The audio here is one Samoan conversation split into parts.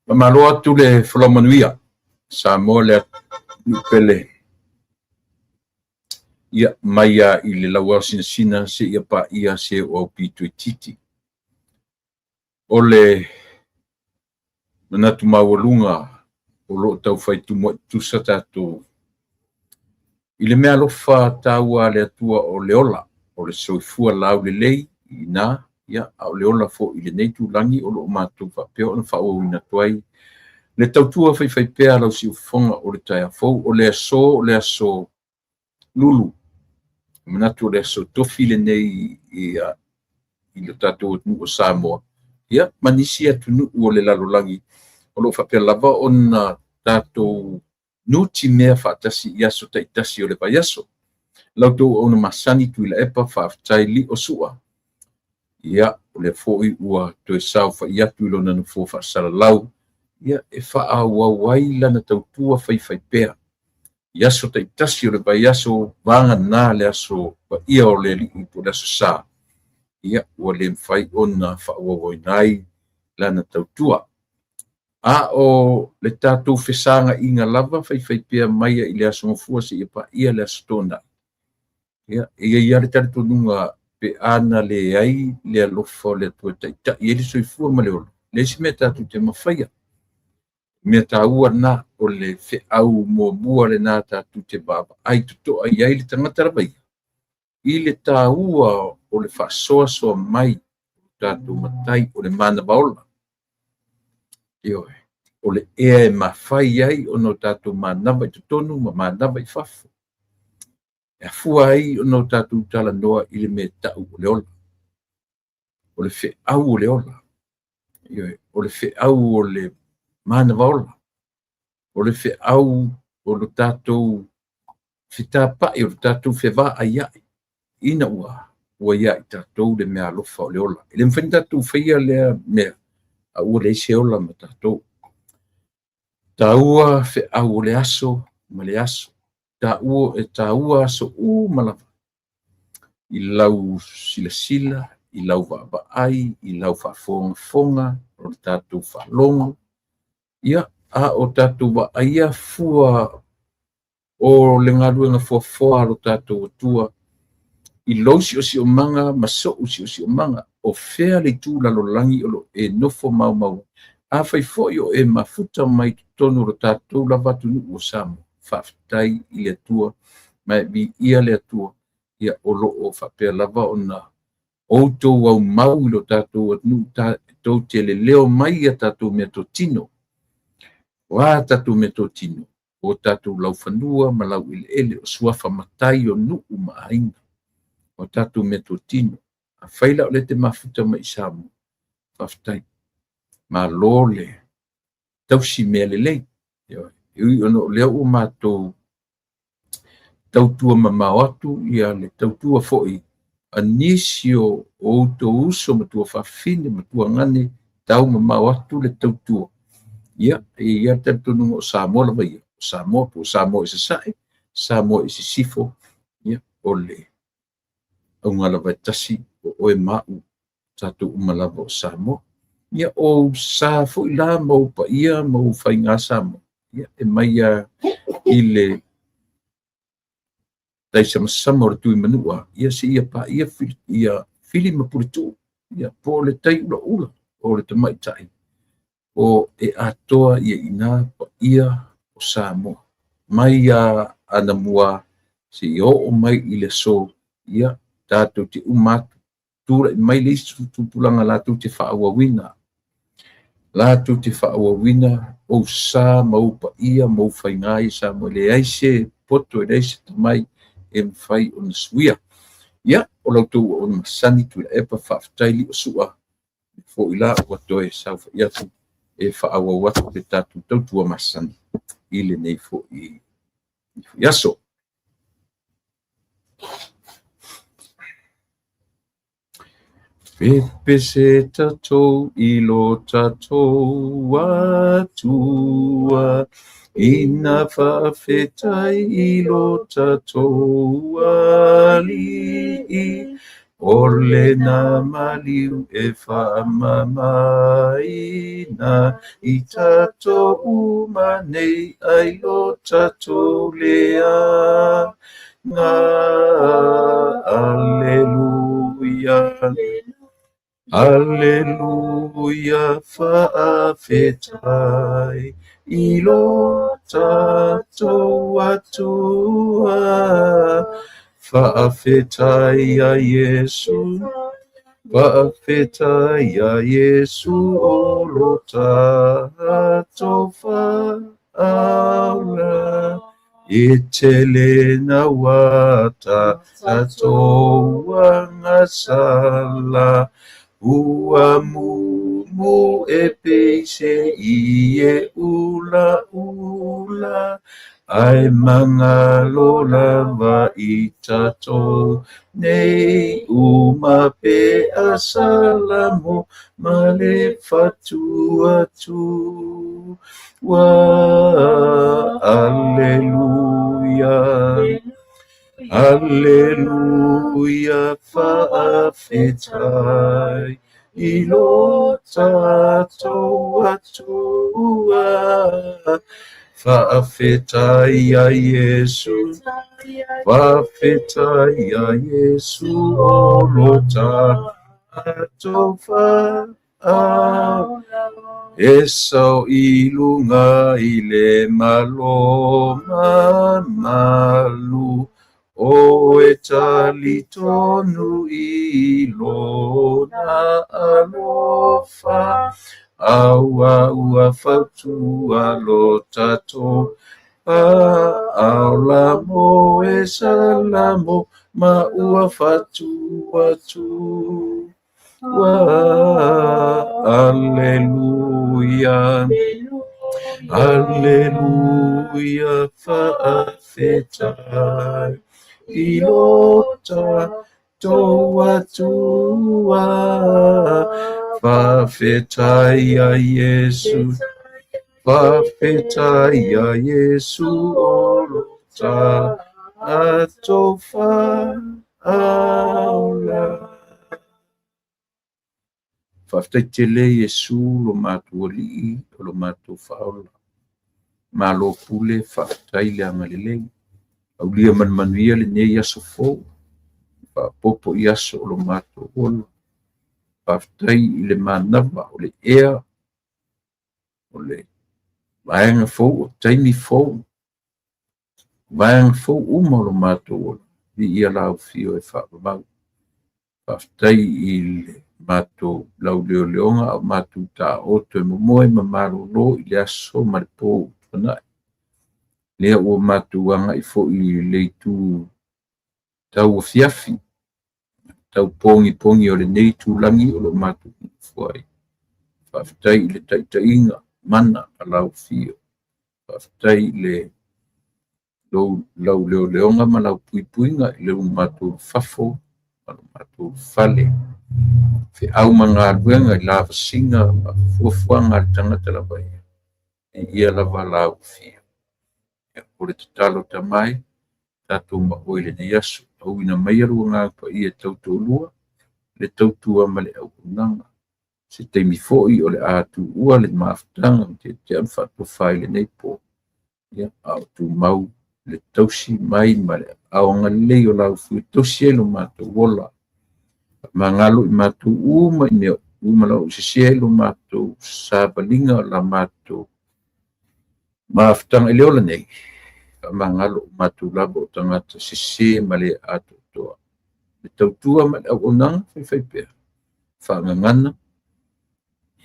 Faamalo atu le folau manuia Samoa le atunuu pele ia mai lava i le lauaosinasina seia paia se oo aupito itiiti. O le manatu maualuga o lo o taufai tumuai tutusa tatou i le meaalofa taua a le Atua o le ola, o le soifua laulelei i ina, a o le ola foi i lenei itulagi o lo o matou faapea ona faaauauina atu ai le tautua faifaipea a lau siufofoga o le taeao fou. O le aso o le aso Lulu, e manatu o le aso tofi lenei i le tatou atunuu o Samoa, ia ma nisi atunuu o le lalolagi o lo o faapea lava ona tatou nutimea faatasi i aso taitasi o le vaiaso. La outou auauna masani Tuilaepa, faafetai Lio Sua. Ia, o lea foi ua toe saofai atu i lona nofoa faasalalau, ia e faaauau ai lana tautua faifaipea i aso taitasi o le vaiaso, vagana le aso paia o le Alii po o le aso Sa, ia ua le mafai ona faaauauina ai lana tautua. A o le tatou fesaga'iga lava faifaipea mai i le aso Gafua seia paia le aso Toonai, ia, e i ai lava le talitonuga pe a na leai le alofa o le Atua e taitai ai le soifua ma le ola, e leai se mea tatou te mafaia. Mea taua lena, o le feau muamua lena tatou te vaavaai totoa i ai le tagata lava ia, i le taua o le faasoasoa mai o tatou matai, o le manava ola. Ioe, o le ea e mafai ai ona o tatou manava i totonu ma manava i fafo. E afua ai ona o tatou talanoa i le mea tau o le ola. O le feau o le ola. Ioe, o le feau o le manava ola. O le feau o le tatou fetapa'i, o le tatou fevaaia'i ina ua ia i tatou le meaalofa o le ola. E le mafai ona tatou faia lea mea a ua leai se ola ma tatou. Taua feau o le aso ma le aso. E taua aso uma lava i lau silasila, i lau vaavaai, i lau faafogafoga, o le tatou faalogo, ia, a o tatou vaaia fua o le galuega foafoa a lo tatou Atua i lou siosiomaga ma so'u siosiomaga, o fea le itu lalolagi o lo o e nofo maumau ai. Afai foi o e mafuta mai totonu o lo tatou lava atunuu o Samoa, faafetai i le Atua ma e viia le Atua, ia o lo o faapea lava ona outou aumau i lo tatou atunuu, tou te leleo mai ia tatou meatotino. O a tatou meatotino? O tatou laufanua ma laueleele, o suafa matai o nuu ma aiga, o tatou meatotino. Afai la o lea e te mafuta mai i Samoa, faafetai. Malo le tausi mea lelei. E ui ona o lea ua matou tautua mamao atu ia le tautua foi a nisi o outou uso ma tuafafine ma tuagane tau mamao atu le tautua, ia e i ai le talitonuga o Samoa lava ia, o Samoa po o Samoa i Sasae, Samoa i Sisifo, ia o le auga lava e tasi o oe ma a'u, tatou uma lava o Samoa. Ia o ou sa foi la ma ou paia ma ou faiga Samoa, ia e mai lava i le taisamasama o le Tuimanua, ia seia paia ia Fili ma Puletuu, ia po o le tai ulaula o le tamaitai, o e atoa ia ina paia o Samoa. Mai ia anamua seia oo mai i le aso, ia tatou te uma atu, tulai mai le isi tupulaga latou te faaauauina, latou te faaauauina ou sa ma ou paia ma ou faiga i Samoa. E leai se poto, e leai se tomai e mafai ona suia. Ia, o la outou auauna masani Tuilaepa, faafetai Lio Sua, foi la ua toe saofai atu e faaauau atu le tatou tautua masani i lenei foi aso. Pepese tatou i lo tatou Atua, ina faafetai i lo tatou Alii. O lena maliu e faamamaina i tatou uma nei ai lo tatou leaga. Aleluia, Aleluia, faafetai i lo tatou Atua. Faafetai ia Iesu, faafetai ia Iesu o lo tatou Faaola. E tele naua tatou agasala, ua mumu e pei se ie ulaula, ae magalo lava i tatou nei uma pe a salamo ma le fatuatua. Aleluia, Aleluia, faafetai i lo tatou Atua. Faafetai ia Iesu, faafetai ia Iesu o lo tatou Faaola. E sao i luga i le malo mamalu, o e talitonu i lona alofa, aua ua fautua lo tatou Faaola mo e salamo ma ua fatuatua. Aleluia, Aleluia, faafetai i lo tatou Atua. Faafetai ia Iesu, faafetai ia Iesu o lo tatou Faaola. Faafetai tele Iesu lo matou Alii o lo matou Faaola. Malo pule, faafetai le agalelei. Aulia ma le manuia lenei aso fou. Faaopoopo i aso o lo matou ola. Faafetai i le manava o le ea, o le vaega fou, o taimi fou, vaega fou uma o lo matou ola. Viia lau afio e faavavau. Faafetai i le matou lauleoleoga a o matou taoto e momoe ma malolo i le aso ma le po ua tuanai. Lea ua matou agai foi i le itu tau afiafi, tau pogipogi o lenei itulagi o lo o matou nonofo ai. Faafetai i le taitaiga mana a lau afio. Faafetai i le lauleoleoga ma lau puipuiga i le matou fafo ma lo matou fale. Feau ma galuega i lavasiga ma fuafuaga a le tagata lava ia. Viia lava lau afio. O le tatalo tamai, tatou maoi lenei aso. Auina mai lou Agaga Paia e tautoalua, le tautua ma le auaunaga. Se taimi foi o le a tuua le mafutaga ma tetea ma faatofa i lenei po. Ia, a o tumau le tausi mai ma le aao agalelei o lau afio e tausi ai lo matou ola. Faamagalo i matou uma i mea uma lava o sese ai lo matou savaliga o la matou mafutaga i le ola nei. Faamagalo o matou lava o tagata sese ma le atoatoa. Le tautua ma le auaunaga faifaipea. Faagagana,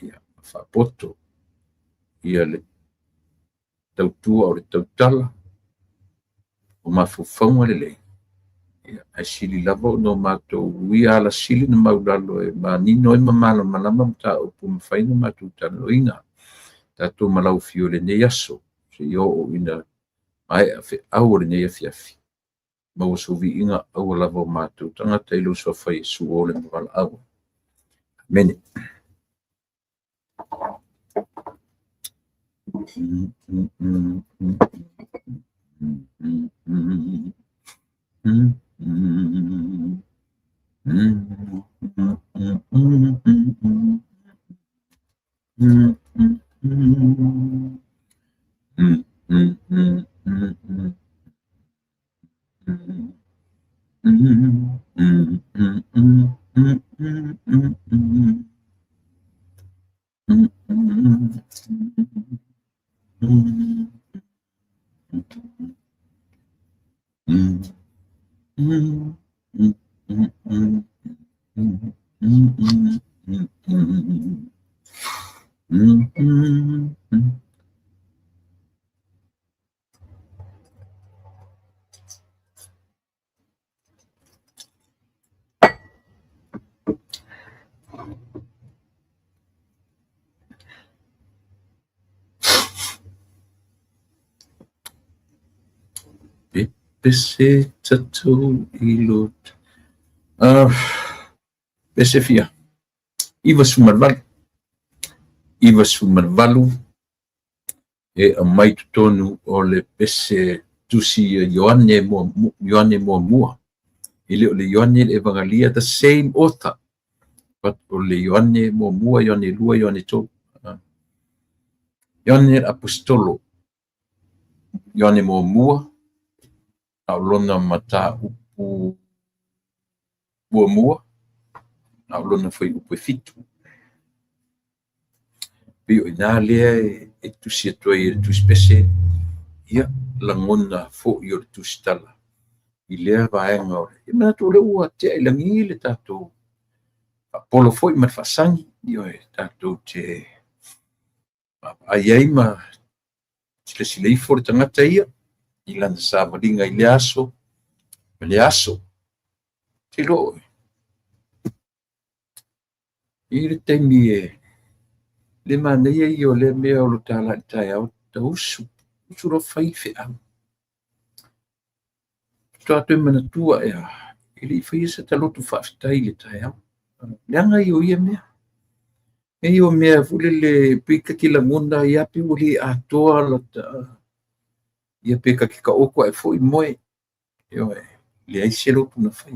ia, faapoto, ia le tautua o le tautala, o mafaufauga lelei. Ia, ae sili lava ona o matou uia alasili na maulalo e manino ai ma malamalama mataupu mafai ona matou talanoaina. Tatou ma lau afio i lenei aso, seia oo ina maea feau o lenei afiafi. Maua sou viiga aua lava o matou tagata i lou suafa Iesu o le mavalaau. Amene. Pepese tatou i lo pese fia 98. 98 e aumai totonu o le pese tusi Ioane Ioane muamua. E le o le Ioane le Evagalia, the same author, but o le Ioane muamua, Ioane 2, Ioane 3. Ioane le Aposetolo, Ioane muamua, a o lona mataupu muamua, a o lona fuaiupu e 7. Pei o i ina lea e tusi atu ai e le tusi pese, ia, lagona foi o le tusitala i lea vaega o le... E manatu o lea ua tea i lagi le tatou faapolo foi ma le faasagi, ioe, tatou te vaavaai ai ma silasila ifo le tagata ia i lana savaliga i lea aso ma lea aso. Te iloa oe, i le taimi e le manaia ia o lea mea o lo ta la i le taeao, ta usu, usu loa fai le feau. Faatoa toe manatua ea, e le i faia se taloto faafetai i le taeao. Leaga ia o ia mea. E ia o mea foi lele pei ta te lagona ai lava pe ua le atoa lata... Ia pe ta te taoto ae foi moe. Ioe, leai se lotu na fai.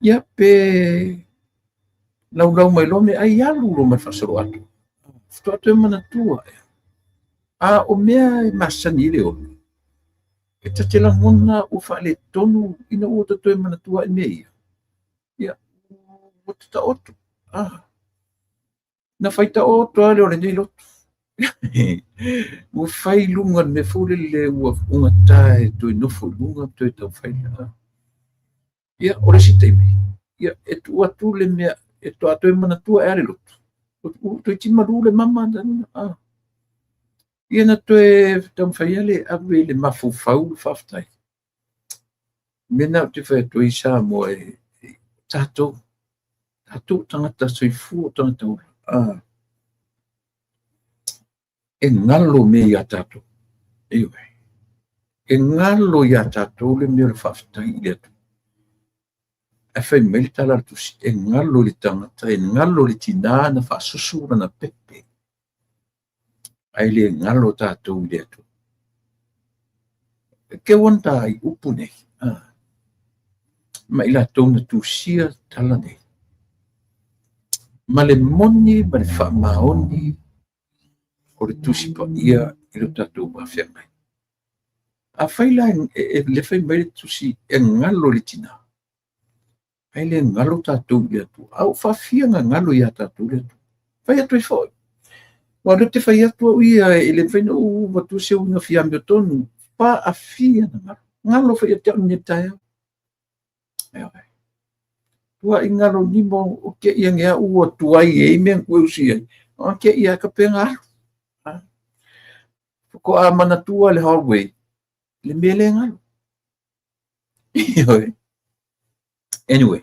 Ia pe laulau mai loa meaai alu loa ma le faasoloato. Faatoa toe manatua ea. A o mea e masani ai le ola, e ta te lagona ua faaletonu ina ua ta toe manatua ai mea ia. Ia, ua tataoto. Na fai taoto lava lea o lenei lotu. Ua fai i luga le mea foi lele ua ugata e toe nofo i luga ma toe taumafai. Ia, o le isi taimi, ia, e tuu atu le mea, e toa toe manatua ea le lotu. Ua toeitiiti malu le mama. Ia na toe taumafai lava le ave i le mafaufau le faafetai. Mea na ou te fai atu ai Samoa e tatou, tatou tagata soifua, tagata ola. E galo mea ia tatou. Ioe. E galo ia tatou le mea o le faafetai i le Atua. Ae fai mai le tala a le tusi, e galo i le tagata, e galo i le tinā na faasusu lana pepe. Ae le galo tatou i le Atua. E keu ana i upu nei, ma i latou na tusia tala nei. Ma le moni ma le faamaoni o le tusi paia i lo tatou vafeagai. A fai la e le fai mai le tusi e galo i le tinā, ae le galo tatou i le Atua. A ua faafia na galo ia tatou le Atua. Fai atu ai foi. Ua lea te fai atu au ia e le mafai ona ou avatua se uiga fia amiotonu. Faafia na galo. Galo foi ia te au nei taeao. Ua i galo nimo o ke ia ngea ua tuai e mea ku usi ai. O ke ia ka penga alu. Ko a manatua le hallway le mea le galo. Ioe. Anyway,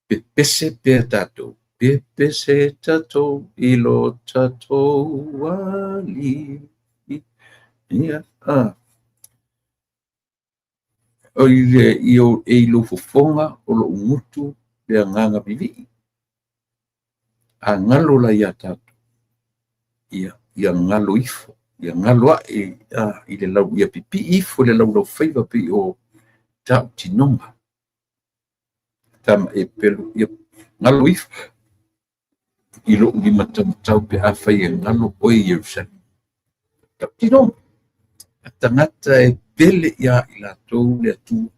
pepese pea tatou. Pepese tatou i lo tatou ali. Ia, o i le i o e i lou fofoga o lou gutu le agaga vivii. A galo la ia tatou. Ia, ia galo ifo. Ia galo ae i le lau, ia pipii ifo i le laulau faiva pei o tautinoga. Tama e pelu, ia galo ifo i lou lima taumatau pe afai e galo oe i Ierusalema. Tautinoga. a tagata e pele ia i latou le Atua,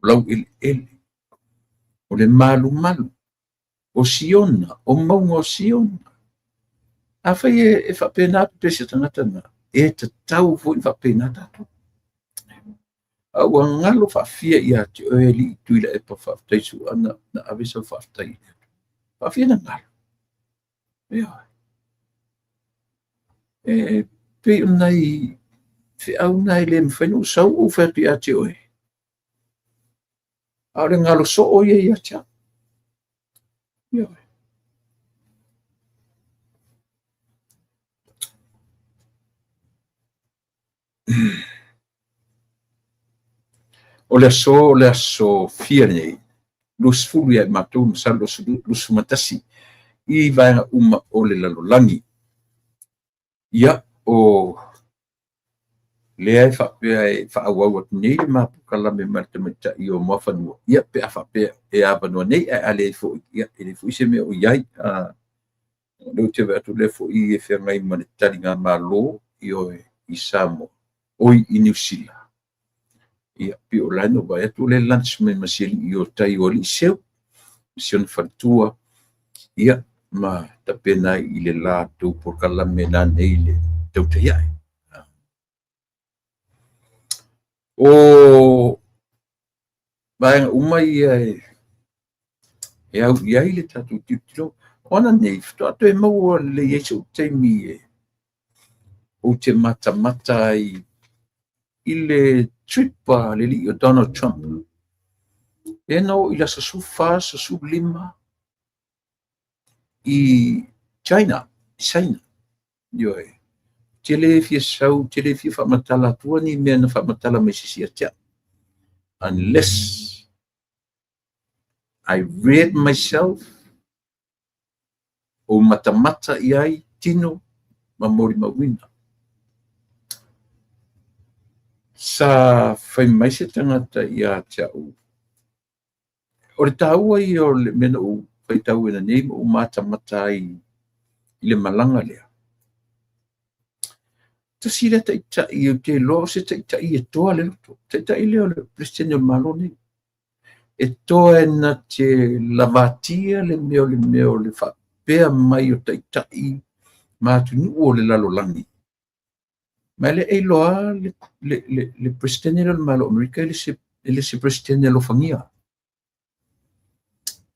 o laueleele, o le malumalu, o Siona, o mauga o Siona. Afai e faapena pepesi a tagata na, e tatau foi ona faapena tatou. A ua galo faafia ia te oe alii Tuilaepa, faafetai Suana na ave sau faafetai i le Atua. Faafia na galo. Ioe. E pei o nai feau na e le mafai ona ou sau ou fai atu ia te oe. A o le galo soo ia ia te au. Ioe. O le aso, o le aso fia lenei, 20 ia i matou, masalo 21 i vaega uma o le lalolagi. Ia, o lea e faapea e faaauau atu nei le ma polokalame ma le tamaitai o Muafanua, ia pe a faapea e avanoa nei, ae a leai foi, ia e leai foi se mea o i ai. O lea ou te vaai atu o lea foi e feagai ma le taligamalo, ioe, i Samoa, oi, i Niu Sila. Ia, pei o la na ou vaai atu o lea e lunch mai ma si alii o tai o alii Seu, ma si ona faletua, ia, ma tapena ai i le latou polokalame nanei i le tautai ae. O vaega uma ia e au i ai le tatou tilotilo. O ana nei, faatoa toe maua lelei ai so'u taimi e ou te matamata ai i le trip a le alii o Donald Trump. Lea na oo i le aso 14, aso 15 i China, i Saina. Ioe. Ou te le fia sau, ou te le fia faamatala atua ni mea na faamatala mai se isi ia te au. Unless I read myself, ou matamata i ai tino ma molimauina. Sa fai mai se tagata ia te au, o le taua ia o le mea na ou faitauina nei ma ou matamata ai i le malaga lea. Tasi lea taitai ou te iloa o se taitai e toa le loto. Taitai lea o le Peresetene o le Malo nei. E toe na te lavatia le mea o le mea o le faapea mai o taitai ma atunuu o le lalolagi. Ma e le iloa le Peresetene lea o le Malo o Amerika e le se Peresetene alofagia.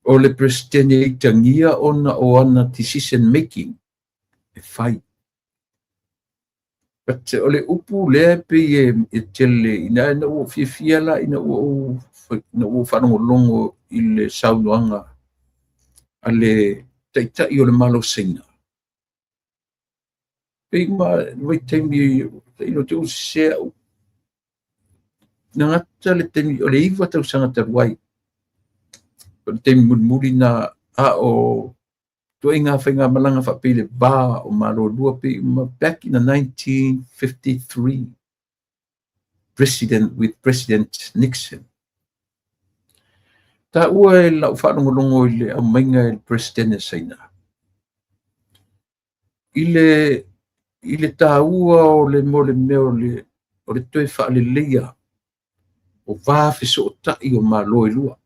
O le Peresetene e itagia ona o ana decision making e fai. But o le upu lea e pei e tele ina ina ua fiafia la ina ua ou faalogologo i le saunoaga a le taitai o le Malo Saina. Pei uma vaitaimi ina te ou sese au. Na gata le taimi o le 9 tausaga talu ai. O le taimi mulimuli na a o ituaiga faigamalaga faapei le va o Malo e lua pei uma back in the 1953 president with President Nixon. Taua e lau faalogologo i le aumaiga e le Peresetene Saina i le taua o le mo le mea o le toe faaleleia o va fesootai o Malo e lua.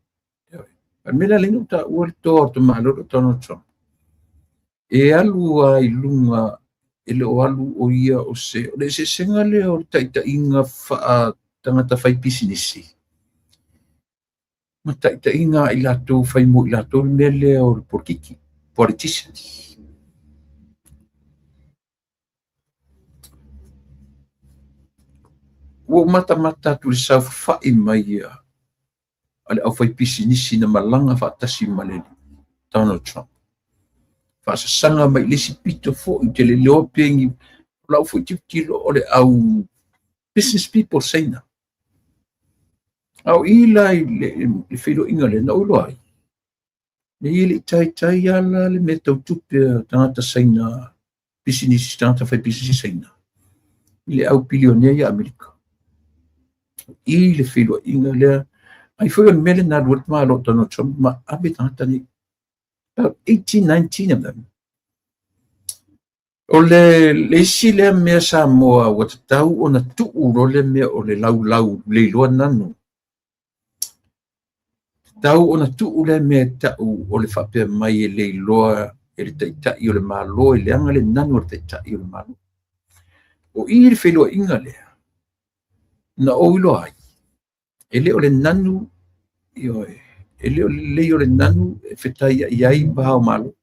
A le mea lea na taua le toa o le tamaloa o Donald Trump. E alu a i luga, e le o alu o ia o se, o le eseesega lea o le taitaiga faa-tagata fai pisinisi ma taitaiga i latou fai mo i latou le mea lea o le polokiki, politicians. Ua ou matamata atu i le saofafai mai a le aufaipisinisi na malaga faatasi ma le Donald Trump. Faasasaga mai i le isi pito foi, ou te le iloa pe ni, o lau foi tilotilo o le au business people Saina. A o i la i le feiloaiga lea na ou iloa ai, e le i taitai ala le mea tau tupe a tagata Saina, pisinisi, tagata fai pisinisi Saina, i le au pilionea ia Amerika. I le feiloaiga lea, ai foi o le mea lena alu ai le tamaloa o Donald Trump ma ave tagata nei. About 18, 19 of them. O le isi lea mea Samoa ua tatau ona tuu loa le mea o le laulau le iloa nanu. Tatau ona tuu lea mea e tau o le faapea mai e le iloa e le taitai o le Malo e leaga le nanu a le taitai o le Malo. O i le feiloaiga lea na ou iloa ai, e le o le nanu, ioe, e le o le lelei o le nanu e fetaiai ai va o Malo.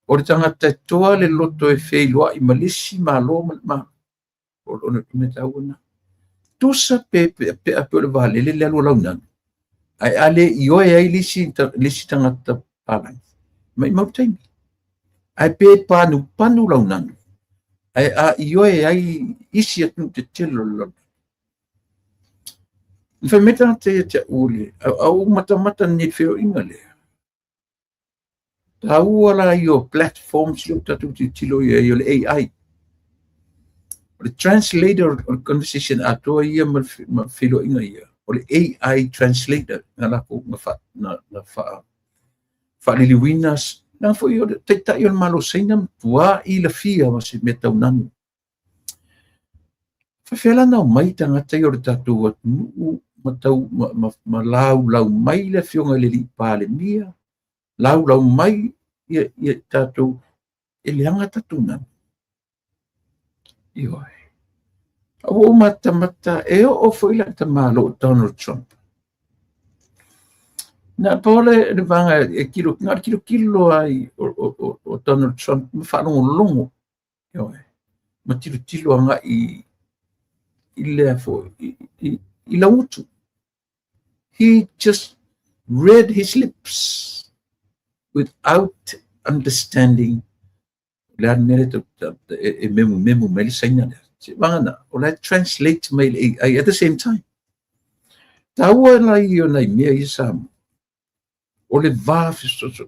O le tagata e toa le loto e feiloai ma le isi Malo ma le Malo. O le mea taua lena. Tusa pe peapea pe o le vaalele le alu a lau nanu, ae a le ioe ai le isi tagata palagi, maumau le taimi. Ae pe panupanu lau nanu, ae a ioe ai isi atunuu tetele o le lalolagi. Na fai mai tagata ia te au, a ou matamata nei i le feiloaiga lea, taua la ia o platforms lea ua tatou tilotilo i ai o le AI. O le translator o le conversation atoa ia ma feiloaiga ia, o le AI translator na latou na faaliliuina, leaga foi o le taitai o le Malo o Saina matua ilafia ma se mea tau nanu. Faafefea la ona omai tagata ia o le tatou atunuu ma tau ma laulau mai le afioga i le alii Palemia, laulau mai ia tatou e leaga tatou nanu. Ioe. A ua ou matamata e oo foi la tamaloa Donald Trump. Na pau le vaega e tilo, na o le tilotilo lava o Donald Trump ma faalogologo. Ioe. Ma tilotilo agai i lea foi, i laugutu. He just read his lips without understanding le a le mea lea e memumemu mai le Saina lea. Se vagana, o la e translate mai le AI at the same time. Taua la ia o nai mea ia Samoa. O le va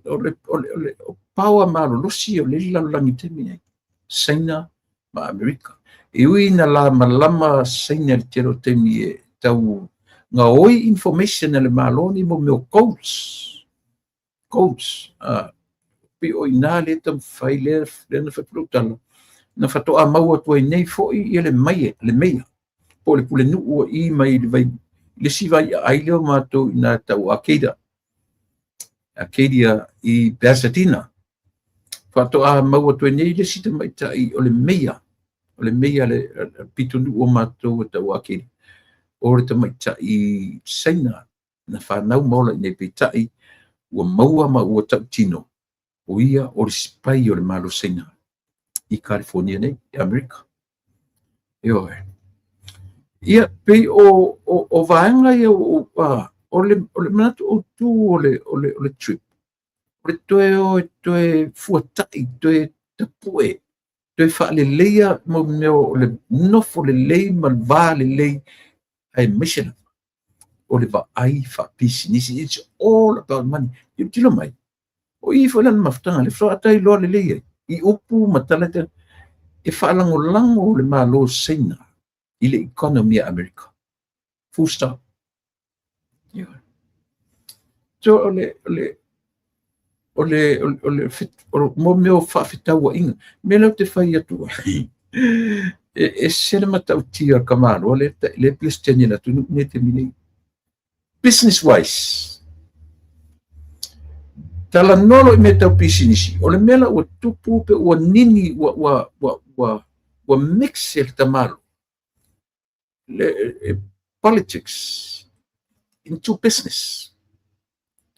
o le power malolosi o le lalolagi i taimi nei, Saina ma Amerika. E ui ina lamalama Saina i le tele o taimi e tau gaoi information a le Malo nei mo mea o codes. Codes. Pei o ina le taumafai lea na fai atu lau tala, na faatoa maua atu ai nei foi ia le maia, le meia, po o le pulenuu o i mai le vai, le isi vai aai lea o matou ina tau Arcadia, Arcadia i Pasadena. Faatoa maua atu ai nei le isi tamaitai o le meia, o le meia le pitonuu o matou e tau Arcadia, o le tamaitai Saina na fanau ma ola i nei, peitai ua maua ma ua tautino o ia o le spy o le Malo Saina i California nei, i Amerika. Ioe. Ia, pei o vaega ia o le manatu autu o le trip, o le toe o e toe fuatai, toe tapue, toe faaleleia mo mea o le nofo lelei ma le va lelei, aemaise lava o le vaai faapisinisi. It's all about money. Tilotilo mai, o i foi la le mafutaga le faatoa iloa lelei ai i upu ma tala e faalagolago le Malo Saina i le economy a Amerika. Full stop. Yeah. So o le mo mea o faafetauaiga, mea lea ou te fai atu ai, e ese le matautia o le tamaloa le Peresetene le atunuu nei taimi nei. Business wise, talanoa loa i mea tau pisinisi, o le mea la ua tupu pe ua nini ua mix e le tamaloa le politics into business.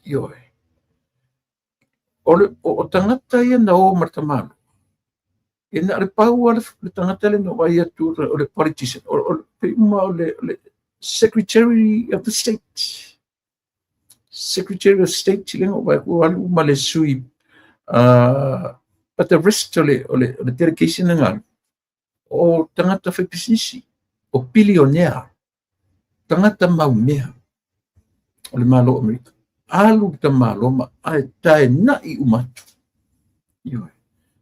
Ioe. O tagata ia na o ma le tamaloa, e na o le pau lava le tagata lea na vaai atu o le politician, o pei uma o le Secretary of the State. Secretary of State lea na ou vaai atu alu ma le sui, but the rest o le delegation na alu, o tagata faipisinisi, o bilionea, tagata maumea o le Malo o Amerika. Alu le tamaloa ma ae taenai uma atu. Ioe.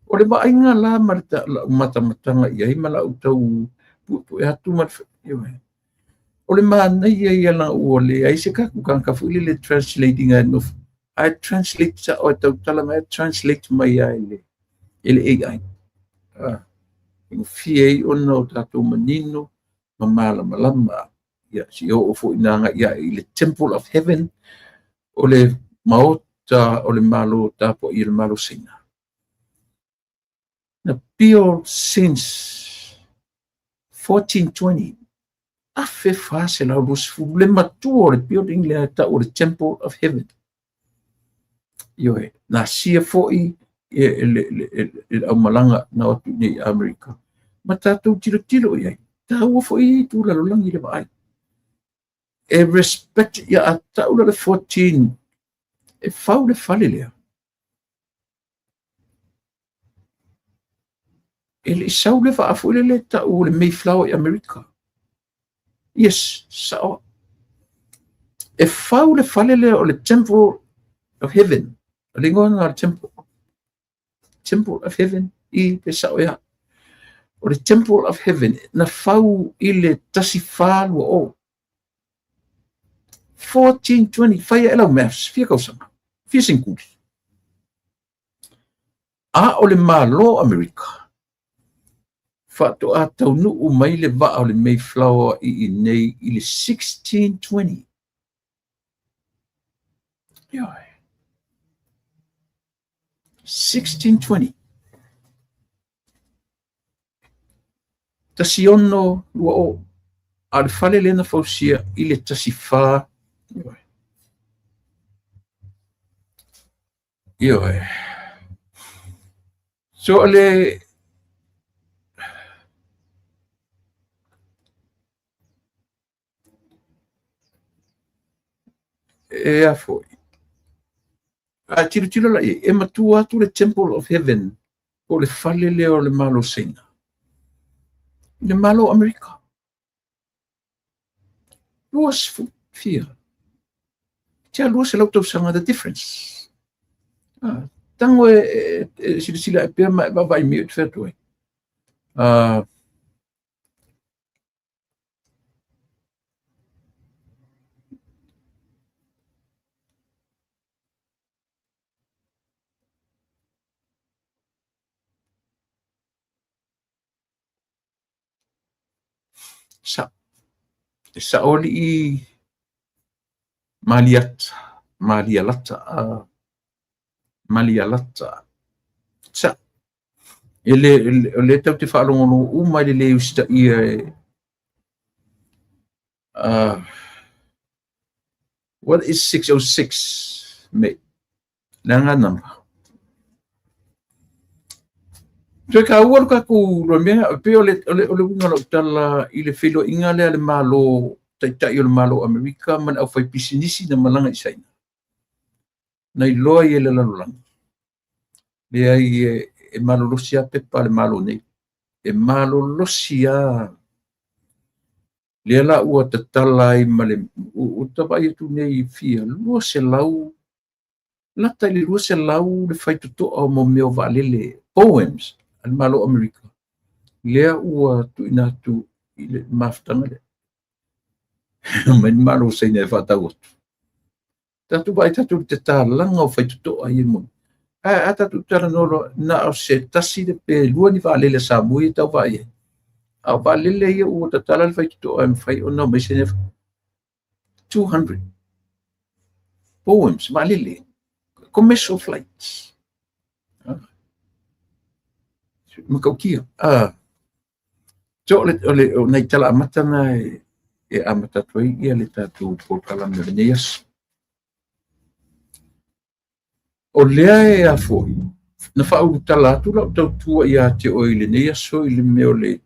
O le vaaiga la ma le lau matamataga i ai ma lau tau puepue atu ma le, ioe. O le manaia ia la ua leai se tatou tagata foi lele translating ae nofo. Ae translate sao e tautala mai, translate mai ai le e le AI. Faigofie ai ona o tatou manino ma malamalama. Ia, se i oo foi ina agai ae i le Temple of Heaven, o le maota o le Malo tapuai o le Malo Saina. Na build since 1420, 1420, le matua o le building lea e tau o le Temple of Heaven. Ioe, na asia foi e le aumalaga na o atu i nei i Amerika. Ma tatou tilotilo i ai, taua foi ia itu lalolagi i le vaai. E respect, ia a tau la le 14, e fau le fale lea. E le i sau le vaa foi lele e tau o le Mayflower i Amerika. Yes, sao. E fau le fale lea o le Temple of Heaven. O le igoa lena o le Temple. Temple of Heaven i pe sao ea. O le Temple of Heaven na fau i le 1420. 1420, fai ae lau maths, fia tausaga, fia senkuli. A o le Malo o Amerika, faatoa taunuu mai le vaa o le Mayflower i inei i le 1620. Ioe. 1620. 1620. A o le fale lea na fausia i le 14. Ioe. Ioe. So o le e a foi. A tilotilo la i ai, e matua atu le Temple of Heaven po o le fale lea o le Malo Saina i le Malo o Amerika. 20 fia. Tia 200 tausaga the difference. Ah, tango e, e, e silasila e pea ma e vaavaai mai o te whea ai. Sa, e sao alii Maliata, Malialata, Malialata. Sa, e le, o lea tatou te faalogologo uma i le le usitaia e what is 606, mate? Le aga number. Toe taua lo tatou loa mea, pei o le, o le, o le uiga o lau tala i le feiloaiga lea a le Malo, Taitai o le Malo o Amerika ma le aufaipisinisi na malaga i Saina. Na iloa ai e le lalolagi, leai e malolosi lava pepa a le Malo nei. E malolosi lava. Lea la ua tatala ai ma le, ua ta vaai atu nei i fia, 200, lata i le 200 le faitotoa o mea o vaalele, Boeings a le Malo o Amerika, lea ua tuuina atu i le mafutaga lea. Aumai le Malo o Saina e faatau atu. Tatou vaai tatou i le tatalaga o faitotoa ia moni. Ae a tatou talanoa loa, na o se tasi le pe lua ni vaalele a Samoa ia e tau vaai ai. A o vaalele ia ua tatala le faitotoa e mafai ona omai Saina 200 Boeings, vaalele, commercial flights. Matautia. So o le, o le, o nai tala amata na e, e amata atu ai ia le tatou polokalame o lenei aso. O lea e a foi, na faaulutala atu lau tautua ia te oe i lenei aso i le mea o le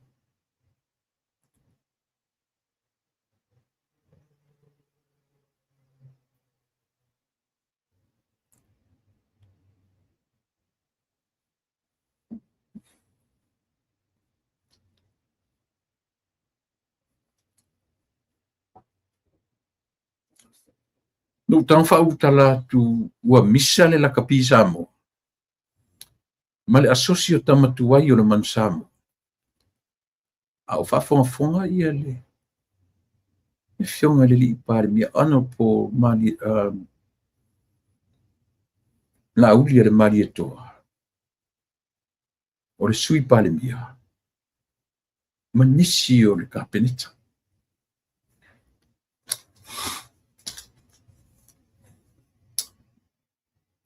Na ou tago faaulutala atu ua misa le lakapi Samoa ma le asosi o tama tuai o le Manu Samoa. A o faafogafoga ia le Afioga i le Alii Palemia Honourable Mali, Laauli a le Malietoa. o le Sui Palemia ma nisi o le Kapeneta.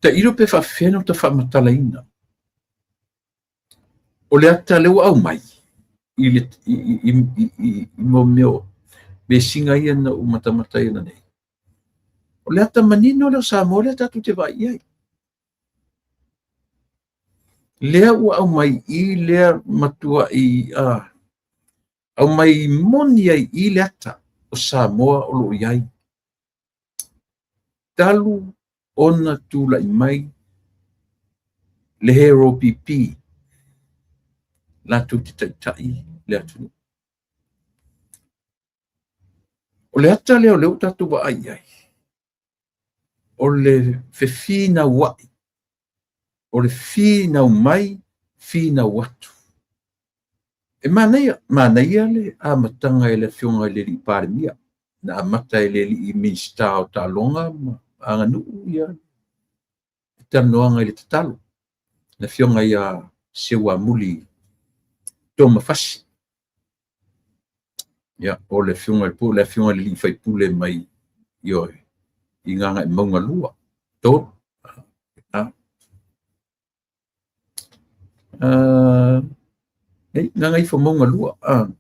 Tailo pe faafefea ona ta faamatalaina o le ata lea ua aumai i le i i i i i mo mea o vesiga ia na ou matamata ai ananei. O le ata manino lea o Samoa lea tatou te vaai i ai. Lea ua aumai i lea matuai aumai moni ai i le ata o Samoa o lo o i ai talu ona tulai mai le Hero PP latou te taitai le atunuu. O le ata lea o lea ua tatou vaai i ai, o le fefinauai, o le finau mai, finau atu. E manaia, manaia le amataga e le Afioga i le Alii Palemia, na amata e le Alii Minisita o Taaloga ma Aganuu ia le talanoaga i le tatalo, le Afioga ia Seuamuli Toma Fasi. Ia, o le Afioga po o le Afioga i le Alii Faipule mai, ioe, i Gagaemauga 2, 3. Gagaifomauga 2.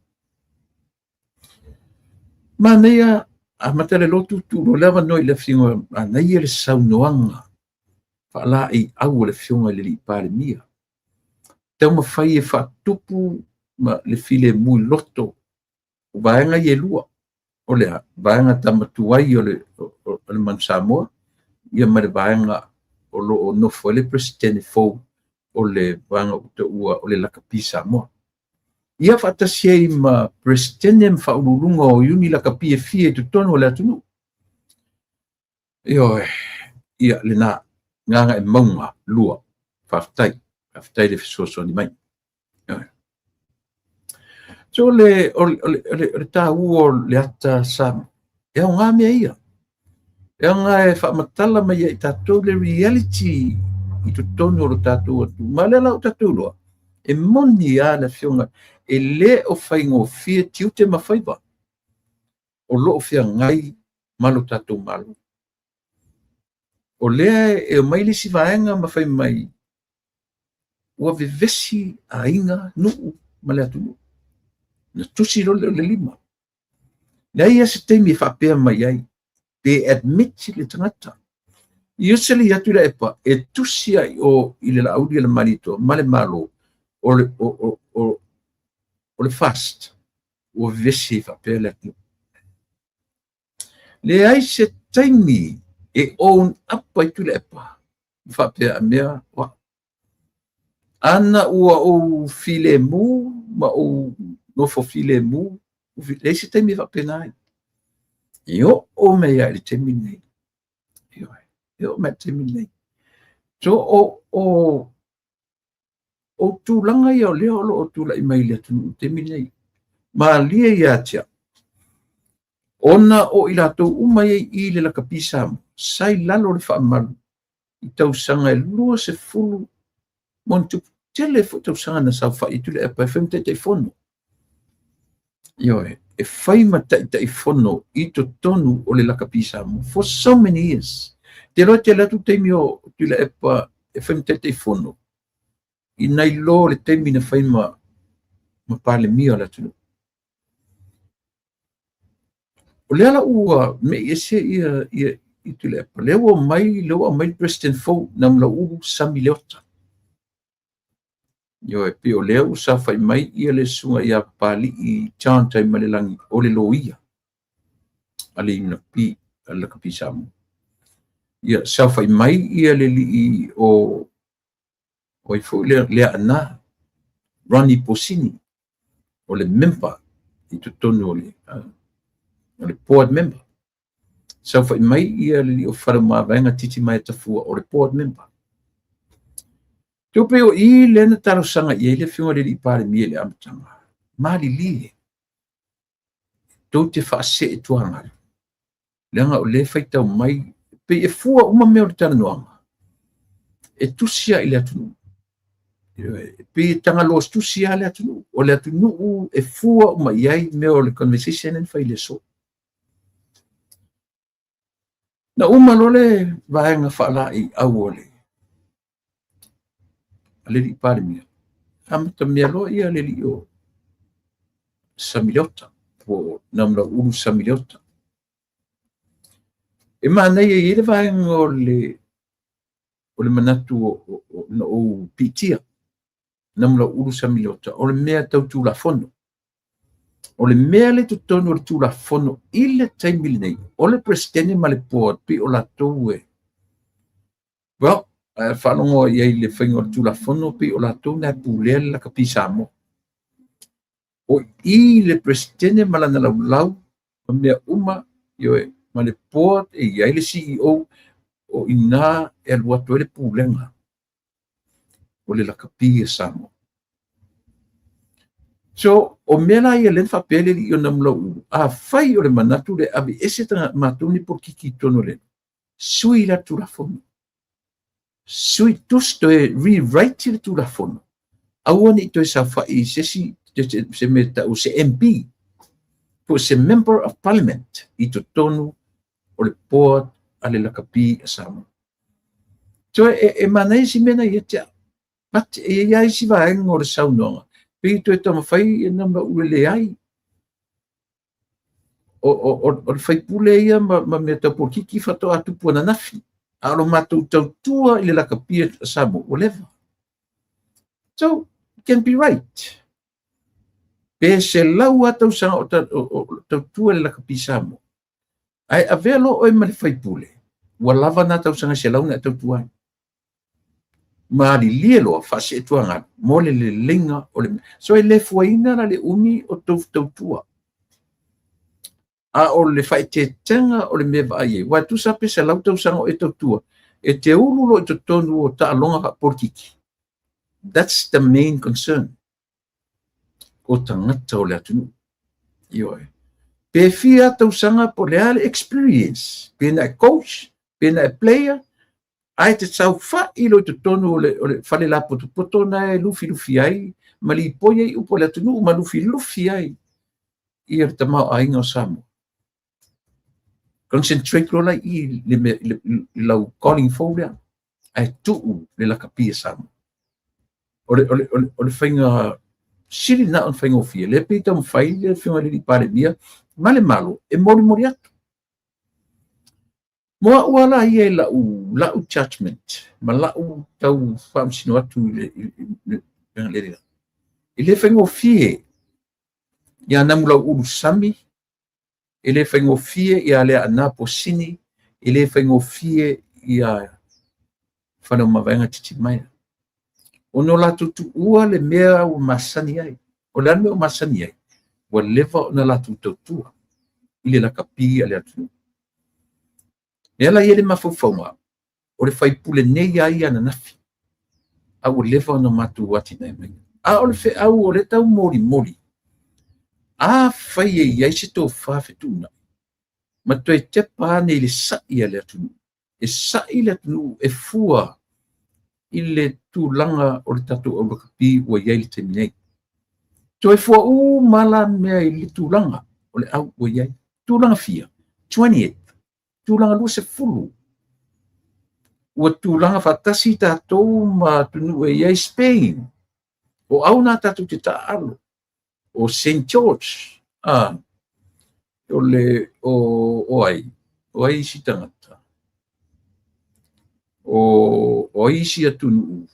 Manaia, amata le lotu tuu loa le avanoa i le Afioga, manaia le saunoaga faalaeiau a le Afioga i le Alii Palemia. Taumafai e faatupu ma le filemu i loto o vaega ia e lua, o le a? Vaega tama tuai o le Manu Samoa, ia ma le vaega o lo o nofo ai le Peresetene fou o le vaega ua taua o le Lakapi Samoa. Ia faatasi ai ma Peresetene ma faauluuluga o iuni lakapi e fia i totonu o le atunuu. Ioe, ia lena, Gagaemauga 2. Faafetai, faafetai le fesoasoani mai. Ioe. So le, o, o, le, o, le, o le taua o le ata Samoa, e aoga mea ia. E aoga e faamatala mai ia i tatou le reality i totonu o lo tatou atunuu. Ma lea la ua tatou iloa, e moni lava le Afioga, e le o faigofie tiute ma faiva o lo o feagai ma lo tatou Malo. O lea e omai le isi vaega ma fai mai ua vevesi aiga, nuu ma le atunuu. Na tusi loa lea o le lima. Leai lava se taimi e faapea mai ai, pe admit le tagata. Usually atu le epa e tusi ai o i le Laauli a le Malietoa ma le Malo o le, o, o, o, o le fast ua vevesi ai faapea le atunuu. Leai se taimi e own up ai Tuilaepa ma faapea a mea o au. Ana ua ou filemu ma ou nofo filemu, leai se taimi e faapena ai. E oo mai lava i le taimi lenei. Ioe, e oo mai i le taimi lenei. So, o, o tulaga ia o lea o lo o tulai mai i le atunuu i le taimi lenei. Malie ia te au, ona o i latou uma ia i i le Lakapi Samoa, sa i lalo o le faamalu i tausaga e 20 ma ona tupu. Tele foi tausaga na saofai ai Tuilaepa e fai ma Taitaifono. Ioe, e fai ma Taitaifono i totonu o le Lakapi Samoa for so many years. Te iloa e tele atu taimi o Tuilaepa e fai ma Taitaifono i nai lo le taimi na fai ma Palemia o le atunuu. O lea la ua mei ese ia ia i Tuilaepa. Lea ua mai, lea ua aumai le President fou, Namulauulu Sami Leota. Ioe, pei o lea ua saofai mai ia le susuga ia Papalii John Taimalelagi o le loia a le UNP, a le Lakapi Samoa. Ia, saofai mai ia le alii o o ai foi lea, Leaana Ronnie Posini, o le member i totonu o le, o le board member. Saofai mai ia le alii o Faleomavaega Titimaea Tafua, o le board member. Te pei o i lea na talosaga i ai le Afioga i le Alii Palemia i le amataga. Malilie, tou te faasee tuagalu, leaga o lea e faitau mai, pei e fua uma mea o le talanoaga, e tusi lava i le atunuu. E pei e tagaloasutusi lava le atunuu. O le atunuu e fua uma i ai mea o le conversation lea na fai i le aso. Na uma loa le vaega faalaeiau a le alii Palemia, amatamea loa le alii o Sami Leota, po o Namulauulu Sami Leota. E manaia e i ai le vaega o le manatu na ou piitia, Namulauulu Sami Leota, o le mea tau Tulafono. O le mea lea i totonu o le Tulafono i le taimi lenei, o le Peresetene ma le Board pei o latou e, well, faalogo i ai i le faiga o le Tulafono, pei o latou na e pulea le lakapi Samoa. O i le Peresetene ma lana laulau ma mea uma, ioe, ma le Board e i ai le CEO, o i ina e alu atu ai le pulega o le lakapi a Samoa. So, o mea la ia lea na faapea le alii o Namulauulu, afai o le manatu lea e aveese matou nei polokiki i totonu o le sui la Tulafono. Sui tusi toe rewrite le Tulafono, aua ne i toe saofai i se isi se mea tau se MP po o se Member of Parliament i totonu o le Board a le lakapi a Samoa. So e manaia si mea na ia te au. But e i ai isi vaega o le saunoaga, pei toe taumafai e Namulauulu e leai. O le faipule ia ma mea tau polokiki faatoa tupu ananafi. A o lo matou tautua i le lakapi a Samoa, ua leva. So, it can be right. Pe 100 lava tausaga o tautua i le lakapi Samoa. Ae avea loa oe ma le faipule, ua lava na tausaga 100 na e tautua ai. Malilie loa faasee tuagalu mo le leleiga o le mea. So e le fuaina la le umi o tou tautua. A o le faaeteetega o le mea e vaai ai, aua e tusa pe 100 tausaga o e tautua, e te ulu loa i totonu o taaloga faapolitiki. That's the main concern. O tagata o le atunuu. Ioe. Pe fia tausaga po le a le experience, pe na e coach, pe na e player, ae te saofai loa i totonu o le fale lapotopoto na e lufilufi ai, ma lipoi ai upu o le atunuu, ma lufilufi ai ia le tamaoaiga o Samoa. Concentrate loa la i le lau calling fou lea, ae tuu le lakapi a Samoa. O le faiga sili na o le faigofie, lea pei taumafai le afioga i le Palemia ma le Malo e molimoli atu. Mo au ala ia i lau judgment ma lau tau faamasino atu i le e le faigofie ia Namulauulu Sami, e le faigofie ia Leaana Posini, e le faigofie ia Faleomavaega Titimaea. Ona o latou tuua le mea ua masani ai. O le a le mea ua masani ai? Ua leva ona latou tautua i le lakapi a le atunuu. E ala ia le mafaufauga, o le faipule nei a ia ananafi, a ua leva ona matou atinae mai. A o le feau o le tau molimoli, afai e i ai se tofa fetuunai, ma toe tepa ane i le sa'i a le atunuu, e sa'i le atunuu e fua i le tulaga o le tatou aulakapi ua i ai le taimi nei. Toe fua uma la mea i le tulaga o le au ua i ai. Tulaga fia? 20th. Tulaga 20. Ua tulaga faatasi tatou ma atunuu e i ai Spain. O au nā tatou te taaalo. O St. George. O le, o ai? O ai isi tagata? O ai isi atunuu?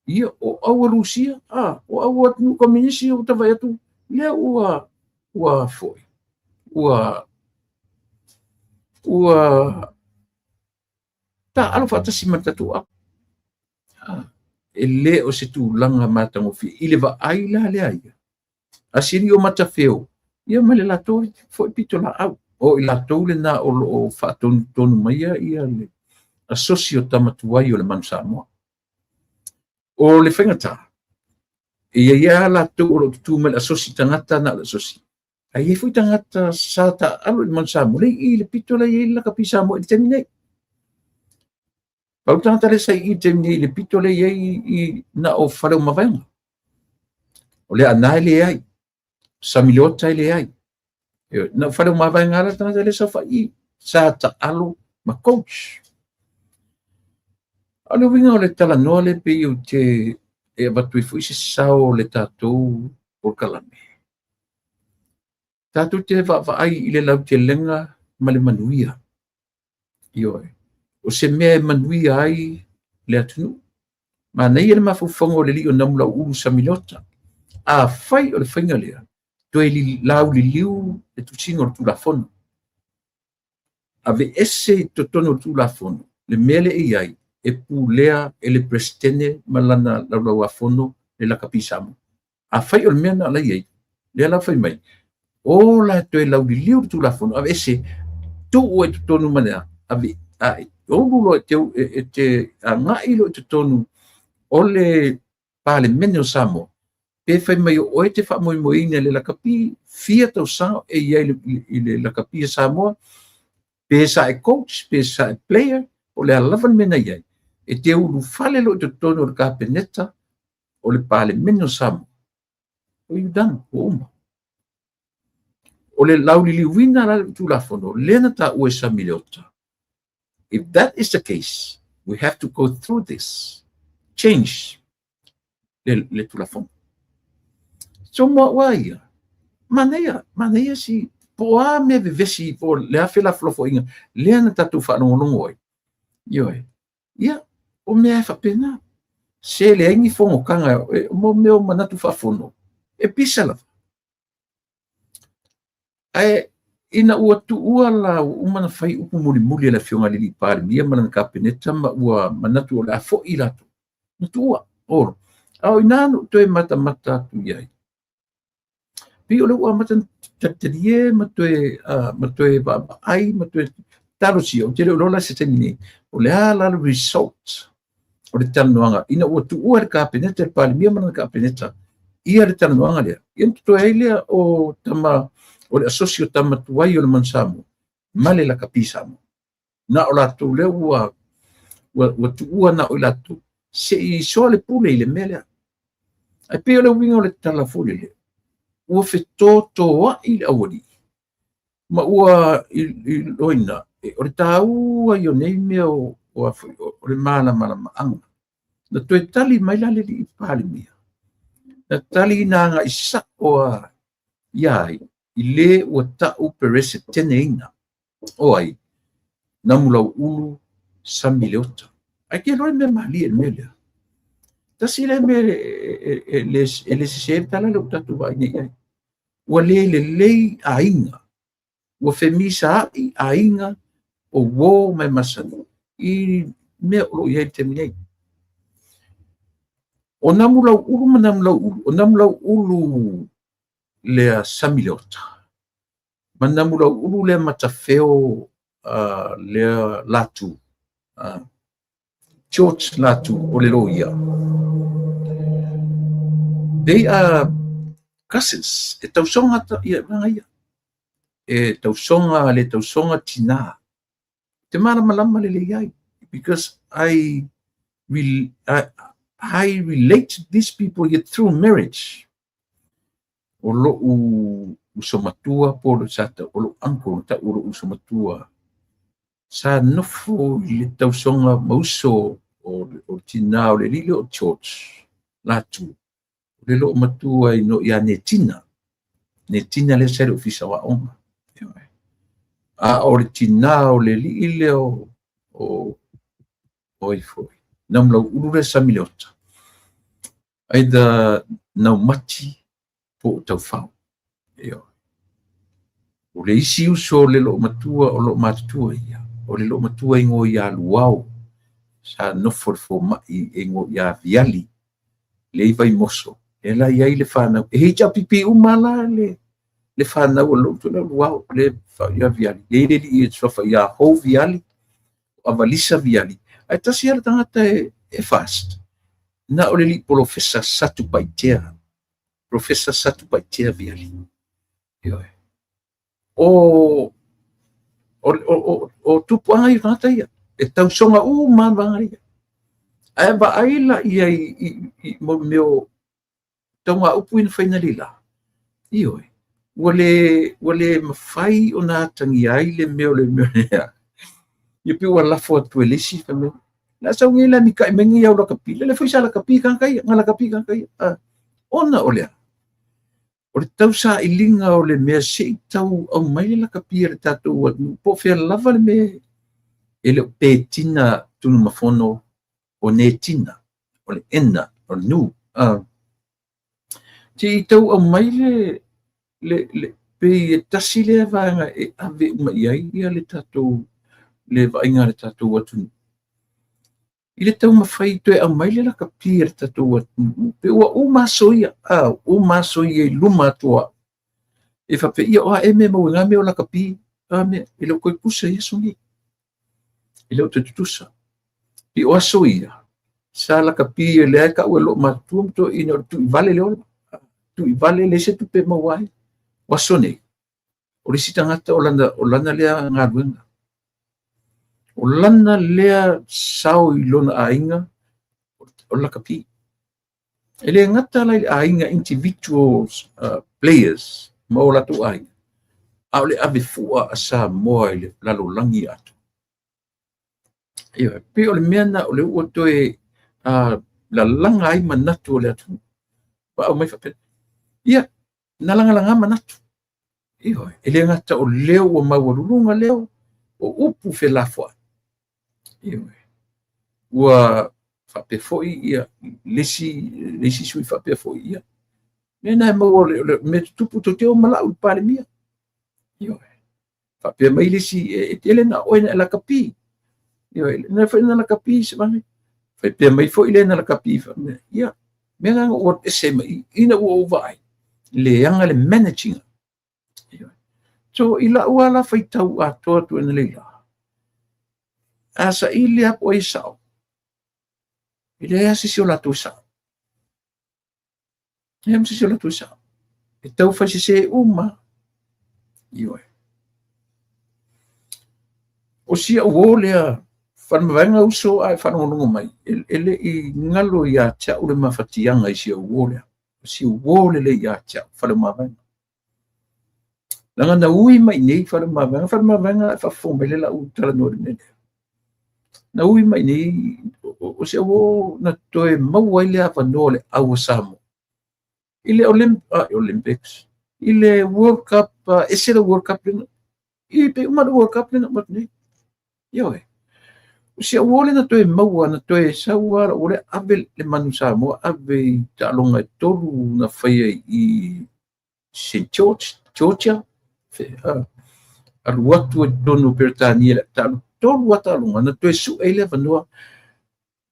Ia, o au a Lusia, o au atunuu komunisi o tawai atu, lea ua, ua foi, ua, ua taaalo faatasi ma le tatou au. E le o se tulaga matagofie i le vaai la lea ia. A sili o Matafeo, ia ma le latou foi pitolaau. O i latou lena o lo o faatonutonu maia ia le asosi o tamatuai o le Manu Samoa. O le faigata, e i ai lava latou o lo o tutu mai le asosi tagata na o le asosi. Ae i ai foi tagata sa taaalo i le Manu Samoa, le i le pito la i ai le lakapi Samoa i le taimi nei. Pau le tagata lea sa i i i le taimi nei i le pito lea i ai i na o Faleomavaega. O Leaana e leai, Samileota e leai. Na o Faleomavaega lava le tagata lea e saofai i i, sa taalo ma coach. A o le uiga o le talanoa lea pei ou te e avatu ai foi se sao o le tatou polokalame. Tatou te vaavaai i le lautelega ma le manuia. Ioe. O se mea e manuia ai le atunuu. Manaia le mafaufauga o le alii o Namulauulu Samileota. Afai o le faiga lea, toe lauliliu le tusiga o le Tulafono. Aveese i totonu o le Tulafono le mea lea e i ai e pulea e le Peresetene ma lana Laulau-a-Fono le Lakapi Samoa. Afai o le mea lena o la e i ai, lea la fai mai, o la e toe lauliliu le Tulafono, aveese, tuu ai i totonu ma le a, ave, a, ulu loa e te agai loa i totonu o le Palemene o Samoa, pe fai mai o oe e te faamoemoeina i le lakapi, fia tausaga e i ai i le lakapi a Samoa, pe sa e coach, pe sa e player, o le a lava le mea na i ai, e te ulufale loa i totonu o le Kapeneta o le Palemene o Samoa, you done, ua uma. O le lauliliuina la le Tulafono, lea na taua e Samileota. If that is the case, we have to go through this. Change le Tulafono. So mo au a ia, manaia, manaia si, po o a mea vevesi, po o le a felafolafoaiga, lea na tatou faalogologo ai. Ioe. Ia, o mea e faapena. Se leai ni fonotaga, mo mea o manatu faafono, e pisa lava. Ae ina ua tuua la ua uma ona fai upu mulimuli a le Afioga i le alii Palemia ma lana Kapeneta ma ua manatu o le a foi latou, na tuua. Olo. A o ina na ou toe matamata atu i ai, pei o lea ua amata ona talitalie ma toe vaavaai ma toe talosia. Ou te le o iloa la se taimi nei, o le a la le result o le talanoaga ina ua tuua le Kapeneta, le Palemia ma lana Kapeneta ia le talanoaga lea. Ia ona totoe ai lea o tama, o le asosi o tama tuai o le Manu Samoa ma le Lakapi Samoa. Na o latou lea ua tuua na o i latou se i soa le pule i le mea lea. Ae pei o le uiga o le tala foi lele, ua fetotoai le aualii ma ua iloina o le taua ia o nei mea o le malamalamaaga. Na toe tali mai la le alii Palemia, na tali na agai sao a ia ai i le ua tau pereseteneina. O ai, Namulauulu Samileota. Ai te iloa le mea malie i le mea lea. Tasi lea mea e le sese le tala lea ua tatou vaai nei i ai. Ua le lelei aiga, ua femisaai aiga o uo ma e masani i mea o lo o i ai i le taimi nei. O Namulauulu ma Namulauulu, o Namulauulu lea Samileota, ma Namulauulu lea Matafeo lea Latu, George Latu o le loia. They are cousins, e tausoga ia vaega ia. E tausoga le tausoga tina. Te malamalama lelei ai, because I relate to these people here through marriage. O lou uso matua po o sa o lou uncle tau o lou uso matua sa nofo i le tausoga ma uso o tina o le alii lea o George Latu. O le loo matua i no ia Netina. Netina lea sa i le ofisa o aoga. A o le tina o le alii lea o ai foi, Namulauulu lea Samileota. Either Naumati po o Taufao. O le isi uso o le loo matua o loo matutua ia, o le loo matua ingoa ia Luao, sa nofo le fomai e ingoa ia Viali, le i Vaimoso, e la i ai le whanau. E hei HRPP uma la le whanau o loo matua Luao, le ia Viali. Le le li e suafa ia Hou Viali, Avalisa Viali. Ai tasi ala tangata e fast. Na o le li Profesa Satupaitea. Profesa Satupaitea Viali. Ioe. O tupuaga ia tagata ia. E tausoga uma lava vaega ia. Ae vaai la i ai i mea o tauga upu ia na fai analeila, ioe, ua le mafai ona atagia ai le mea o le mea lea. Ia pei ua lafo atu e le isi fai mai, o le a sau nei la mita'i mai nei au lakapi, lele foi sa lakapi tagata ia, na lakapi tagata ia. Ona o le a? O le tausailiga o le mea se i tau aumai le lakapi a le tatou atunuu, po o fea lava le mea e le o petina Tunumafono o netina, o le ena, o le nu. Se i tau aumai le pei e tasi lea vaega e ave uma i ai ia le tatou le vaaiga a le tatou atunuu. I le taumafai toe aumai le lakapi a le tatou atunuu, pe ua uma aso ia, uma aso ia i luma atu o au. E faapea, ia o a ea mea e maua i na mea o lakapi, a mea, e le o toe tutusa i aso nei. E le o toe tutusa. I o aso ia, sa lakapi o lea e tau e loo matutua ma toeaiina o le tuivale le ola. Tuivale leai se tupe e maua ai. O aso nei, o le isi tagata o lana lea galuega. O lana lea sao i lona aiga, o le lakapi. E le gata la i le aiga individuals players ma o latou aiga, a o le ave fua a Samoa i le lalolagi atoa. Ia, pei o le mea na o le ua toe lalaga ai manatu o le atunuu. Ma aumai faapea. Ia, na lagalaga manatu. Ioe, e le gata o leo ua maualuluga leo, o upu felafoai. Ioe, ua faapea foi ia le isi sui faapea foi ia. Mea na e maua o le mea tutupu tou te o ma lau i le Palemia. Ioe, faapea mai le isi, e tele na oe na e lakapi. Ioe, na foi na lakapi se vaega. Faapea mai foi le na lakapi. Ia, mea na ua ese mai ina ua ou vaai, leaga le managing. So, i lau lava la faitau atoa atu analeila, a saili lava po o ai e sao, e leai lava se isi o latou e sao. E leai ma se isi o latou e sao. E tau fai sese uma. Ioe. O si au uo lea, Faleomavaega uso a e faalogologo mai, e le i galo ia te au le mafatiaga i si au uo lea. O si uo lelei ia te au, Faleomavaega. Leaga na ui mai nei Faleomavaega, Faleomavaega e faafofoga mai le lau talanoa i le mea lea. Na ui mai nei, o si au uo na toe maua ai le avanoa o le au a Samoa. I le Olympics, i le World Cup, ese le World Cup lena. I pe uma le World Cup lena ua atu nei. Ioe. O si au uo lea na toe maua, na toe sau lava ua le ave le manu Samoa, ave i taaloga e 3 na faia i St. George, Georgia, alu atu i totonu o Peretania le taaloga, 3 lava taaloga, na toe sue ai le avanoa,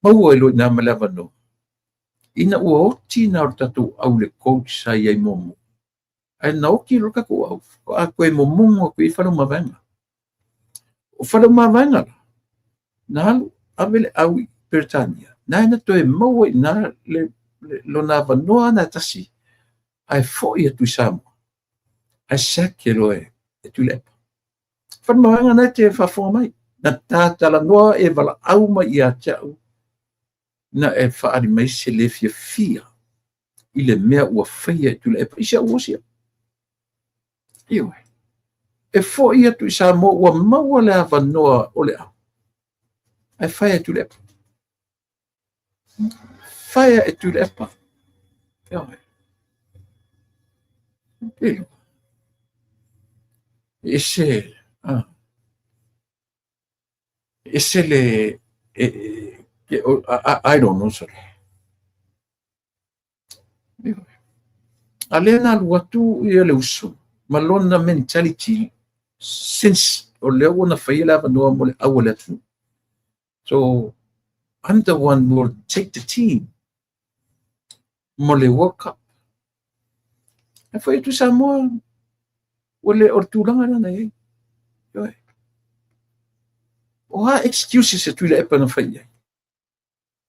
maua ai loa i ina ma le avanoa. Ina ua oti na o le tatou au le coach sa i ai muamua. Ae na oti loa le tatou au, a toe momono atu i ai Faleomavaega. O Faleomavaega la, na alu ave le au i Peretania, na na toe maua i ina le lona avanoa na tasi, ae foi atu i Samoa. Ae sack loa e Tuilaepa. Faleomavaega na e te faafofoga mai, na tatalanoa e valaau mai ia te au, na e faali mai se le fiafia i le mea ua faia e Tuilaepa i si au uo sia. Ioe. E foi atu i Samoa ua maua le avanoa o le au. Ae faia e Tuilaepa. Faia e Tuilaepa. Ioe. Ioe. Ese, ese le, I don't know, sorry. A lea na alu atu ia le uso ma lona mentality since o lea ua na faia le avanoa mo le au a le atunuu. So, I'm the one who will take the team mo le World Cup. E foi atu Samoa, ua le o le tulaga lea na i ai. Ioe. O a excuses e Tuilaepa na fai ai.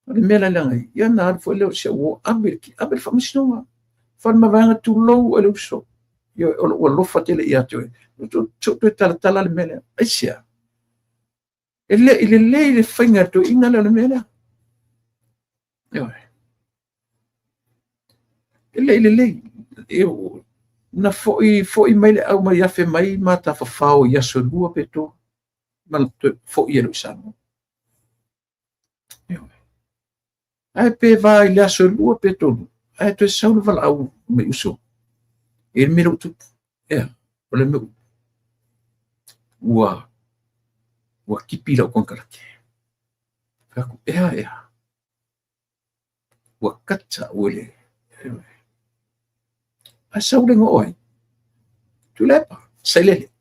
O le mea la leaga ai, ia na alu foi lea o si au uo, ave le faamasinoga. Faleomavaega tulou e le uso. Ioe, o lou alofa tele ia te oe. Se i toe talatala le mea lea. Aisea? E le i lelei le faiga e le toeaina lea o le mea lea. Ioe. E le i lelei. Na foi, foi mai le au mai afe mai ma tafafao i aso e 2 pe 3 ma toe foi e lou Samoa. Ioe. Ae pe va i le aso e 2 pe 3, ae toe sau le valaau mai uso. E le mea lea ua tupu. Ea, o le mea ua ua kipi lau konekarate. Fai atu, ea, ea. Ua kata ua le. Ae sau le igoa o ai? Tuilaepa, Sailele.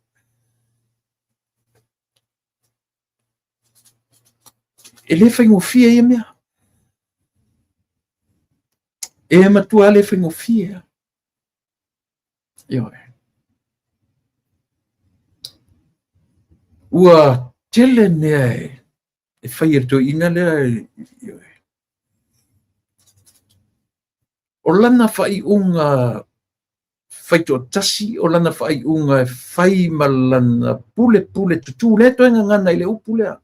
E le faigofie ia mea. E matua le faigofie. Ioe. Ua tele mea e fai e le toeaina lea. Ioe. O lana faaiuga faitoatasi, o lana faaiuga e fai ma lana pulepule tutū, lea toe gagana i le upu lea.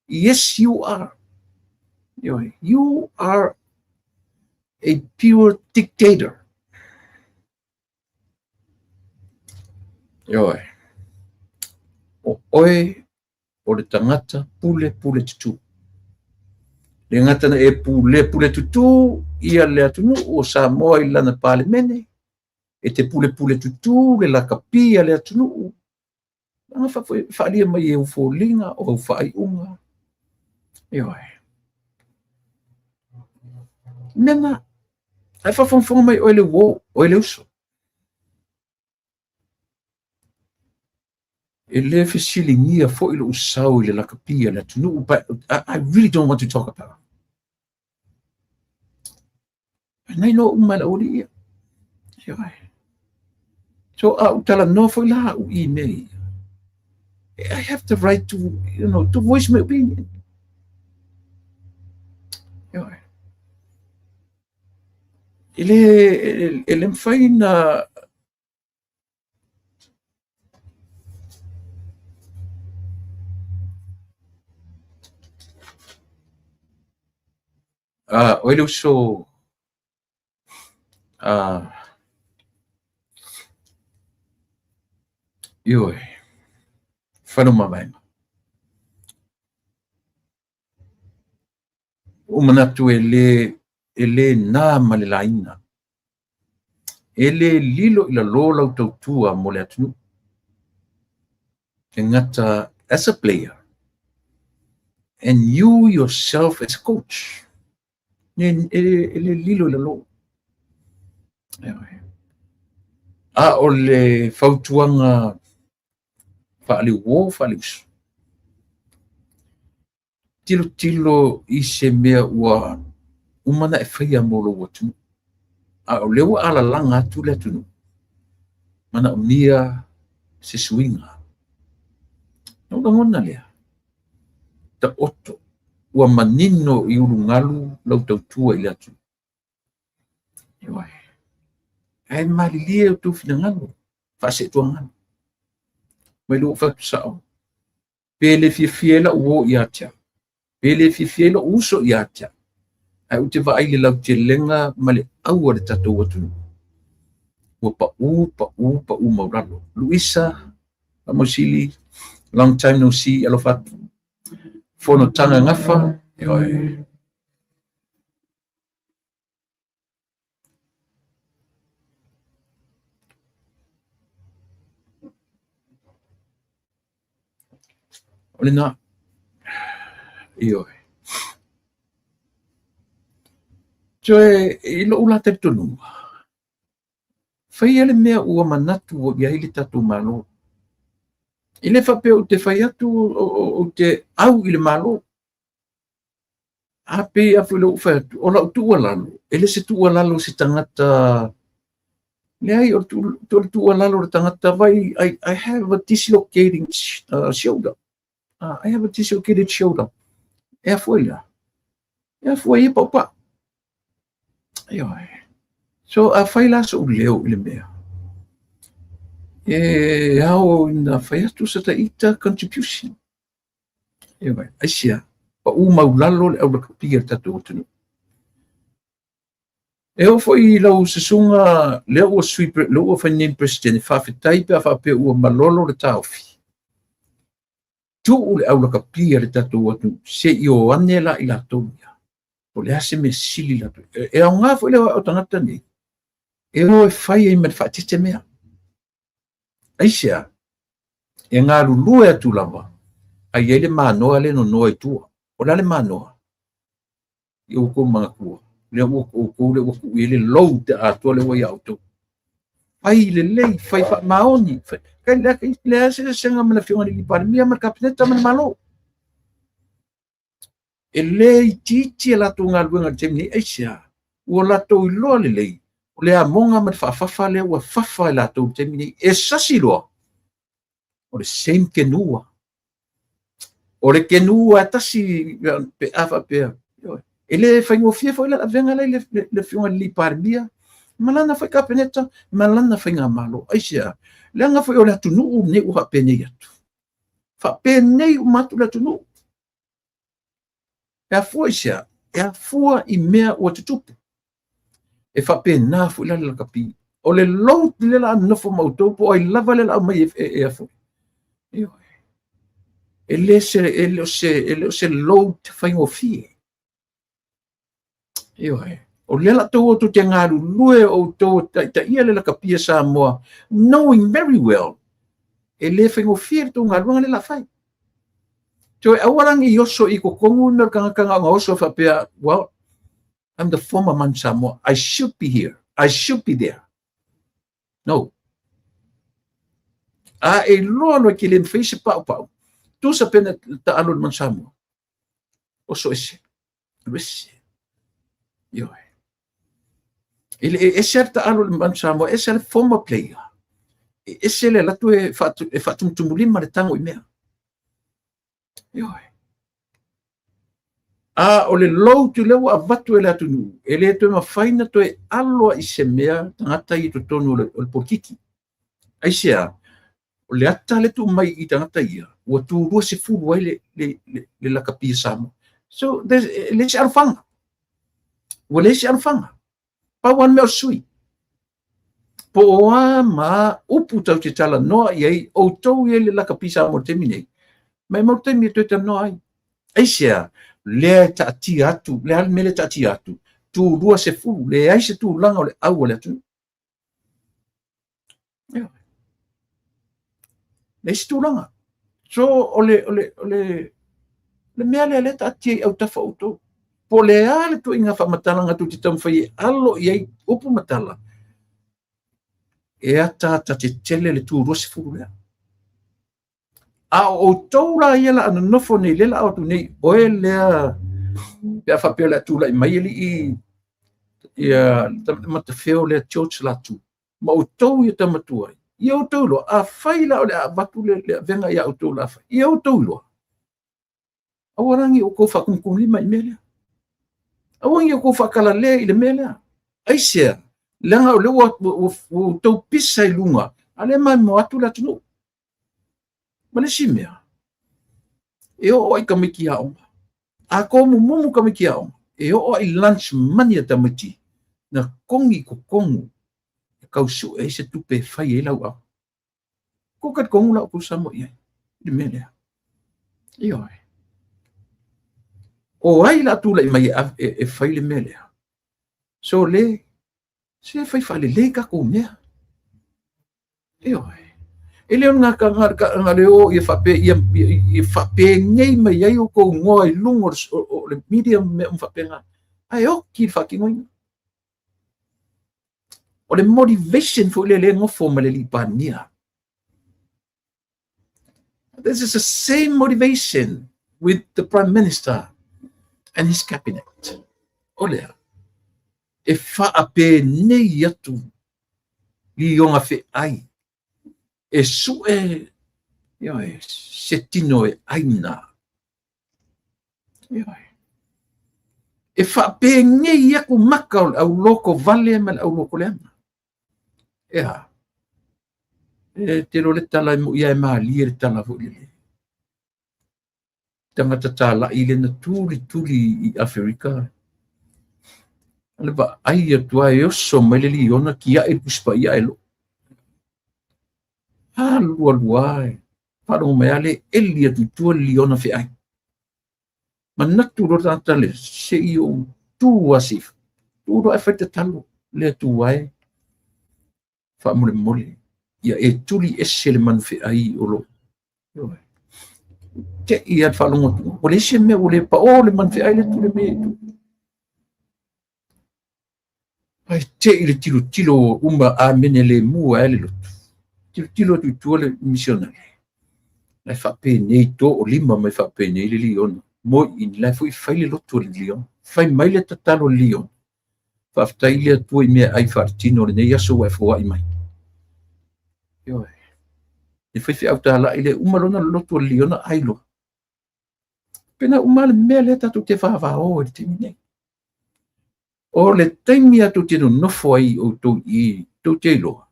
Yes, you are. Ioe. You are a pure dictator. Ioe. O oe o le tagata pule pule tutū. Le gata na e pule pule tutū ia le atunuu o Samoa i lana Palemene, e te pule pule tutū le lakapi a le atunuu, Aga faaalia mai e ou foliga o au faaiuga. Ioe. Mea na, ae faafogafoga mai oe le uo, oe le uso. E le fesiligia foi lou sao i le lakapi a le atunuu, but I really don't want to talk about it. Ai na iloa uma e le aualii ia. Ioe. So a ou talanoa foi la au i mea ia, I have the right to, you know, to voice my opinion. Ioe. E le, e le mafai na Oe le uso ioe, Faleomavaega. Ua ou manatu e le, e le na ma le laina. E le lilo i lalo lau tautua mo le atunuu. E gata as a player and you yourself as a coach. E, e, e le lilo i lalo. A o le fautuaga faale-uo faale-uso, tilotilo i se mea ua uma ona e faia mo lou atunuu, a o lea ua alalaga atu le atunuu, manaomia se suiga. Na ou lagona lea, taoto, ua manino i ulugalu lau tautua i le atunuu. Ioe. Ae malilie outou finagalo, faaseetuaga. Mai lou fai atu sao, pe le fiafia ai lau uo ia te au, pe le fiafia ai lou uso ia te au, ae ou te vaai i le lautelega ma le au a le tatou atunuu, ua pau, pau, pau maulalo. Luisa, Faamausili, long time no see, alofa atu. Fonotaga gafa, ioe. O lena, ioe. Toe i lou la talitonuga, faia le mea ua manatu i ai le tatou Malo. E le faapea ou te fai atu ou te au i le Malo. A pei a foi lea ua ou fai atu, o lau tuualalo, e le se tuualalo i se tagata, leai, o le tuualalo i le tagata, vai, I have a dislocating shoulder. I have a dislocated shoulder. E afua i le a? E afua i ia paupau. Ioe. So, a fai la so'u leo i le mea, e ao ina fai atu sa ta ita contribution. Ioe, aisea? Pau maulalo le aulakapi a le tatou atunuu. E oo foi i lau susuga lea ua sui, lea ua fai nei Peresetene, faafetai pe a faapea ua malolo le taofi. Tuu le aulakapi a le tatou atunuu se i o ane la i latou ia. Po o le a se mea sili latou. E aoga foi le o tagata nei e o e fai ai ma le faaeteete mea. Aisea? E galulue atu lava a i ai le manoa lea e nonoa i tua. O le a le manoa? Ia outou manatua, lea ua outou lea ua tuu i ai le load atoa lea ua ia outou. Fai lelei, fai faamaoni, fai, leai se eseesega ma le Afioga i le Palemia ma le Kapeneta ma le Malo. E le itiiti a latou galuega i le taimi nei, aisea? Ua latou iloa lelei o le amoga ma le faafafa lea ua fafa e latou i le taimi nei. E sasi loa, o le same kenua. O le kenua e tasi pe a faapea. E le faigofie foi le avega lea i le Afioga i le Palemia ma lana foi Kapeneta ma lana faigamalo. Aisea? Leaga foi o le atunuu lenei ua faapenei atu. Faapenei uma atu le atunuu. E afua i se a? E afua i mea ua tutupu. E faapena foi la le lakapi. O le load lea la nofo ma outou po o ai lava lea la aumai e afua. E le se, e le o se, e le o se load faigofie. Ioe. O lea la tou outou te galulue o outou taitaia le lakapi a Samoa, knowing very well, e le faigofie le tou galuega lea la fai. Toe aua la ne i oso i totonu le mea o le tagata na ona oso faapea, well, I'm the former Manu Samoa. I should be here. I should be there. No. A e iloa loa e te le mafai se paupau, tusa pe na taalo i le Manu Samoa. Oso ese. Alu ese. Ioe. E le e ese a le taalo i le Manu Samoa, ese a le former player. E ese le alu atu e faatumutumulima le tago i mea. Ioe. A o le load lea ua avatu e le atunuu, e le toe mafai na toe alo i se mea tagata i totonu o le polokiki. Aisea? O le ata le tuu mai i tagata ia, ua tu 20 ai le lakapi a Samoa. So, e leai se alofaga. Ua leai se alofaga. Pau lava le mea o le sui. Po o a ma a upu tatou te talanoa i ai, outou i ai le lakapi Samoa i le taimi nei, maumau le taimi e toe talanoa ai. Aisea? Lea e taatia atu, le a le mea lea e taatia atu? Tu 20, leai se tulaga o le au a le atunuu. Leai se tulaga. So, o le, o le, o le, le mea lea lea taatia i autafa o outou. Po o le a le tuaiga faamatalaga tou te taumafai e alo i ai upu ma tala, e ataata tetele le tu 20 lea. A o outou la ia la a nonofo nei, lea la a o atu nei, oe lea, pe a faapea o le a tulai mai alii ia Matafeo lea George Latu, ma outou ia tama tuai, ia outou iloa, afai la o le a avatu le avega ia outou la fai, ia outou iloa, aua la ne i outou faatumutumulima i mea lea. Aua ne i outou faakalalea i le mea lea. Aisea? Leaga o lea ua outou pisa i luga, a lea e maimoa atu le atunuu. Ma le isi mea, e oo ai tamaiti aoga. A tomumumu tamaiti aoga, e oo ai lunch money a tamaiti na togi i totonu e tau sue ai se tupe e fai ai lau ao. Kou talitonu la outou Samoa i ai i le mea lea. Ioe. O ai la tulai mai e fai le mea lea? So le, se fai faalelei tatou mea. Ioe. E le o le na le o ia faapea ia, ia faapenei mai ai outou igoa i luga o le media ma mea uma faapena. Ae oki le faatinoina. O le motivation foi lea lea e nofo ma le alii Palemia. This is the same motivation with the Prime Minister and his cabinet. O lea, e faapenei atu lioga feai e sue ioe, se tino e aina. Ioe. E faapenei atu maka o le auloko vale ma le auloko leaga. E a? E te iloa le tala e moʻi lava e malie le tala foi lele. Tagata talai lea na tulituli i Aferika. O le vaai atu lava e oso mai le liona tiai le Tusi Paia ae loo. Alu alu lava e faalogo mai lava le eli atu i tua le liona feai. Manatu loa le tagata lea, se i ou tu lava se i tu loa ae fai tatalo le Atua e faamolemole ia e tuli ese le manu feai o lo te i a faalogo atu ua leai se mea ua le pao le manu feai le tuli mai e tu. Ae te i le tilotilo uma amene le mua ai le lotu. Tilotilo atu i tua le misionare. Lae faapenei to o lima mai faapenei le liona. Moi i lae foi fai le lotu o le liona. Fai mai le tatalo le liona. Faafetai i le Atua i meaai faaletino o lenei aso ua e foai mai. Ioe. Le faifeau talai le uma lona lotu o le liona ai loa. Pena uma le mea lea tatou te vavao i le taimi nei. O le taimi a tou te nonofo ai outou i tou te iloa,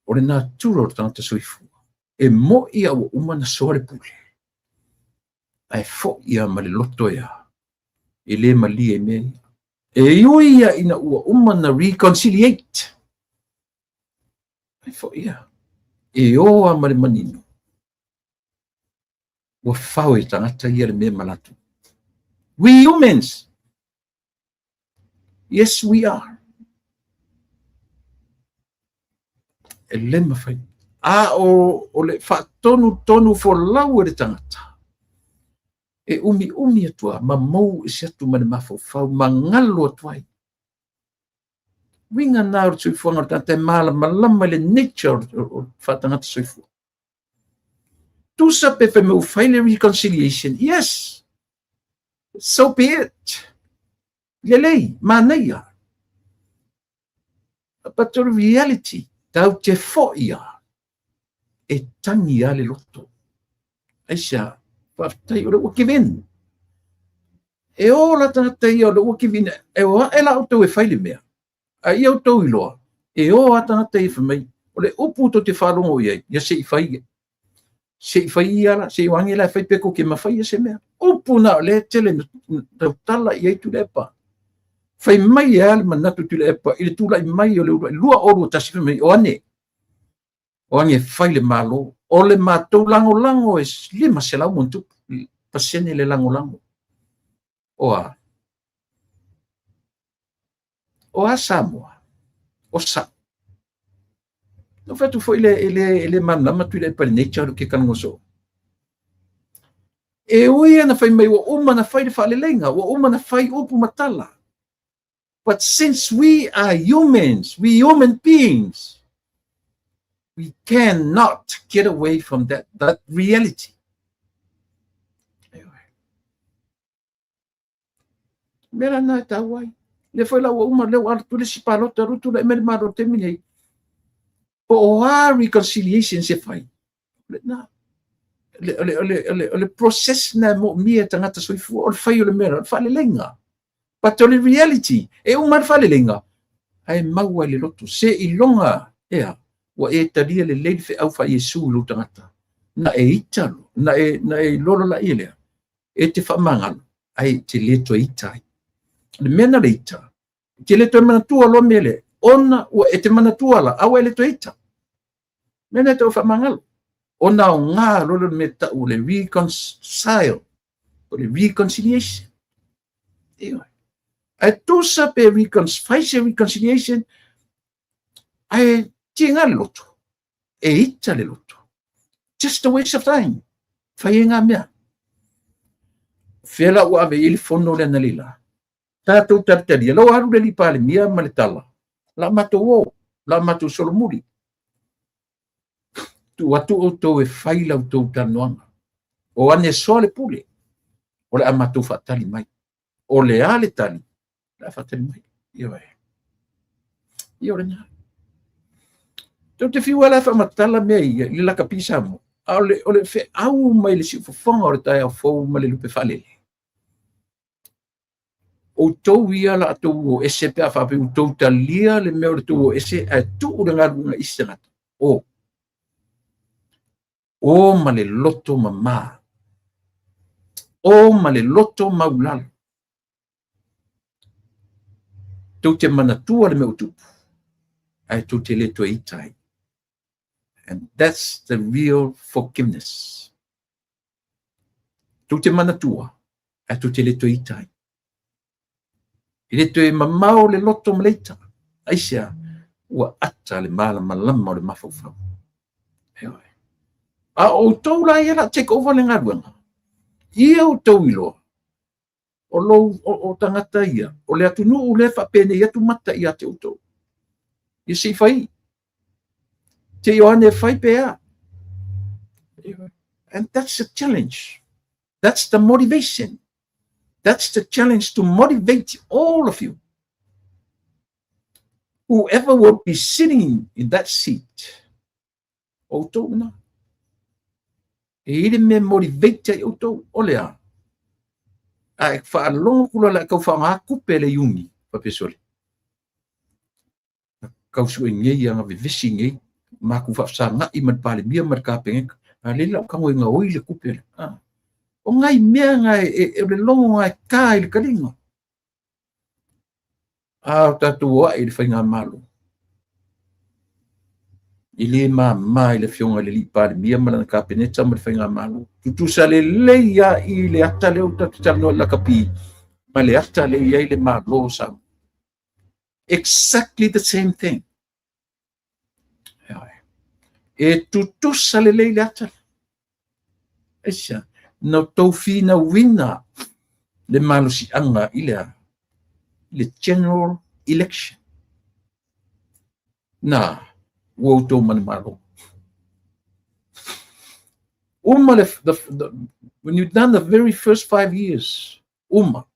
o le natura o le tagata soifua, e mo'i a ua uma na soa le pule, ae fo'i a ma le loto e a, e le malie i mea ia. E ui ia ina ua uma na reconciliate, ae fo'i a, e o a ma le manino, ua fao e tagata ia le mea ma latou. We humans, yes we are. E le mafai. A o le faatonu tonu folau e le tagata, e umi umi atu a, ma mou ese atu ma le mafaufau, ma galo atu ai. Uiga na o le soifuaga o le tagata e malamalama i le nature o le faatagata soifua. Tusa pe fai mai ua fai le reconciliation, yes, so be it. Lelei, manaia. But the reality, tau te foi a, e tangi a le loto. Aisea, faafetai o le ua give in. E ola tagata ia o le ua give in, e o ae la outou e fai le mea. A ia outou iloa, e o a tagata ia fai mai, o le upu tou te faalogo i ai, ia se i fai, se i fai ia la, se i o age la e fai pe kou te mafai ia se mea. Upu na o lea tele na tautala i ai Tuilaepa. Fai mai e a le manatu Tuilaepa i le tulai mai o le uluai 2021 fai mai, o ane, o age fai le Malo, o le matou lagolago e 500 ma ona tupu pasene le lagolago. O a? O a Samoa? O sa. Na fai atu foi le e le e le malamalama Tuilaepa i le nature o ke talanoa soo. E ui ana fai mai ua uma na fai le faaleleiga, ua uma na fai upu ma tala. But since we are humans, we human beings, we cannot get away from that reality. Mea la na e tau ai. Lea foi la ua uma, lea ua alu atu le isi palota, alu tulai mai le Malo i le taimi nei. Po o a reconciliation se fai. O le na. O le process na e moomia e tagata soifua, o le fai o le mea, o le faaleleiga. But o le reality, e uma le faaleleiga, ae maua i le loto. Se iloga, ea, ua e talia lelei le feau faa Iesu i lou tagata. Na e ita loa, na e iloa loa laia lea, e te faamagalo, ae e te le toe ita ai. O le mea na le ita, e te le toe manatua loa mea lea, ona ua e te manatua la, a ua e le toe ita. Mea na e tau faamagalo. Ona aoga loa le mea tau o le reconcile, o le reconciliation. Ioe. Ae tusa pe fai se reconciliation, ae tiga le loto, e ita le loto. Just a waste of time. Fai e ngā mea. Fea la ua ave i le fono lea na leila. Tātou talitalia, lau alu le li Palemia ma le tala. La matou o, la matou solomuli. Tuu atu outou e fai la outou talanoaga. O ane soa le pule, o le a matou faatali mai. O le a le tali, o le a faatali mai. Ioe. Ia o lena. Tou te fiu lava e faamatala mea ia i le lakapi Samoa, a o le feau mai le siufofoga o le taeao fou ma le lupe faalele. Outou ia la tou o ese pe a faapea ua tou talia le mea o le tou o ese ae tuu le galuega i isi tagata. O. O ma le loto mama. O ma le loto maulalo. Tou te manatua le mea ua tupu, ae tou te le toe ita ai. And that's the real forgiveness. Tou te manatua, ae tou te le toe ita ai. E le toe mamao le loto ma le ita. Aisea? Ua ata le malamalama o le mafaufau. A o outou la ia la take over le galuega, ia outou iloa, o lou o tagata ia, o le atunuu lea e faapenei atu mata ia te outou. Ia se i fai. Te i o ane e fai pe a. And that's the challenge. That's the motivation. That's the challenge to motivate all of you. Whoever will be sitting in that seat, outou na. E i le mea motivate ai outou, o le a. A e faalogo kula la kau whaanga kupe le iuni, papesole. Kau sue ngei anga vevesi ngei, maku whaafsanga i ma le palemia ma le kapeneka, a le lau kango i ngā oi le kupe le. Ah. O ngai mea ngai e, e le logo ngai ka i le kalinga. A o tatou o ae i le faigamalo. E le māmā i le Afioga i le Alii Palemia ma lana Kapeneta ma le faigamalo. Tutusa lelei lava i le ata lea ua tatou talanoa i le lakapi ma le ata lea e i ai le Malo o Samoa. Exactly the same thing. E tutusa lelei le ata. Aisea? Na outou finauina le malosiaga i le a? I le general election. Na, ua outou manumalo. Uma le, the, when you've done the very first 5 years, uma,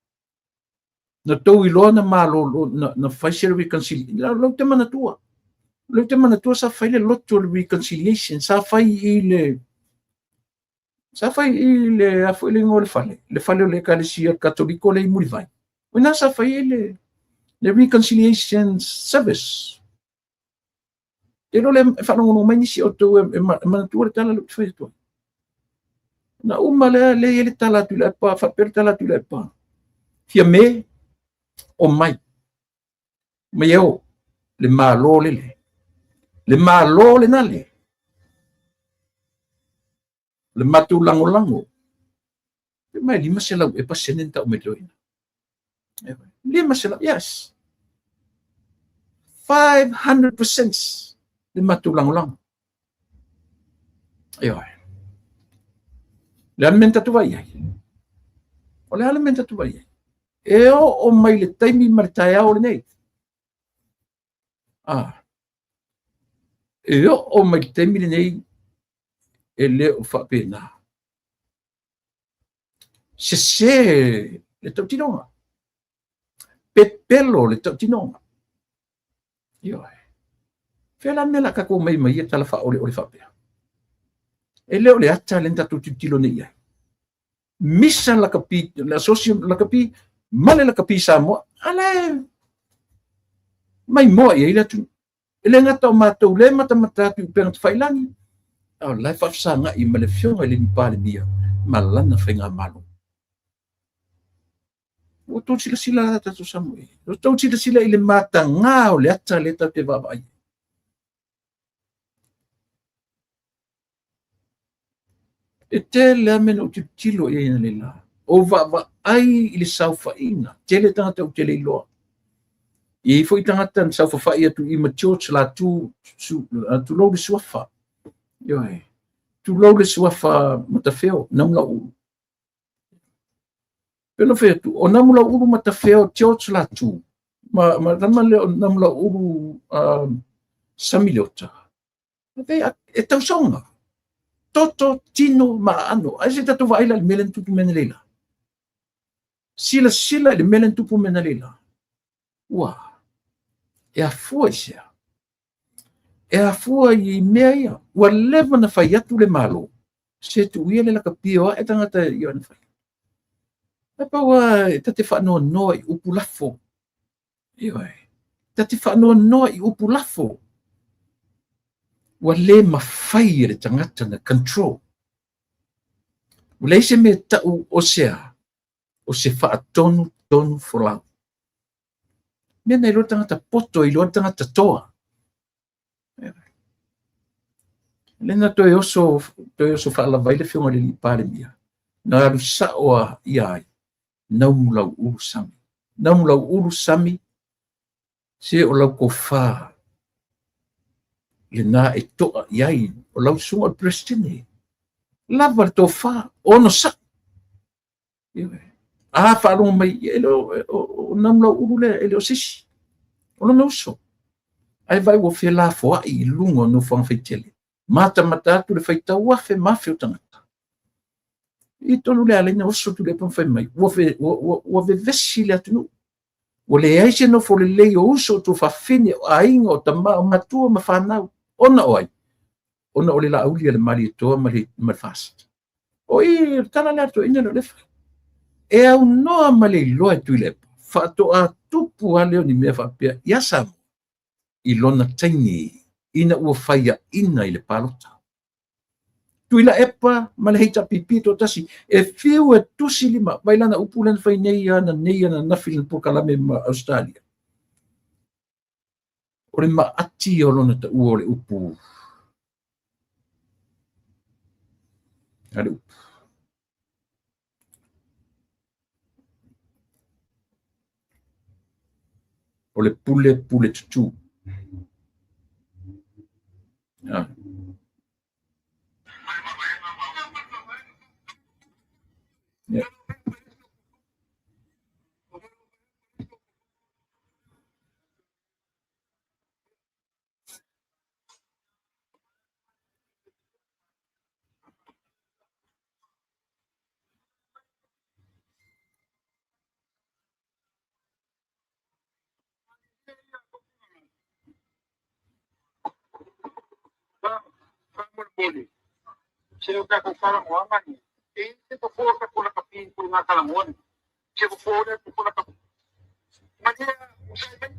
na tou iloa na malolo, na fai se reconciliation. Lau te manatua. Lau te manatua sa fai le loto le reconciliation, sa fai i le a foi le igoa o le fale, le fale o le Ekalesia Katoliko le i Mulivai. O ina sa fai ai le reconciliation service. Te iloa le e faalogologo mai nisi o outou e manatua le tala lea ou te fai atu ai. Na uma lea lea i ai le tala a Tuilaepa, faapea le tala a Tuilaepa, Fiame, omai, mai e o, le Malo lele, le Malo lena le, le matou lagolago, pe mai 500 e pasene na tau mai toeaina. 500, yes. 500% le matou lagolago. Ioe. Le a le mea na tatou vaai ai? O le a le mea na tatou vaai ai? E oo mai le taimi ma le taeao lenei. Ah. E oo mai le taimi lenei e le o faapena. Sese le tautinoga. Pepelo le tautinoga. Ioe. Fea la mea la tatou mai mai ia tala faaoleole faapea. E le o le ata le tatou tilotilo nei i ai. Misa lakapi, le asosi lakapi, ma le lakapi Samoa, ala e maimoa i ai le atunuu. E le gata o matou le matamata atu i upega tafailagi, a o la e faafesagai ma le Afioga i le Palemia ma lana faigamalo. Ua outou silasila la tatou Samoa i ai. Ua outou silasila i le matagā o le ata lea tatou te vaavaai ai. E tele lava mea na ou tilotilo i ai analeila. Ou vaavaai i le saofaiga, tele tagata ou te le iloa. E i ai foi tagata na saofafai atu i ma George Latu, su, tulou le suafa. Ioe. Tulou le suafa Matafeo, Namulauulu. Pe na fai atu, o Namulauulu Matafeo George Latu, ma tama lea o Namulauulu Sami Leota. E tausoga. Toto, tino ma aano. Ai se tatou vaai la i le mea lea na tupu mai analeila. Silasila i le mea lea na tupu mai analeila. Ua, e afua i sea. E afua i mea ia. Ua leva na fai atu le Malo, se tuu ia le lakapi o ae tagata i ona fai. Ae pau lava e ta te faanoanoa i upu lafo. Ioe. Ta te faanoanoa i upu lafo. Ua le mafai e le tagata na control. Ua leai se mea e tau o se a, o se faatonutonu folau. Mea na iloa le tagata poto, iloa le tagata toa. Lea na toe oso, toe oso faalava ai le afioga i le Palemia, na alu sao a ia ai, Naumulauulu Sami. Naumulauulu Sami, se o lau tofa lena e toa i ai, o lau susuga o le Peresetene. Lava le tofa, onosai. A faalogo mai, e le o Namulauulu lea, e le o se isi, o lona uso. Ae vaai ua felafoai i luga o nofoaga faitele, matamata atu le faitau afe ma afe o tagata. I tonu le ala na oso Tuilaepa ma fai mai, ua vevesi le atunuu. Ua leai se nofo lelei o uso, o tuafafine, o aiga, o tama, o matua ma fanau. Ona o ai? Ona o le laauli a le Malietoa ma le FAST. O i le tala lea a le toeaina lea o Lefa. E aunoa ma le iloa e Tuilaepa, faatoa tupu lava lea o ni mea faapea ia Samoa i lona taimi ina ua faiaina i le palota. Tuilaepa ma le HRPP toatasi e fiu e tusi lima, vai lana upu lea na fai nei ananei ananafi i lana polokalame ma Ausetalia. O le maati o lona taua o le upu a le upu. O le pule pule tutū. Ah. Yeah. Faamolemole, se o tatou talanoaga ia, e i ai se fofo o tatou lakapi i ituaiga talanoa nei, se fofo lea fofo lakapi. Malie usai mai,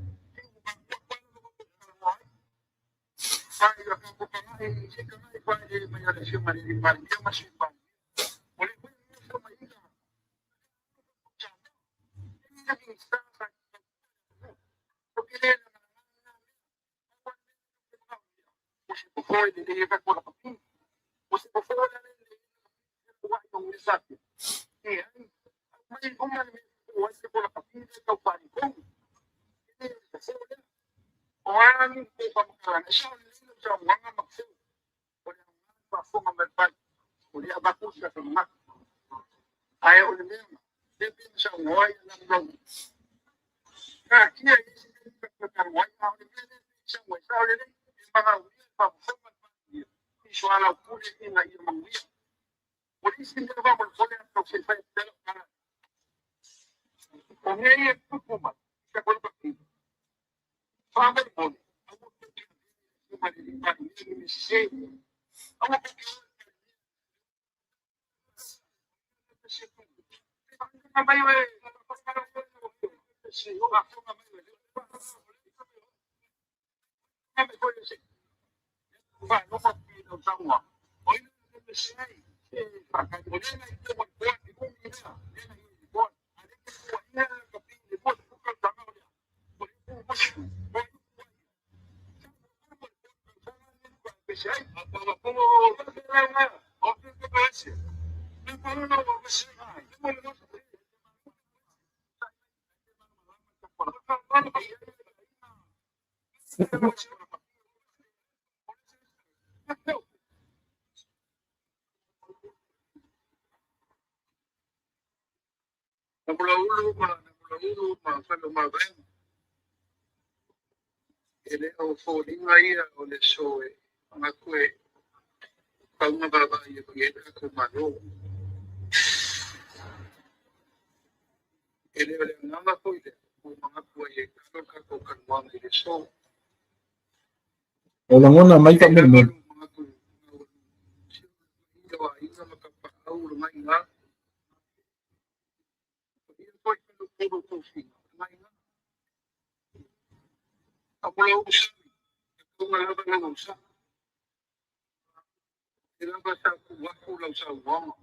E le o foliga ia o le aso e manatu e tau ona vaavaai atu i ai le tatou Malo. E le o le agaga foi lea ua manatu ai e talo le tatou talanoaga i le aso. O lagona mai E lava faamolemole. lou manatu maualuga o aiga ma tapaau o lena i ina. O ia foi faleupolu o tofiga o lena i ina. Amulaulu sami, e tauna lava lau ausaa. E lava sa tuu atu lau saunoaga.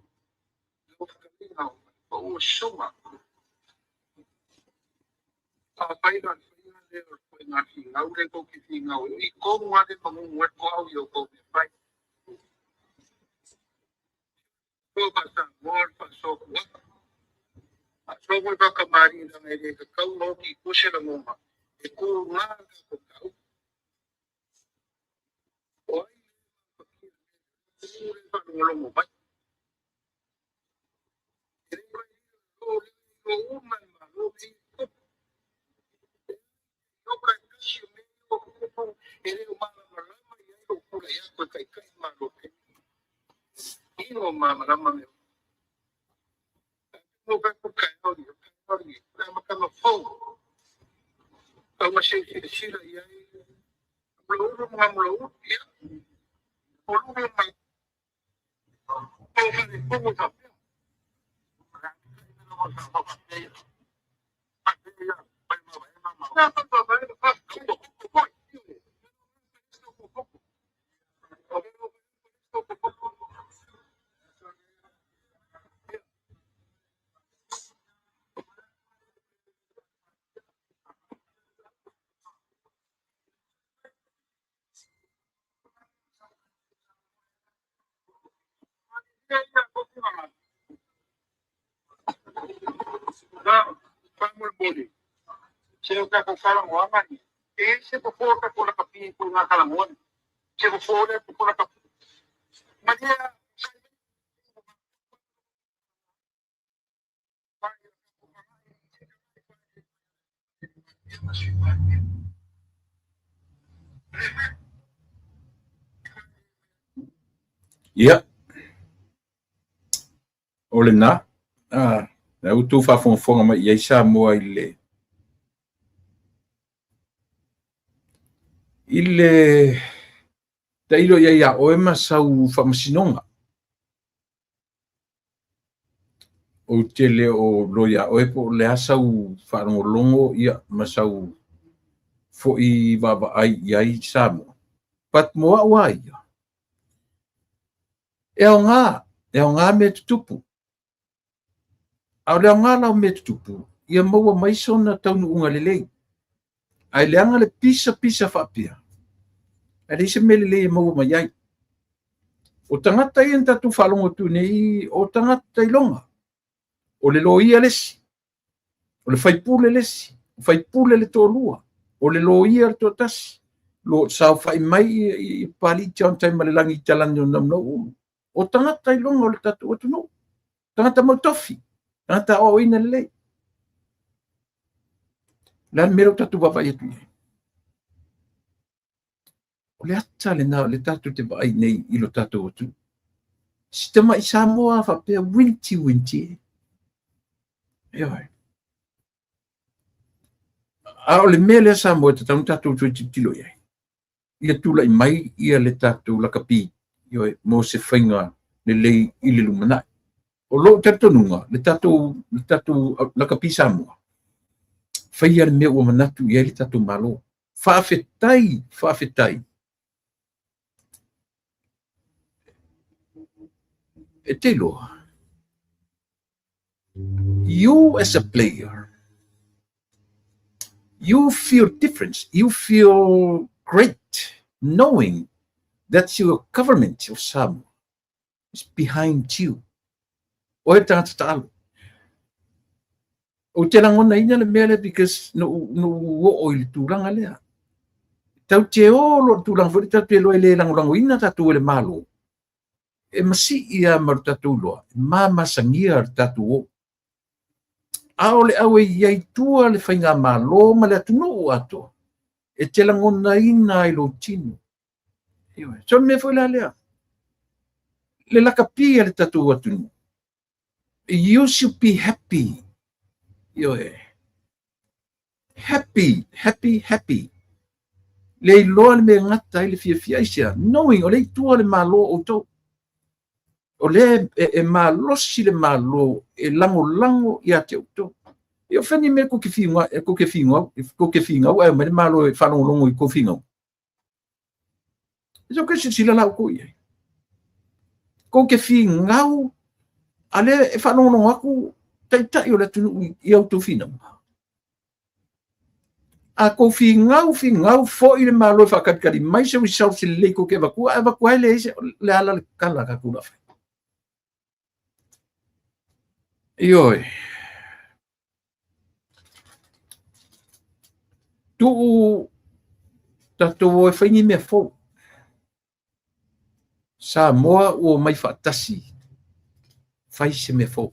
Ia, o lena, a, la ua outou faafogafoga mai i ai Samoa i le i le tailo i ai ia oe ma sau faamasinoga. Ou te le o iloa ia oe po o le a sau faalogologo ia ma sau foi vaavaai i ai Samoa. But mo au lava ia, e aoga, e aoga mea tutupu. A o le aoga la o mea tutupu, ia maua mai sona taunuuga lelei. Ae leaga le pisa pisa faapea, ae leai se mea lelei e maua mai ai. O tagata ia na tatou faalogo atu nei, o tagata iloga. O le loia le isi, o le faipule le isi, o faipule le toalua, o le loia le toatasi, lo saofai mai i Papalii John Taimalelagi i Talani o Namulauulu. O tagata iloga o le tatou atunuu, tagata mautofi, tagata aoaoina lelei. O le a le mea lea ua tatou vaavaai atu i ai? O le ata lena o le tatou te vaai nei i lo tatou atunuu. Si tamai Samoa faapea winti winti e. Ioe. A o le mea lea Samoa e tatau ona tatou toe tilotilo i ai, ia tulai mai ia le tatou lakapi, ioe, mo se faiga lelei i le lumanai. O lou talitonuga, le tatou, le tatou lakapi Samoa, faia le mea ua manatu i ai le tatou Malo. Faafetai, faafetai. E te iloa, you as a player, you feel different. You feel great knowing that your government of Samoa is behind you. Oe le tagata taalo. Ou te lagonaina le mea lea because na ou oo i le tulaga lea. Tatou te o loa i le tulaga foi lea tatou te iloa e le lagolagoina tatou e le Malo. E masii lava ma lo tatou iloa, e mamasagia le tatou o. A o le au e i ai i tua le faigamalo ma le atunuu atoa, e te lagonaina ai lou tino. Ioe. So le mea foi la lea, le lakapi a le tatou atunuu, you should be happy. Ioe. Happy, happy, happy. Le iloa le mea e gata ai le fiafia. Aisea? Knowing o lea i tua le Malo o outou. O lea e malosi le Malo e lagolago ia te outou. Ia o fea ni mea kou te figau, kou te figau ae omai le Malo e faalogologo i kou figauga. E so ke silasila la outou i ai. Kou te figau A lea e faalogologo atu taitai o le atunuu i a outou finauga. A tou finau finau foi le Malo e faatalitali mai se results lelei tou te avatua, ae avatu ai leai se, le a la le tala a tatou o le a fai? Ioe. Tuu tatou o e fai ni mea fou. Samoa ua omai faatasi fai se mea fou.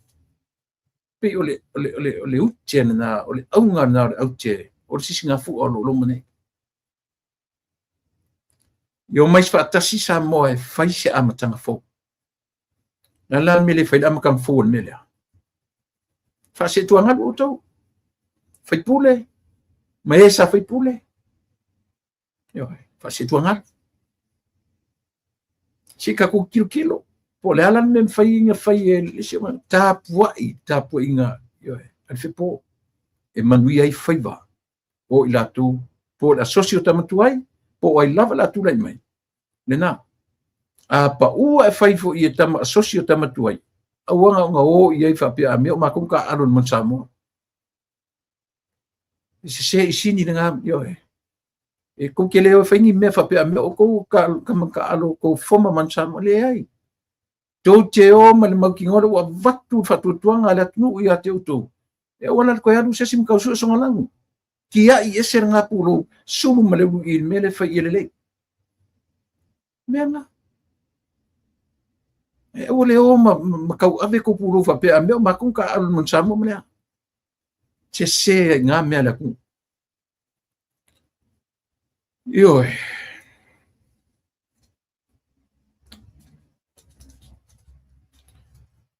Pei o le, o le, o le, o le ute lena, o le auga lena o le aute o le sisigafua o lo o loma nei. Ia omai faatasi Samoa e fai se amataga fou. Le a la le mea le fai le amataga fou o le mea lea? Faaseetuagalu outou, faipule, ma e sa faipule. Ioe, faaseetuagalu. Se i tatou tilotilo, po o le a la le mea e mafai ona fai e le isi tapuai, tapuaiga, ioe, a le fepo e manuia ai faiva o i latou, po o le asosi o tama tuai, po o ai lava le a tulai mai. Lena. A pau ae fai foi e tama asosi o tama tuai, aua na ona o i ai faapea a mea o matou na taaalo i le Manu Samoa. E sese i sini lena, ioe. E kou te le o e fai ni mea faapea a mea o kou tama taaalo kou foma Manu Samoa. Leai. Tou te o ma le mautinoa lea ua avatu le faatuatuaga a le atunuu ia te outou. E aua la le toe alu se isi ma tau sue sona lanu. Tiai ese lena pulou, sulu ma le ulu i le mea lea e fai i e lelei. Mea na. E aua le o ma, ma tauave kou pulou faapea a mea o matou taaalo i le Manu Samoa ma le a. Sese ai ngā mea a le atunuu. Ioe.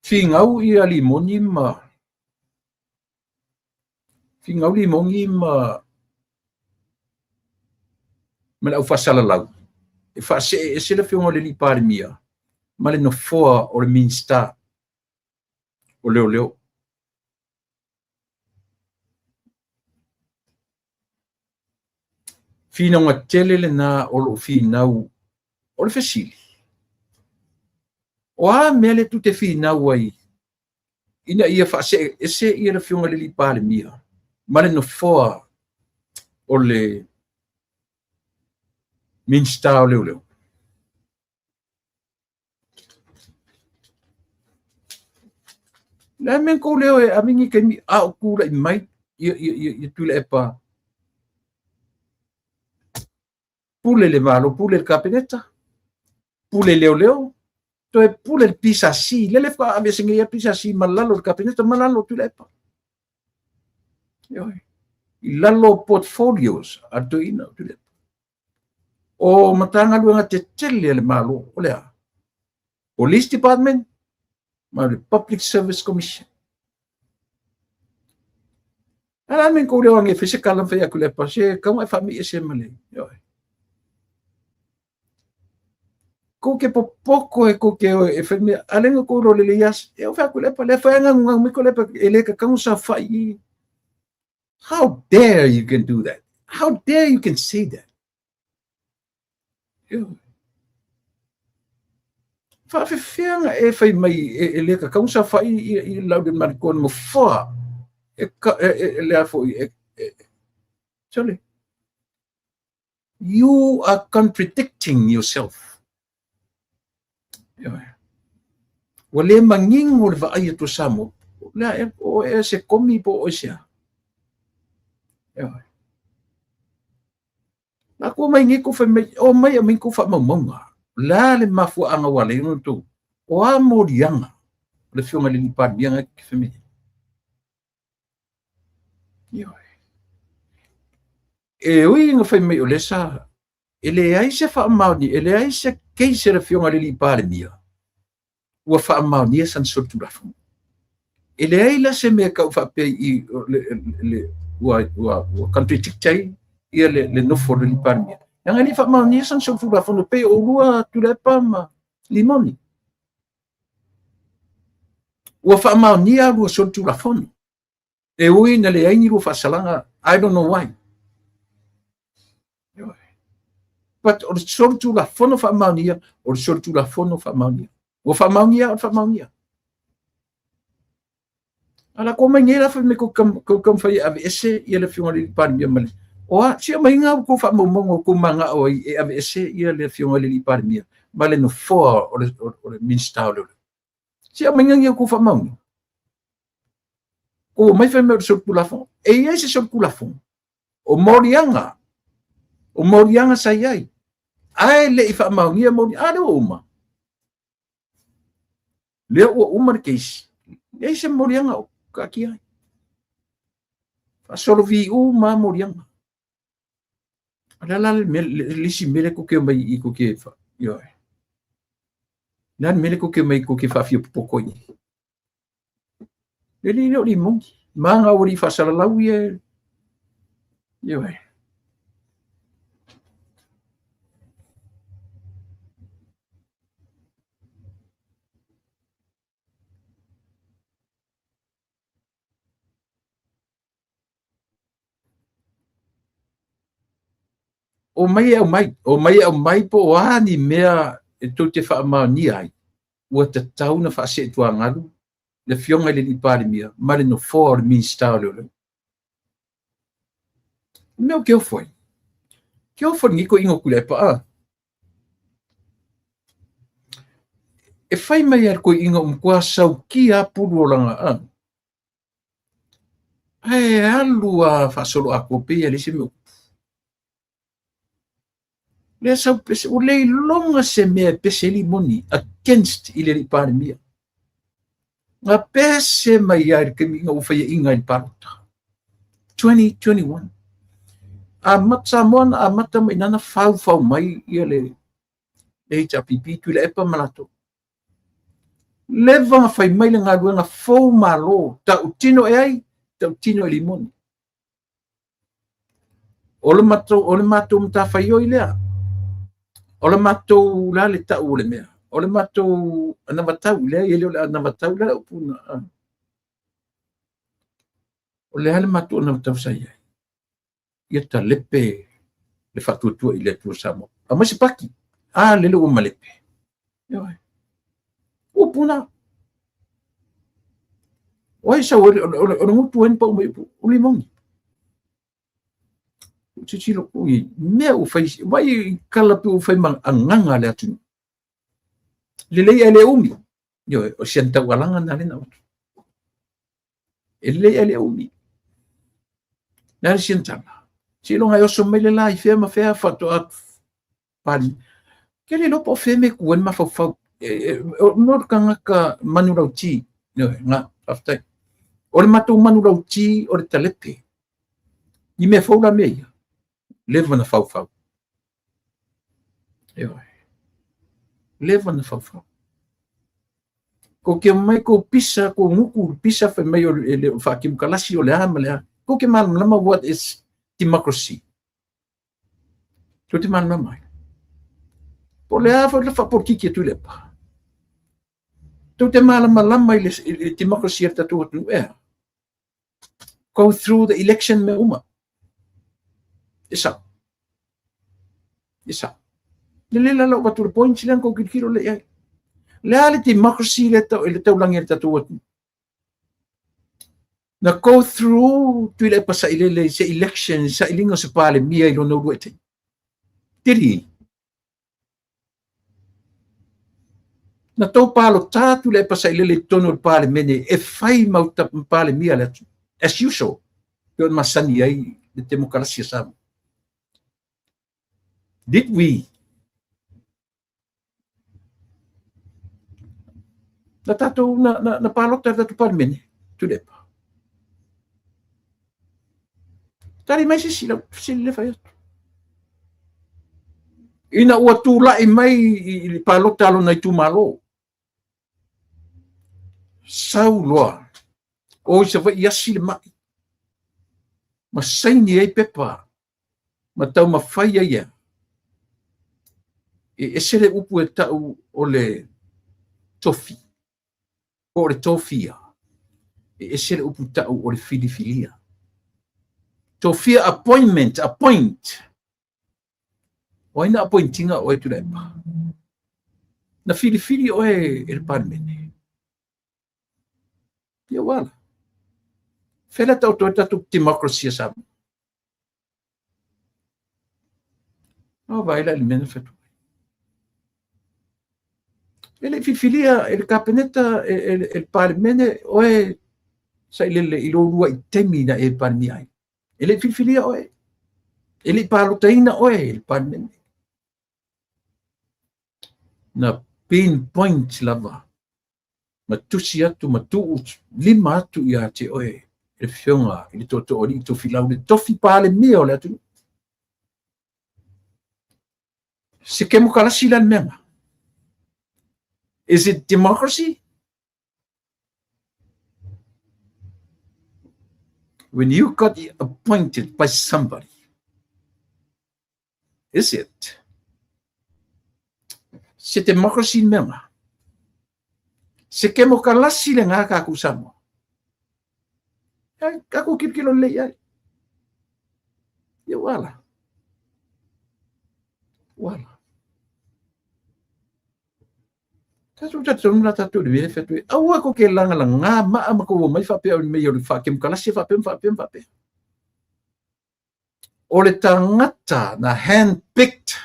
Finau ia Limoni ma Finau Limoni ma ma le aufaasalalau e faasee ese le afioga o le alii Palemia ma le nofoa o le Minisita o Leoleo. Finauga tele lena o loo finau. O le fesili, o a mea lea tou te finau ai ina ia faasee ese ia le afioga i le alii Palemia ma le nofoa o le Minisita o Leoleo? Le a le mea na tou leo e ave ni taimi a o tulai mai ia Tuilaepa pule le Malo, pule le Kapeneta, pule leoleo, toe pule le PSC. Lele faatoa aveese nei le PSC ma lalo o le Kapeneta ma lalo o Tuilaepa. Ioe. I lalo o portfolios a le toeaina o Tuilaepa. O Matagaluega tetele a le Malo, o le a? Police Department ma le Public Service Commission. A la me kou leo ange fai se kala fai atu le pa se kau e whaami ese ma le. Kou ke popoko e kou ke e fai mea a lenga kou lo lele ias e o fai atu le pa le fai anga ngunga me ko le pa e le ka kau sa fai. How dare you can do that? How dare you can say that? Faafefea e fai mai e le kakau sa fai i lau le marikona mo foa e ka e le a foi e sole. You are contradicting yourself. Ua le manino le vaai atu o Samoa. Le a o e se komi po o se a. Na ko mai nei ko fai mai, o mai a mai ko faamaumauga. O le a le mafuaaga ua ala ai ona outou? O a moliaga o le Afioga i le alii Palemia na e fai mai nei? Ioe. E ui ina fai mai o lea sa, e leai se faamaoni, e leai se case a le Afioga i le alii Palemia ua faamaonia sana solitulafono. E leai la se mea tau faapea i le ua contradict ai ia le nofo o le alii Palemia. Leaga e le i faamaonia sana solitulafono pei o oulua Tuilaepa ma Limoni. Ua faamaonia lua solitulafono. E ui na leai ni lua faasalaga, I don't know why. But o le solitulafono faamaonia, o le solitulafono faamaonia. Ua faamaonia, o le faamaonia. A la ko mai nei la fai mai ko kam ko kam fai ave ese ia le afioga i le Palemia ma le o a si mai ngā ko faamaumauga o kou magao ai e ave ese ia le afioga i le Palemia ma le nofoa o le Minista o Leoleo. Si mai ngā ia kou faamaumauga. Ko mai fai mai o le solitulafono. E i ai se solitulafono. O moliaga. O moliaga sa i ai. Ae le i faamaonia moliaga. A lea ua uma. Lea ua uma le case. Leai se moliaga o kaatia ai. Faasolo viu ma moliaga. O le a la le mea, le isi mea lea kou te omai i kou te fa, ioe. Le a le mea lea kou te omai kou te faafia popoto ai nei. Le le o le moni. Ma ngā ua li faasalalau ia. Ioe. O mai e aumai, o mai e aumai po o a ni mea e tou te faamaonia ai, ua tatau ona faaseetuagalu le Afioga i le Alii Palemia ma le Nofoa o le Minisita o Leoleo. O le mea ou te ofo ai, ou te ofo i lenei toeaina o Tuilaepa, a. E fai mai lava le toeaina ua matua saukia lava pulu o lana, a. Ae alu lava faasoloatoa pei e leai se mea o tupu. Lea sau pese, ua le iloga se mea e pese ai limoni against i le alii Palemia. Na pese mai lava i le taimi ina ua faiaina i le palota. 2021. Amata Samoa na amata mai i ina na faufau mai ia le HRPP, Tuilaepa ma latou. Leva na fai mai le galuega fou malo, tautino e ai, tautino e limoni. O le matou, o le matou matafaioi lea. O le matou la le tau o le mea. O le matou anavatau lea, e le o le anavatau lea le upu na. O le a le matou anavatau sa i ai? Ia talepe le faatuatua i le Atua Samoa. Aumai se paki. A lele ua malepe. Ioe. Upu na. O ai sau o le gutu ai na pau mai upu. O limoni. Tilotilo ui, mea ua fai, vai i kala pe ua fai ma agaga le atunuu. Lelei ae le umi. Ioe, o si ana taualaga na lena atu. E lelei ae le umi. Le a le sian tala. Seiloga e oso mai le la i fea ma fea faatoa pali. Ke le iloa po o fea mea e ku ai le mafaufau. O le tagata manulauti. Ioe, nga, faafetai. O le matou manulauti o le talepe. Ni mea fou la mea ia. Leva na faufau. Ioe. Leva na faufau. Ko ke mai ko pisa, ko nguku pisa fai mai o le whaakimkalasi o le a ma le a. Ko ke malamalama what is democracy. Ko te malamalama ai. Po le a foi le whaapolokiki atu i le pa. Tou te malamalama i le democracy a le tatou atunuu ea. Go through the election mea uma. E sao. E sao. Le le la lau avatu le points lea na tou tilotilo lea i ai. Le a le democracy le tau, le taulagi a le tatou atunuu. Na go through Tuilaepa Sailele i se election, sailiga o se Palemia i lona uluai taimi. Did he? Na tou palota atu Tuilaepa Sailele i totonu o le Palemene e fai ma Palemia a le atunuu. As usual, pei ona masani ai le temokarasi a Samoa. Did we? Na tatou, na palota le tatou Palemene, Tuilaepa. Tali mai se isi lau fesili lea fai atu. Ina ua tulai mai i le palota a lona itumalo, sau loa, o i Savaii asi le mai, ma saini ai pepa, ma taumafai ai ia. E ese le upu e tau o le tofi, po o le tofia, e ese le upu tau o le filifilia. Tofia appointment, appoint. O ai na appoint ina oe Tuilaepa? Na filifili oe e le Palemene. Ia ua ala. Fela taoto ai tatou democracy a Samoa. O vai la le mea na fai atu. E le i filifilia e le Kapeneta, e le Palemene, oe sailele i lou lua'i taimi na e Palemia ai. E le i filifilia oe. E le i palotaina oe e le Palemene. Na pinpoint lava ma tusi atu ma tuu lima atu ia te oe le Afioga i le Tootooalii Tofilau, le tofi Palemia o le atunuu. Se kemokarasi la le mea lena? Is it democracy? When you got appointed by somebody, is it? Se democracy le mea lena? Se kemokarasi lena tatou Samoa? Ai, tatou tilotilo lelei i ai. Ia ua ala. Ua ala. Tatou talitonu la tatou i le mea lea e fai atu ai. Aua tou te lagalaga maa ma tou omai faapea o le mea o le faakemokalasi faapea ma faapea ma faapea. O le tagata na handpicked,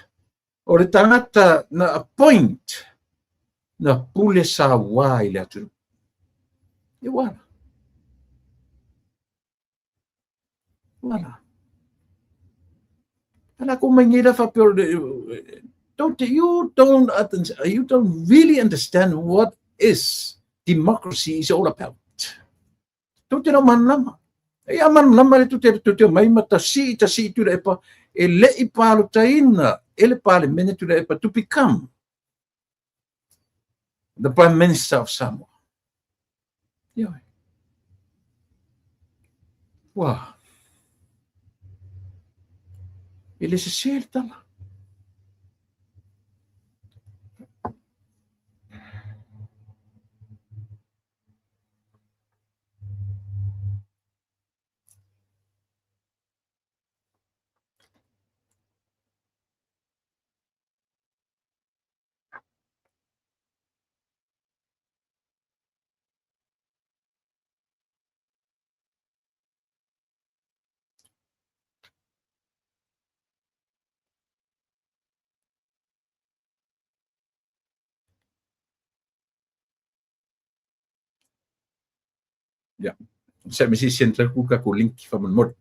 o le tagata na appoint, na pule sauā i le atunuu. Ia ua ala. Ua ala. Ala ko mai nei la faapea o le don't you don't you don't really understand what is democracy is all about. Tou te rau malamalama. E a malamalama le tu te mai ma ta sii Tuilaepa e le i palotaina e le Palemene Tuilaepa to become the Prime Minister of Samoa. Ioe. Ua. E le sese le tala. Ia. Se me si send atu ka ko link faamolemole.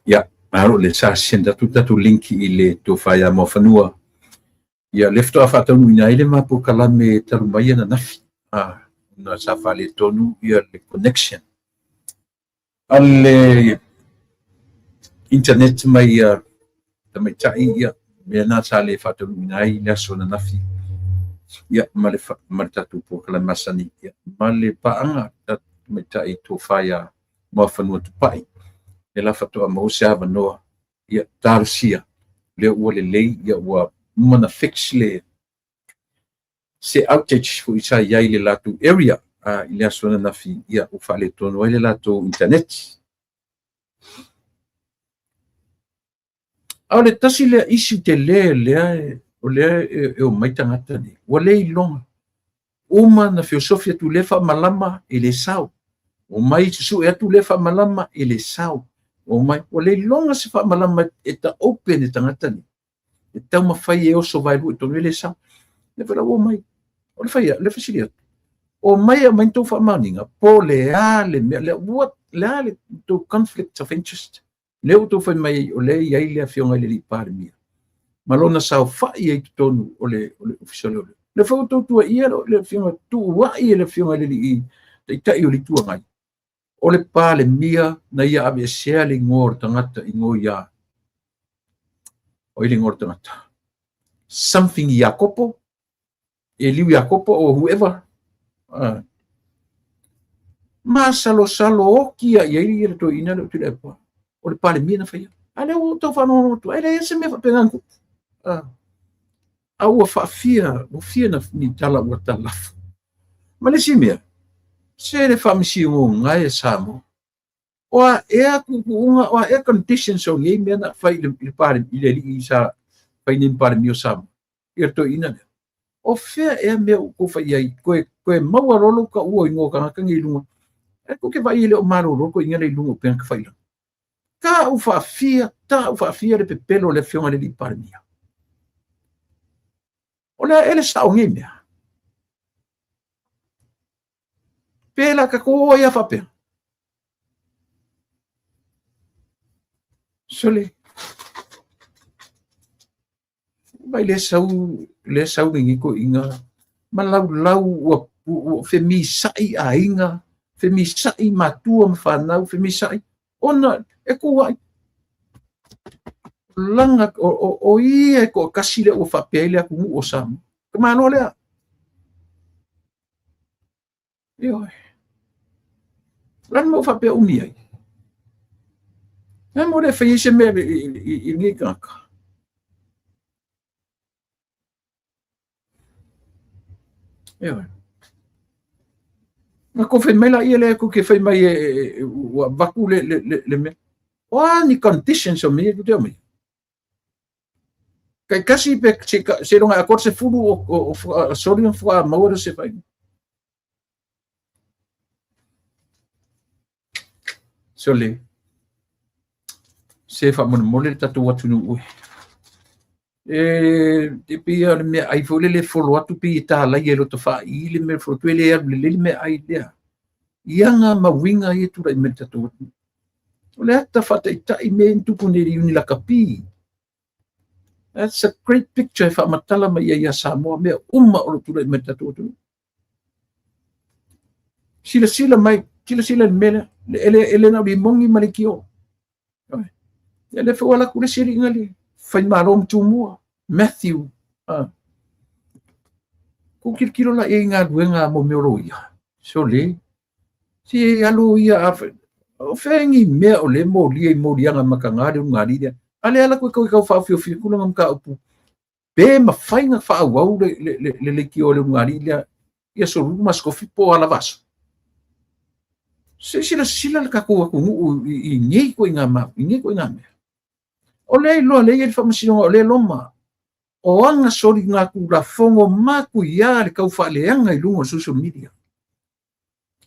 Ia, malo le sa send atu tatou link i le tofa ia Muafanua. Ia, le faatoa faataunuuina ai le ma polokalame talu mai ananafi, ona sa faaletonu ia le connection a le internet mai ia tamaitai, ia, mea na sa le faataunuuina ai le aso ananafi, ia, ma le, ma le tatou polokalame masani, ia, ma le paaga tamaitai tofa ia Muafanua Tupai. E la faatoa maua se avanoa, ia, talosia lea ua lelei, ia, ua uma na fix le se outage foi sa i ai i le latou area i le aso ananafi, ia, ua faaletonu ai le latou internet. A o le tasi lea issue tele lea o lea e omai tagata nei, ua le iloga. Uma na feosofi atu lea faamalama e le sao. Omai susue atu lea faamalama e le sao. Omai, ua le iloga se faamalama e ta open e tagata nei. E taumafai e oso vaelua i totonu e le sao. Le foi la ua omai. O le fai, le fesili atu. Omai e aumai tou faamaoniga, po le a le mea, le, what, le a le tou conflict of interest. Lea ua tou fai mai o lea e i ai le Afioga i le alii Palemia ma lona saofai ai totonu o le Ofisa o Leoleo. Lea foi ua tou tuuaia le Afioga, tuuai e le Afioga i le alii Taitai o le Itu Agai. O le Palemia na ia aveesea le igoa o le tagata igoa ia o ai le igoa o le tagata something Iakopo, Eliu Iakopo or whoever. Masalosalo oki ia i ai le toeaina lea o Tuilaepa. O le Palemia na faia. A lea ua ou tau faalogologo atu, e leai se mea faapena na tupu. A ua faafia, ua fia na ni tala ua talafo. Ma le isi mea, se le faamasinoga e Samoa. O a ea tuutuuga, o a ea conditions o nei mea na fai i le Palemia, i le alii sa fai nei ma Palemia o Samoa, i le toeaina lea. O fea ea mea ua outou fai i ai, toe, toe maua loa lou taua o igoa o tagata nei i luga. E tou te vaai e le o malolo le toeaina lea i luga o upega tafailagi. Tau faafia, tau faafia le pepelo o le Afioga i le alii Palemia. O le a ea le sao o nei mea? Pe la tatou o ai a faapea? Sole. Vai le sau, le sau lenei toeaina ma laulau ua, ua femisa'i aiga, femisa'i matua ma fanau, femisa'i ona e tuua'i laga o ia e toatasi lea ua faapea ai le atunuu o Samoa. Ka Malo lea. Ioe. O le a le mea ua faapea umi ai? O le a le mea ua le fai ai se mea i lenei tagata? Ioe. Na tou fai mai laia lea tou te fai mai ua avatu le mea. O a ni conditions o mea ia tou te aumaia? Taitasi pe seiloga e atoa le 10 o soli ona faatoa maua lea o se faaiuga. Sole, se faamolemole le tatou atunuu e. E pei o le meaai foi lele e folo atu pei e tālaia i lota faai le mea e folo atu e le alu lelei le meaai lea. I aga ma uiga ia e tulai mai i le tatou atunuu. O le ata faataitai mea ia na tupu nei i le Iuni Lakapi. That's a great picture e faamatala mai ai ia Samoa mea uma o lo o tulai mai i le tatou atunuu. Silasila mai, silasila i le mea lea, e le na o limogi ma leitio. Ia lea foi ua alu atu le isi alii le Faimalo ma Tumua, Matthew. Kou tilotilo la i ai i galuega mo mea o loia. Sole, si alu ia a o fea ni mea o le molia i moliaga mataga le ulugalii lea. A lea ala atu e tau faaofiofi atu lana mataupu pe mafai ona faaauau le leitio a le ulugalii lea i aso Lulu ma Aso Tofi po o a lava aso. Se i silasila le tatou atunuu i nei ituaiga mea. O lea iloa lea e i ai le faamasinoga o lea e loma. O aga soligatulafono matuia le tau faaleaga i luga o le social media.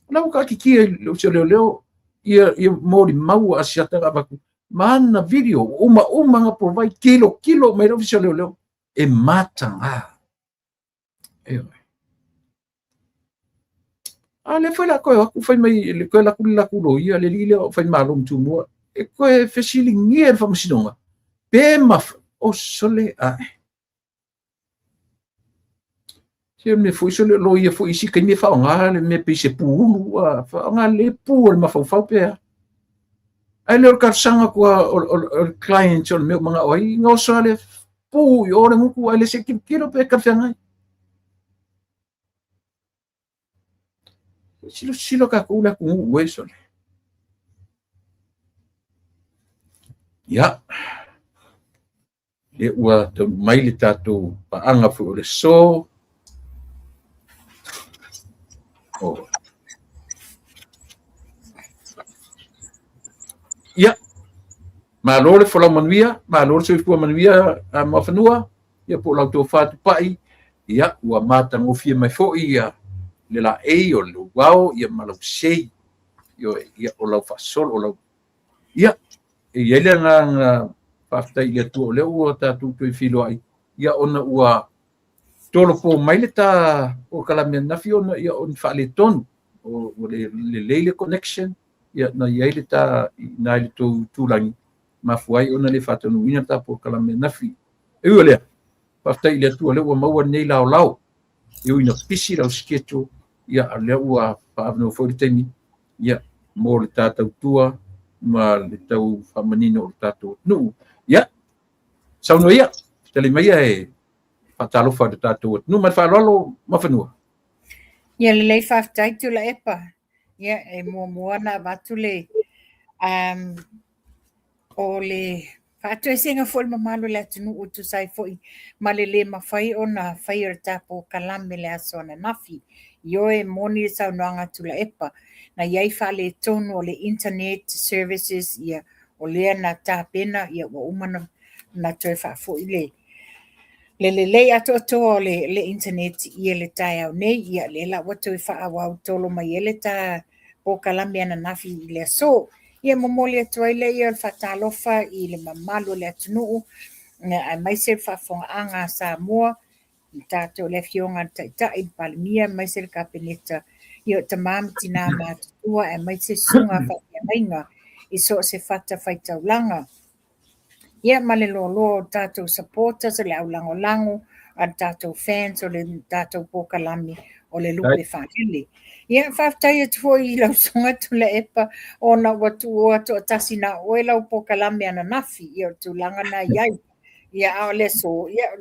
O la ua taatitia i le Ofisa o Leoleo ia molimau ua asiata na avatu ma ana video ua umauma na provide tilotilo mai le Ofisa o Leoleo e mataga. Ioe. A lea foi la toe o atu fai mai le toe alu atu le latou loia le alii lea o Faimalo ma Tumua e toe fesiligia e le faamasinoga pe o sole ae. Se mea foi sole loia foi isi taimi e faaaoga le mea pei se pu ulu, faaaoga le pu o le mafaufau pe a. Ae le o le talosaga atu o le client o le mea ua manao ai, gaoso lava le pu i o le gutu ae le se i tilotilo pe talafeagai. Silasila tatou le atunuu e sole. Ia, lea ua taunuu mai le tatou paaga foi o le aso. Oh. Ia, malo le folau manuia, malo le soifua manuia a Muafanua, ia po o lau tofa Tupai, ia ua matagofie mai foi ia le laei o lou ao ia ma lau sei, ia o lau faasolo o lau ia e i ai le agaga faafetai i le Atua o lea ua tatou toe feiloai, ia ona ua tolopo mai le ta polokalame ananafi ona ia o ni faaletonu, ua le lelei le connection, ia na i ai le ta i ina i le tou itulagi, mafua ai ona le faataunuuina le ta polokalame ananafi. E ui o lea, faafetai i le Atua o lea ua maua lenei laolao, e ui ina pisi lau schedule, ia a o lea ua faaavanoa foi le taimi, ia mo le ta tautua ma le tau faamanino o le tatou atunuu. Ia, saunoa ia, tali mai ia e faatalofa i le tatou atunuu ma le faaaloalo Mafanua. Ia lelei faafetai Tuilaepa. Ia e muamua ona avatu le o le faatoesega foi i le mamalu o le atunuu e tusa ai foi ma le le mafai ona faia o le tatou kalame i le aso ananafi. Ioe, e moni le saunoaga a Tuilaepa, na i ai faaletonu o le internet services, ia o lea na tapena, ia ua uma ona toe faafoi le lelei atoatoa o le internet i le taeao nei. Ia lea la ua toe faaauau tolo mai ai le ta polokalame ananafi i le aso. Ia momoli atu ai lea o le faatalofa i le mamalu o le atunuu, aemaise le faafofogaaga a Samoa, i tatou le Afioga i le Taitai, le Palemia, aemaise le Kapeneta, ia o tama ma tina matutua, aemaise susuga faafeagaiga i so o se fatafaitaulaga. Ia ma le loaloa o tatou supporters, o le au lagolago a le tatou fans o le tatou polokalame o le Lupe Faalele. Ia, faafetai atu foi i lau Susuga Tuilaepa ona ua tuua toatasi na o oe lau polokalame ananafi, ia o le tulaga na i ai. Ia, a o le aso, ia,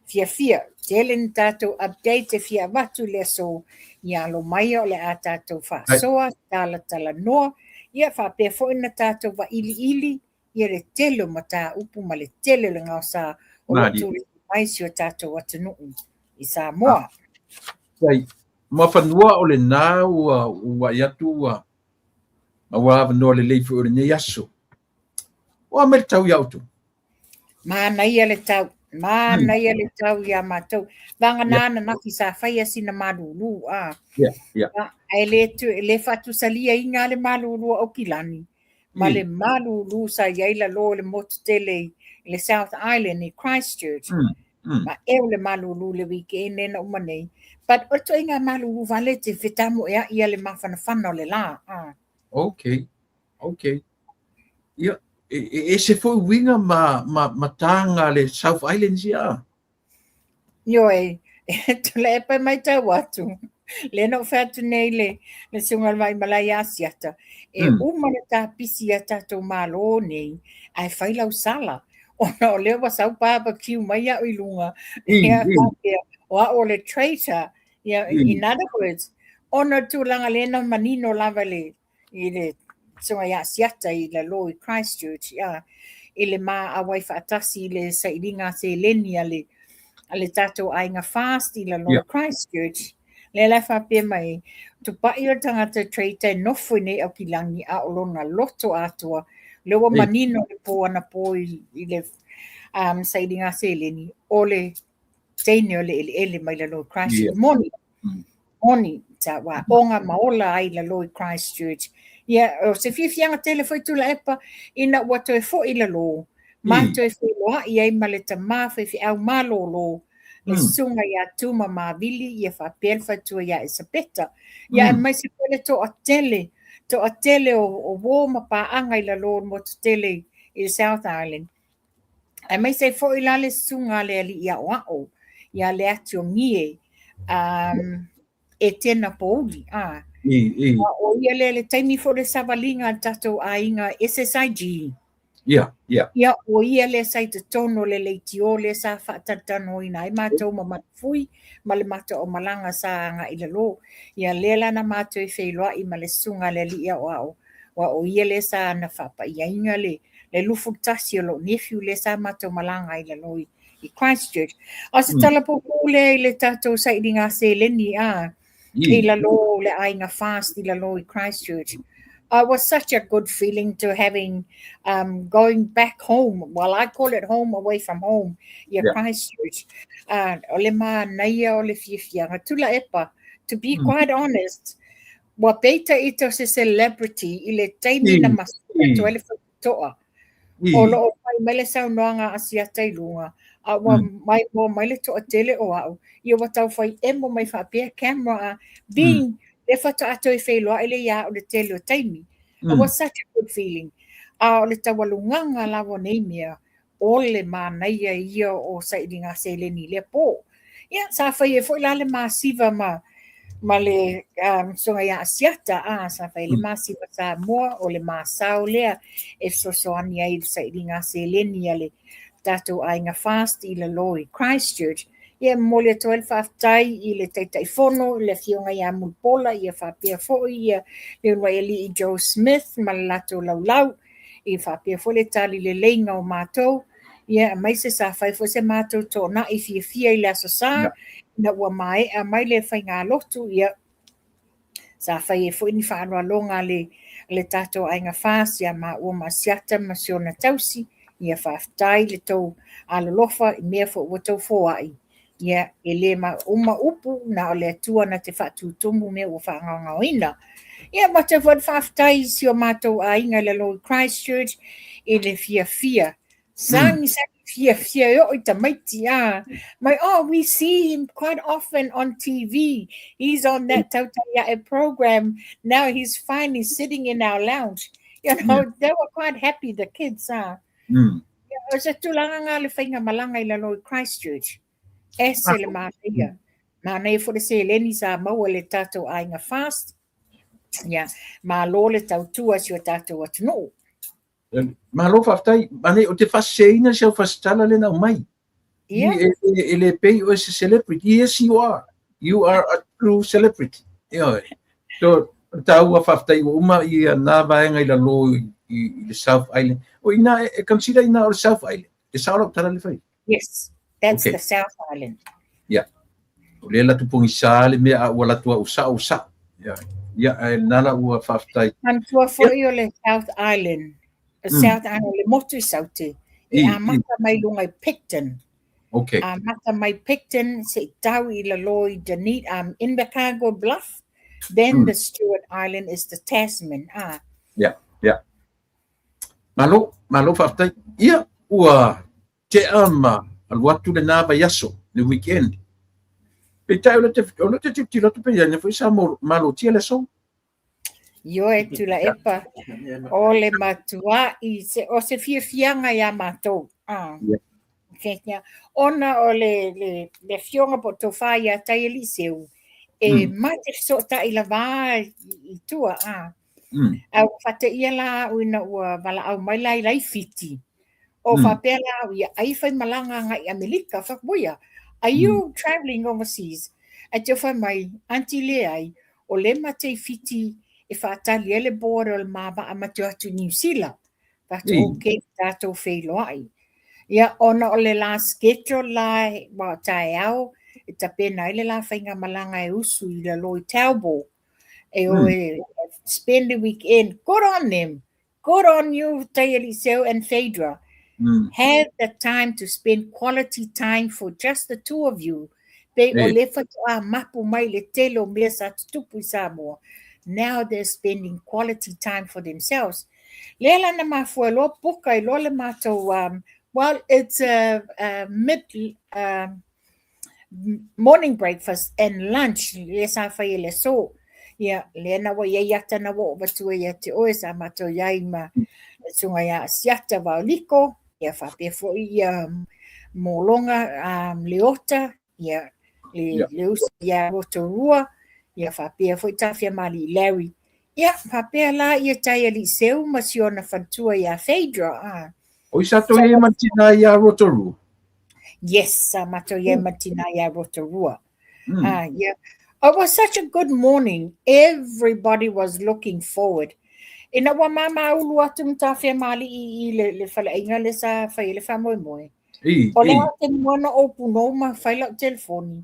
fiafia, tele ni tatou update e fia avatu i le aso, ia alo mai o le a tatou faasoa, talatalanoa, ia faapea foi na tatou vailiili ia le tele o mataupu ma le tele o le gaosa o lo o tulai mai si o tatou atunuu i Samoa. Sai, Mafanua o lena ua vaai atu ua maua avanoa lelei foi o lenei aso. O a mai le tau iā outou? Manaia le tau, manaia le tau iā matou. Vagana ananafi sa faia sina malulu a. Ae le faatusaliaina le malulu a Aukilani ma le malulu sa i ai lalo i le motu tele i le South Island i Christchurch. Ma eo le malulu le weekend lea na uma nei. But o le ituaiga malulu vale te fetamoea'i a le mafanafana o le la. Okay, okay. Ia, e ese foi uiga ma taga le South Islands ia. Ioe, Tuilaepa e matau atu, lea na ou fai atu nei le susuga i le Vaimalae ia Asiata, e uma le tapisi ia tatou Malo nei, ae fai lau sala, ona o lea ua sau barbecue mai au i luga, ia faapea, o au o le traitor, ia, in other words, ona o le tulaga lea na manino lava le i le susuga ia Asiata i lalo i Christchurch, ia, i le ma auai faatasi i le sailiga a seleni a le tatou aiga fast i lalo i Christchurch. Lea la e faapea mai, tupai o le tagata traitor e nofo i nei Aukilani a o lona loto atoa, lea ua manino le po anapo i le sailiga a seleni, o le teine o le eleele mai lalo i Christchurch. Moni, moni, sa ua aoga ma ola ai lalo i Christchurch. Ia, o se fiafiaga tele foi Tuilaepa ina ua toe foi lalo, ma toe feiloai ai ma le tama faifeau malolo, le susuga ia Tuma Mavili, ia faapea le faletua ia Esapeta. Ia, aemaise foi le toatele o uo ma paaga i lalo o le motu tele i le South Island. Aemaise ai foi la le susuga a le alii aoao ia Leatiogie Etena Pouli. O ia lea le taimi foi o le savaliga a le tatou aiga SSIG. Ia, o ia lea sa i totonu o le leitio lea sa faatalatalanoaina ai matou ma Matafui ma le matou aumalaga sa agai i lalo. Ia lea la na matou feiloai ma le susuga a le alii aoao, aua o ia lea sa na faapaiaina le 21 o lou nephew lea sa matou malaga ai i lalo i Christchurch. A o se tala puupuu lea i le tatou sailiga seleni a i lalo o le aiga fast i lalo i Christchurch. It was such a good feeling to having going back home. Well, I call it home away from home, ia Christchurch. O le manaia o le fiafiaga. Tuilaepa, to be quite honest, ua peita ita o se celebrity i le taimi na masuka atu ai le faitotoa. O lo o fai mai le saunoaga a Asiata i luga, a ua mai moa mai le toatele o au, ia ua tau fai emo mai faapea camera a, being lea faatoa toe feiloai lea ia au le tele o taimi. It was such a good feeling. A o le taualugaga lava o nei mea, o le manaia ia o sailiga seleni i lea po. Ia, sa fai ai foi la le masiva ma ma le susuga ia Asiata, a sa fai le masima Samoa, o le masao lea e fesoasoani ai i le sailiga seleni a le tatou aiga FAST i lalo i Christchurch. Ia e momoli atu ai le faafetai i le Taitaifono, i le Afioga ia Mulipola, ia faapea foi ia le uluai alii Joe Smith ma le latou laulau, ia faapea foi le tali leleiga o matou, ia aemaise sa fai foi se matou toonai fiafia i le Aso Sa, ina ua maea mai le faigalotu, ia sa fai ai foi ni faaaloaloga a le tatou aiga FAST ia maua ma Asiata ma si ona tausi. Ia faafetai le tou alolofa i mea foi ua tou foai. Ia e le uma upu, na o le Atua na te faatutumu mea ua faagaogaoina. Ia avatu foi le faafetai i si o matou aiga i lalo i Christchurch i le fiafia Sagi sagi fiafia e oo i tamaiti a. Mai, oh, we see him quite often on TV. He's on that Tautai Ae program. Now he's finally sitting in our lounge. You know, they were quite happy, the kids, ah. O se tulaga ngā le whainga malanga i lalo i Christchurch. Ese le manaia. Manaia foi le seleni sa maua le tātou aiga FAST. Ia, malo le tautua si o tātou atunuu. Malo faafetai. Mane o te faaseseina si au faasetala lea na aumai. Ia. E le pei oe se celebrity. Yes, you are. You are a true celebrity. Ioe. So, taua faafetai ua uma ia nā vaega i lalo i le South Island. O ina e consider ina o le South Island. E sao lau tala le fai. Yes, that's the South Island. Yeah. O lea la tupogisa le mea a ua latou au sao sao. Yeah. Yeah, ae lena la ua faafetai. Manatua foi o le South Island. O South Island, le motu i Saute. E amata mai luga i Picton. Amata mai Picton se i tau i lalo i Dunedin, Invercargill Bluff. Then the Stewart Island is the Tasman. Ah. Yeah. Malo, malo faafetai. Ia, ua tea ma alu atu lena vaiaso, le weekend. Peitai o le te tilotilo atu pe ia foi sa malotia le aso. Ioe Tuilaepa, o le matuai se, o se fiafiaga iā matou. Ah. Yeah. Ona o le afioga po o tofa ia Taialii e ma te fesootai lava i tua. Ah. A ua faateia la au ina ua valaau mai la i Laifiti. O faapea la au ia ai fai malaga agai i Amerika. Fai atu, are you travelling overseas? Ae te fai mai, aunty leai, o le ma te i Fiti e faatali ai le border o le mavaa ma te o atu i Niu Sila. Fai atu, okay, tatou feiloai. Ia, ona o le la schedule la wa taeao, e tapena ai le la faiga malaga e usu i lalo i Taupo. E o e spend the weekend. Good on them. Good on you, Taialii and Phaedra. Have the time to spend quality time for just the two of you. Pe o le faatoa mapu mai le tele o mea sa tutupu i Samoa. Now they're spending quality time for themselves. Lea la na mafua loa puka i loa le matou, well, it's a mid morning breakfast and lunch lea sa fai e le aso. Ia, lea na ua iai ata na ua oo matua ia te oe sa matou iai ma le susuga ia Asiata Vaoliko, ia faapea foi ia Mologa Leota, ia le uso ia Rotorua, ia faapea foi Tafiamalii Larry. Ia, faapea la ia Taialii Seu ma si ona faletua ia Phaedra. Ah. O i sa tou iai ma tina ia Rotorua? Yes, sa matou iai ma tina ia Rotorua. Ah, yeah. It was such a good morning. Everybody was looking forward. Ina ua mamaulu atu ma Tafiamalii i le faleaiga le sa fai ai le faamoemoe. O le a te mua na opu nou ma fai lau telefoni.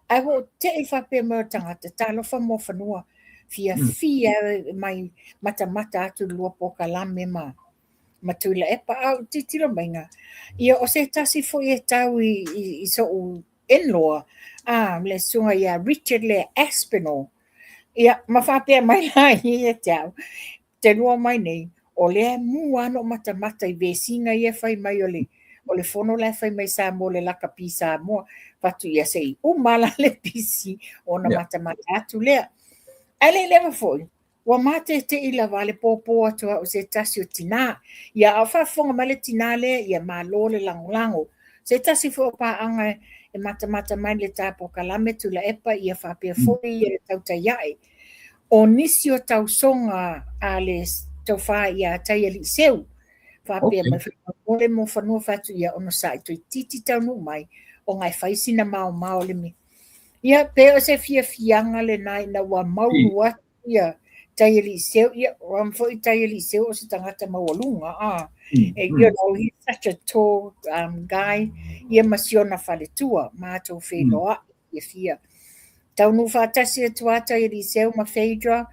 Ae ua ou tei faapea mai o tagata, talofa Muafanua, fiafia mai matamata atu le lua polokalame ma Tuilaepa. A o tilotilo maiga, ia o se tasi foi e tau i so'u in-law, le susuga ia Richard lea Aspinall. Ia, ma faapea mai la ia te au, te lua mai nei, o lea e mua lava ona ou matamata i vesiga ia e fai mai o le fono la e fai mai Samoa le lakapi Samoa. Fai atu ia se i uma la le pisi ona matamata atu lea. Ae le i leva foi, ua matetei lava le pōpō atu au se tasi o tinā. Ia, a o faafofoga mai le tinā lea, ia malo le lagolago. Se tasi foi o paaga e matamata mai le ta polokalame Tuilaepa ia faapea foi ia le tautai ae. O nisi o tausoga a le tofa ia Taialii-seu, faapea mai faamolemole mo fanua fatu ia onosai toeitiiti taunuu mai ona e fai sina maomao o le mea. Ia pe o se fiafiaga lena ina ua maulu atu ia Taialii-seu, ia aua foi Taialii-seu o se tagata maualuga, a. You know, he's such a tall guy, ia ma si ona faletua, matou feiloai fiafia. Taunuu faatasi atu lava Taialii-seu ma Phaedra,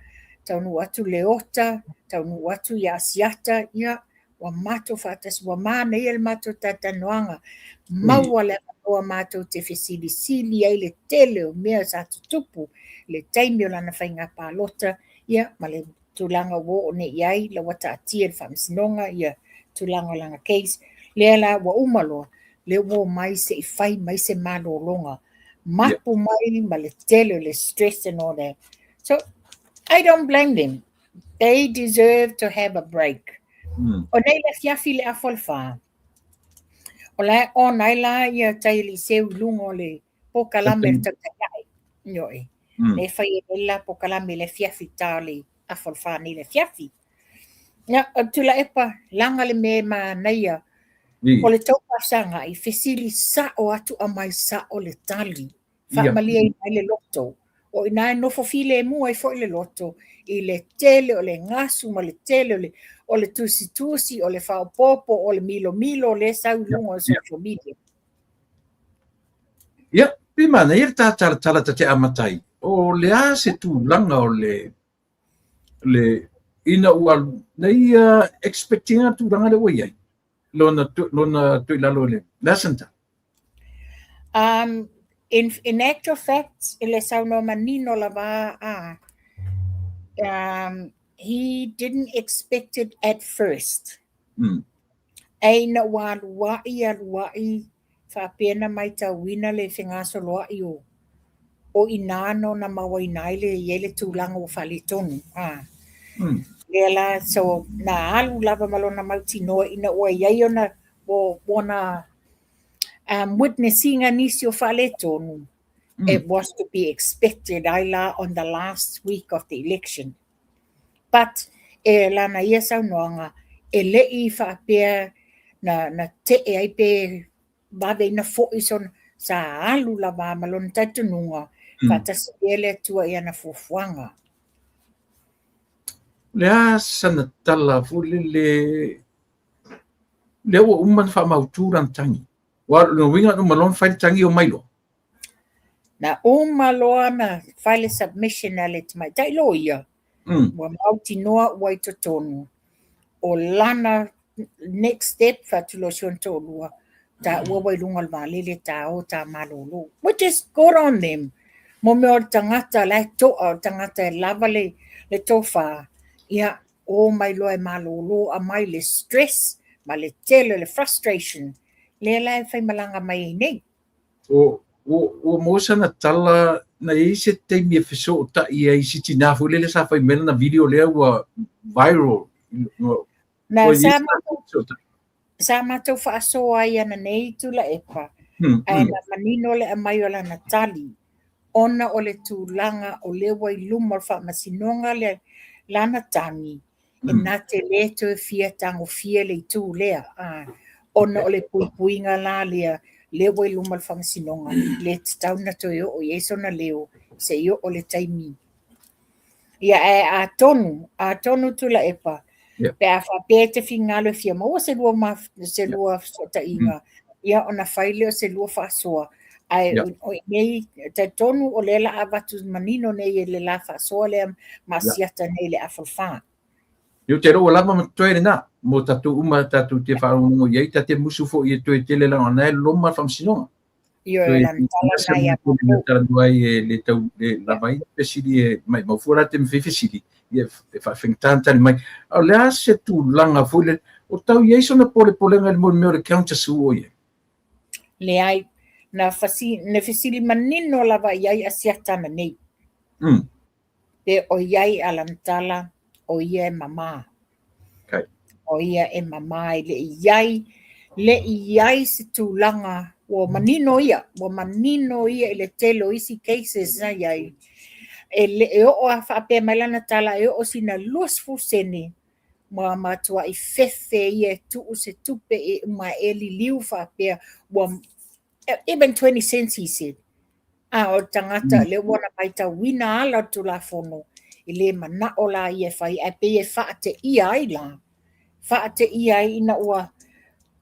taunuu atu Leota, taunuu atu ia Asiata, ia, ua matou faatasi, ua manaia le matou talatalanoaga, maua le avanoa matou te fesilisili ai le tele o mea sa tutupu i le taimi o lana faiga palota, ia, ma le tulaga ua oo nei i ai, la ua taatia i le faamasinoga ia tulaga o lana case, lea la ua uma loa, lea ua omai se i fai mai se malologa, mapu mai ma le tele o le stress and all that. So, I don't blame them. They deserve to have a break. O nei le afiafi i le afa o le 4, o la e on ai la ia Taialii-seu i luga o le polokalame a le tautai ae. Ioe. Lea e fai ai le la polokalame i le afiafi ta o le afa o le 4 nei le afiafi. Ia, o Tuilaepa, laga le mea e manaia o le tou faafesagai, fesili sao atu aumai sao le tali. Faamalieina ai le loto. O i ina e nofo filemu ai foi le loto i le tele o le gasu ma le tele o le, o le tusitusi, o le faaopoopo, o le milomilo lea e sau i luga o social media. Ia, pe manaia le ta talatala ta te amata ai, o le a se tulaga o le, le ina ua alu, na ia expect ina tulaga lea ua i ai, lona, lona toe i lalo i le, le a sana tala? In actual fact, i le saunoa manino lava a, he didn't expect it at first. Ae ina ua aluai aluai faapea na matauina le fegasoloai o o i ina na ona mauaina ai le i ai le tulaga ua faaletonu. A. Lea la, so na alu lava ma lona mautinoa ina ua i ai ona ua ona witness ina nisi o faaletonu, it was to be expected ai la on the last week of the election. But e lana ia saunoaga, e le i faapea na, na tee ai pe vave ina foi sona, sa alu lava ma lona talitonuga, faatasi pea le Atua i ana fuafuaga. O le a sana tala foi lele, lea ua uma ona faamautu lana tagi. Aua o lona uiga na uma loa ona fai le tagi omai loa. Na uma loa na fai le submission a le tamaitai loia, ua mautinoa ua i totonu. O lana next step fai atu loa si ona toalua, taua ua i luga o le vaalele ta o ta malolo. Which is good on them. Mo mea o le tagata la e toa, o le tagata e lava le, le tofa, ia, o mai loa e malolo, aumai le stress ma le tele o le frustration, lea la e faimalaga mai ai nei. O, ua, ua maua sana tala na i ai se taimi e fesootai ai i si tinā foi lele sa fai mai lana video lea ua viral. Na Ua i ai sa se matou, fesootai. sa matou faasoa ai ananei Tuilaepa, ae na manino le aumai o lana tali, ona o le tulaga o lea ua i luma o le faamasinoga le lana tagi, e na te le toe fia tagofia le itu lea, a, ona o le puipuiga la lea, lea ua i luma o le faamasinoga, le tatau ona toe oo i ai sona leo se i oo le taimi. Ia, ae atonu, atonu Tuilaepa, pe a faapea e te finagalo e fia maua se lua ma, se lua fesootaiga, ia ona fai lea o se lua faasoa. Ae o i nei, talitonu o lea o le a avatu manino nei e le la faasoa lea ma Asiata nei i le afa o le 4. Ia ou te iloa ua lava ma totoe lena mo tatou uma tatou te faalogologo i ai, ta te musu foi e toe tele leaga o lena e loma le faamasinoga. Ioe, lana tala lena ia matou. Talanoa ai e le tau le lava ai fesili e maimau fua la te mafai fesili ia e faafaigata ona tali mai. A o le a se tulaga foi lele o tau i ai sona polepolega i le mea o le counter sue o i ai? Leai, na fasi, na fesili manino lava i ai Asiata ananei. Pe o i ai a lana tala, o ia e mamā. Okay. O ia e mamā e le i ai, le i ai se tulaga Ua manino ia, ua manino ia i le tele o isi cases na i ai. E le e oo a faapea mai lana tala e oo sina 20 sene ma matuai fefe ia e tuu se tupe e uma e liliu faapea ua even 20 cents he said. A o le tagata lea ua na matauina ala o le Tulafono, e le manao la ia e fai, ae pei e faateia ai la, faateia ai ina ua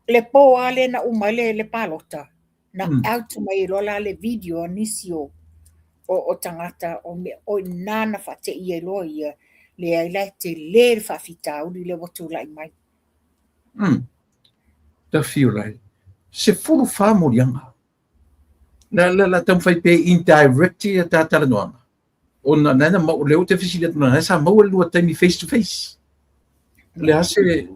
le po lava lea na uma ai le, le palota, na out mai ai loa la le video a nisi o, o, o tagata o mea, o i ina na faateia ai loa ia, leai la e tele le faafitauli lea ua tulai mai. Tafio lai. 14 moliaga. La la la taumafai pe indirect ia ta talanoaga. Ona na na mau lea ou te fesili atu na sa maua le lua taimi face to face. Le a se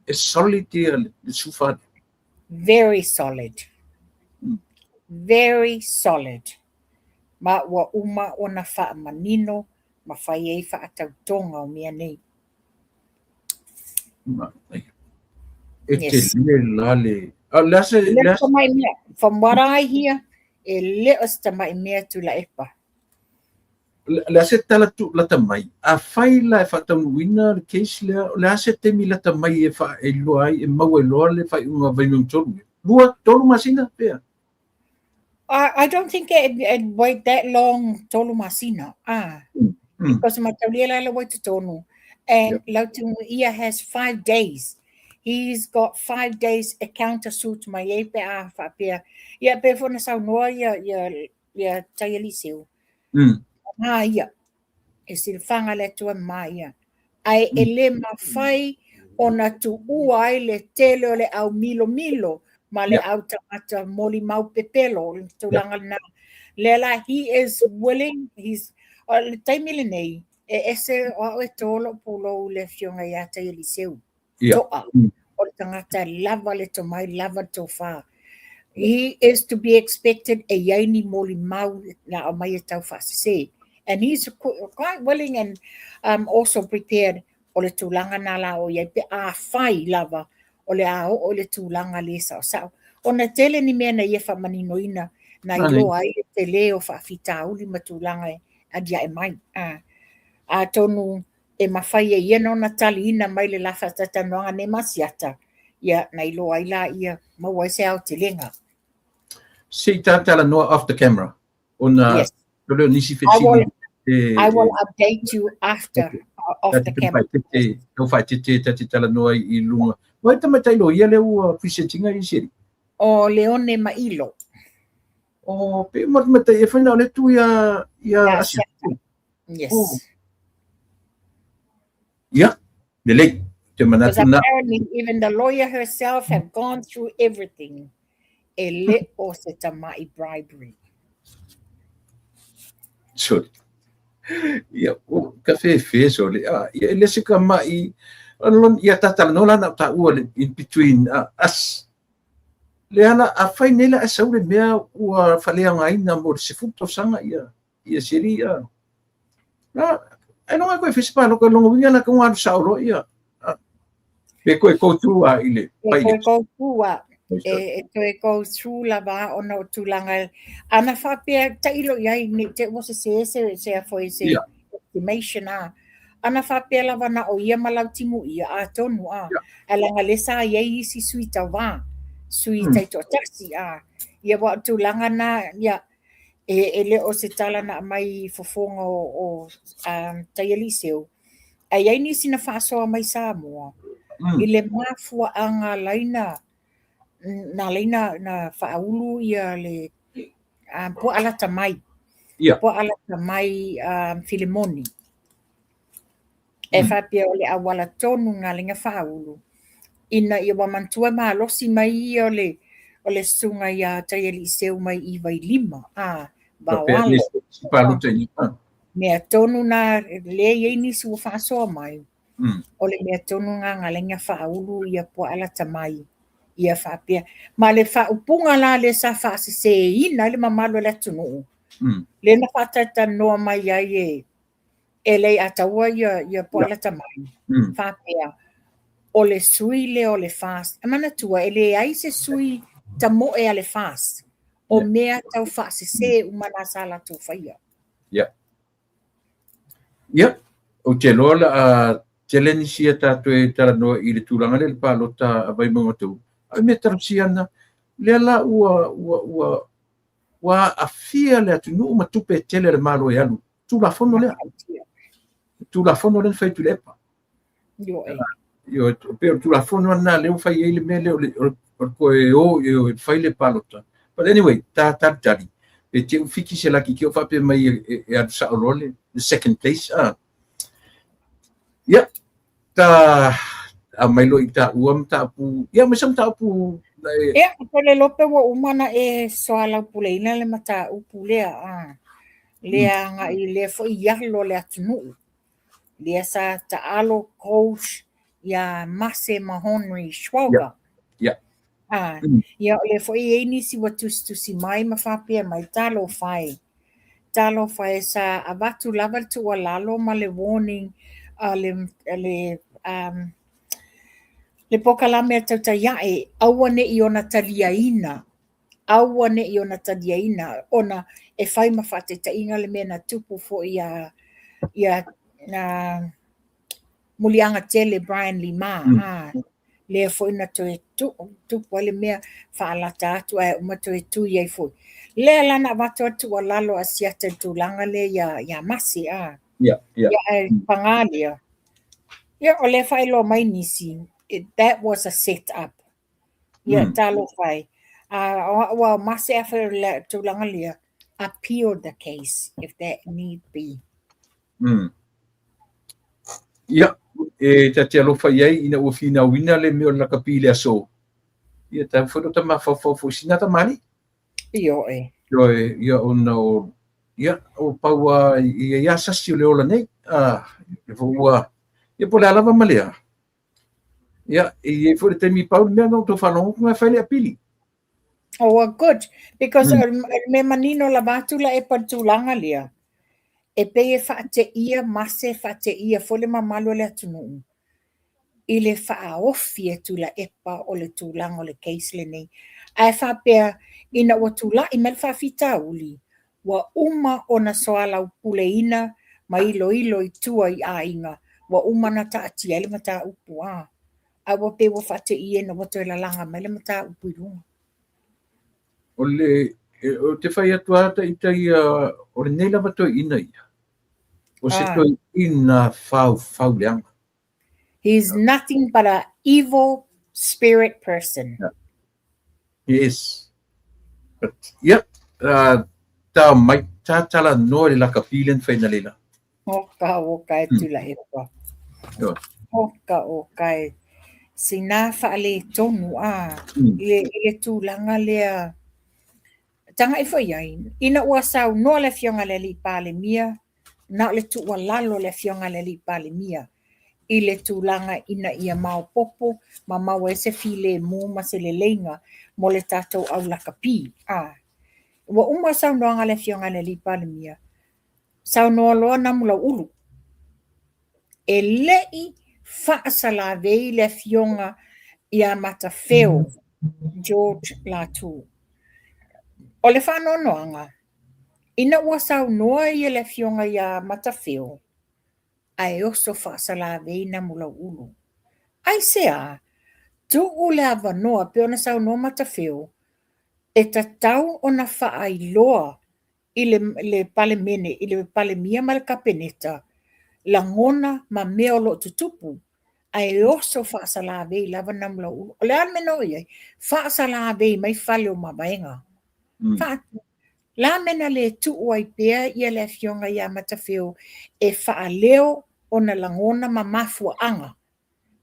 e solid ia le sufa. Very solid. Very solid. Ma ua uma ona faamanino ma fai ai faatautoga o mea nei. E tele la le... A le a se... Le a se tamai mea. From what I hear, e le o se tamai mea Tuilaepa. Le a se tala tu lata mai. Afai la e faataunuuina le case lea, o le a se taimi lata mai e fa e iloa ai, e maua ai loa le faaiuga Vaimauga 3. 2, 3 masina pea. I don't think it wait that long tolu masina. Ah. Because mataulia la la wai totonu. And yeah. Lautimuia has 5 days. He's got 5 days e counter suit mai ai pe a whaapea. Ia pe fo na saunoa ia ia ia Taialii Seu. Ngā ia. E silafaga le Atua ma ia. Ae e le mafai ona tuua ai le tele o le au milomilo ma le au tagata molimau pepelo, o le tulaga lena. Lea la, he is willing, he's, o le taimi lenei, e ese o au e tō lou pulou i le afioga ia Taialii Seu. To'a. O le tagata lava le tomai, lava le tofa. He is to be expected e i ai ni molimau la aumai e tau faasese. And he's quite willing and also prepared o le tulaga na la o i ai pe afai lava o le a oo i le tulaga le saosao. Ona e tele ni mea na ia faamaninoina na iloa ai le tele o faafitauli ma tulaga e aliae mai. Atonu e mafai e ia ona taliina mai le la faataitanoaga nei ma Asiata, ia, na iloa ai la ia maua ai se aotelega. Se i ta talanoa off the camera, ona Yes. o lea o nisi fesili I will update you after off the camera. Tau faaeteete ta te talanoa i luga. O ai tamaitai loia lea ua present ina i Siri? O Leone Mailo. O, pe uma tamaitai e whai na o le tu ia, ia Asiata. Yes. Oh. Ia, lelei. Te Because manatu na. apparently even the lawyer herself have gone through everything. E le o se tamai bribery. Sorry. Ia, o, ka whewhe, sorry. Ah, ia, e le se ka mai, ia tātala no la na tā ua le in between us. Le ala, a whai nei la e sau le mea ua whaleangaina mo le 10 tausaga ia. Ia seri ia. Na, ai longa koe fese pāloka longa winga na konga alu sao loa ia. Pe koe go through a i le E koe go through a. E toe go through lava ona o tulaga. Ana whapea tailo i ai, nei te ua se se se se a foi se estimation a. Ana whapea lava na o ia ma Lautimuia a tonu a. Ae leaga lea sa i ai isi sui tauva, sui taitoatasi a. Ia ua o tulaga na, ia, E le o se tala na aumai i fofoga o Taialii Seu, ae i ai nisi na faasoa mai Samoa i le mafuaaga laina na laina na faaulu ia le Puaa lata mai. Puaa lata mai Filimoni. E faapea o le auala tonu na laina faaulu ina ia ua manatua e malosi mai ia o le o le susuga ia Taialii Seu mai i Vailima, a Vaoalo. Mea tonu na lea i ai nisi ua faasoa mai, o le mea tonu na na laina faaulu ia Puaa lata mai ia faapea. Ma le faaupuga la lea sa faaseseina ai le mamalu o le atunuu, lea na faatalatalanoa mai ai e e Leiataua ia, ia Puaa lata mai, faapea, o le sui lea o le FAST. E manatua, e leai se sui tamoe a le FAST, o mea tau faasese uma na sa latou faia. Ia. Ia, ou te iloa o le a tele nisi a tatou e talanoa i le tulaga lea i le palota a Vaimauga 3. A o le mea talosia ana, lea la ua, ua, ua, ua aafia le atunuu ma tupe e tele a le Malo e alu. Tulafono lea. Tulafono lea na fai e Tuilaepa. Ioe. Ioe, pei o le Tulafono lena lea ua fai ai le mea lea o le, o le, o le toe o e fai le palota. But anyway, ta talitali, pe te i ua fiki se laki ke o faapea mai e, e, e alu sao loa le, le second place. Ah. Ia, ta aumai loa i taua mataupu, ia ma se mataupu na e... Ia, ko le lope ua uma na e soalaupuleina le mataupu lea, a. Lea agai lea foi i alo o le atunuu. Lea sa taalo coach ia Mase Mahonri Schwalger. Ia. A, ia o lea foi e i ai nisi ua tusitusi mai ma faapea mai, talofa e. Talofa e sa avatu lava le tuualalo ma le warning a le, a le, um, le polokalame a Tautai Ae, aua ne i ona taliaina, aua ne i ona taliaina, ona e fai ma faataitaiga le mea na tupu foi ia, ia, uh, Muliaga tele Brian Lima, a, lea foi na toe tupu ai le mea faalata atu ae uma toe tui ai foi. Lea la na avatu ai le tuualalo a Asiata i le tulaga lea ia, ia Mase, a. Ia, ia. Ia, ae paga lea. Ia, o lea faailoa mai nisi, that was a set up. Ia, talofa e. A, o au a o Mase afai o le tulaga lea, appeal the case if that need be. Ia, e ta te alofa i ai ina ua finauina le mea o le lakapi i le aso. Ia, tatau foi ona mafaufau foi i sina tamalii. Ioe. Ioe, ia ona o, ia, o pau a ia ia sasi o le ola nei. Ah, le foi ua, ia po o le a lava ma lea. Ia, e i ai foi le taimi pau le mea na outou faalogo atu na e fai le apili. Oh, well, good. Because o le mea manino lava atu la e pa le tulaga lea, e pei e faateia Mase, faateia foi le mamalu o le atunuu i le faaofi e Tuilaepa o le tulaga o le case lenei. Ae faapea, ina ua tulai mai le faafitauli, ua uma ona soalaupuleina ma iloilo i tua i aiga, ua uma ona taatia ai le mataupu. A. A ua pei ua faateia ina ua toe lalaga mai le mataupu i luga. O le, ou te fai atu lava ita ia, o lenei lava toeaina ia, o se toeaina faufau leaga. He is nothing but a evil spirit person. Yeah. He is. But, yeah, ta mai, ta talanoa i le lakapi lea na fai na leila. Oka oka e Tuilaepa. Oka oka e sina faaletonu a i le tulaga lea tagai foi i ai. Ina ua saunoa le Afioga i le Alii Palemia, na o le tuualalo a le Afioga i le Alii Palemia i le tulaga ina ia maopoopo ma maua ai se filemu ma se leleiga mo le tatou au lakapi. A ua uma le saunoaga a le Afioga i le Alii Palemia, Saunoa loa Namulauulu, E le i faasalavei le afioga ia Matafeo George Latu. O le faanoanoaga, ina ua saunoa ia le afioga ia Matafeo, ae oso faasalavei Namulauulu. Aisea? Tuu le avanoa pei ona saunoa Matafeo, e tatau ona faailoa i le, le Palemene, i le Palemia ma le Kapeneta, lagona ma mea o lo o tutupu, ae oso faasalavei lava Namulauulu. O le a le mea na oo i ai? Faasalavei mai fale o mavaega. Faa, la mea na le tuu ai pea ia le afioga ia Matafeo e faaleo ona lagona ma mafuaaga.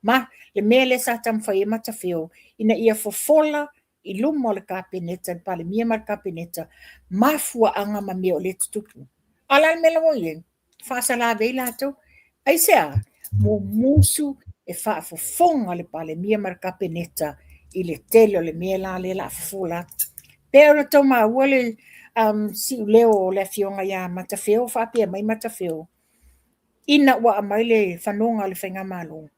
Ma le mea lea sa taumafai ai Matafeo, ina ia fofola i luma o le Kapeneta, le Palemia ma le Kapeneta, mafuaaga ma mea o lea e tutupu. A o le a le mea la ua i ai? Faasalavei latou. Aisea? Mumusu e faafofoga le Palemia ma le Kapeneta i le tele o le mea la lea o le a fofola atu. Pei ona tou maua le siuleo o le afioga ia Matafeo, faapea mai Matafeo, ina ua aumai le fanoga a le Faigamalo,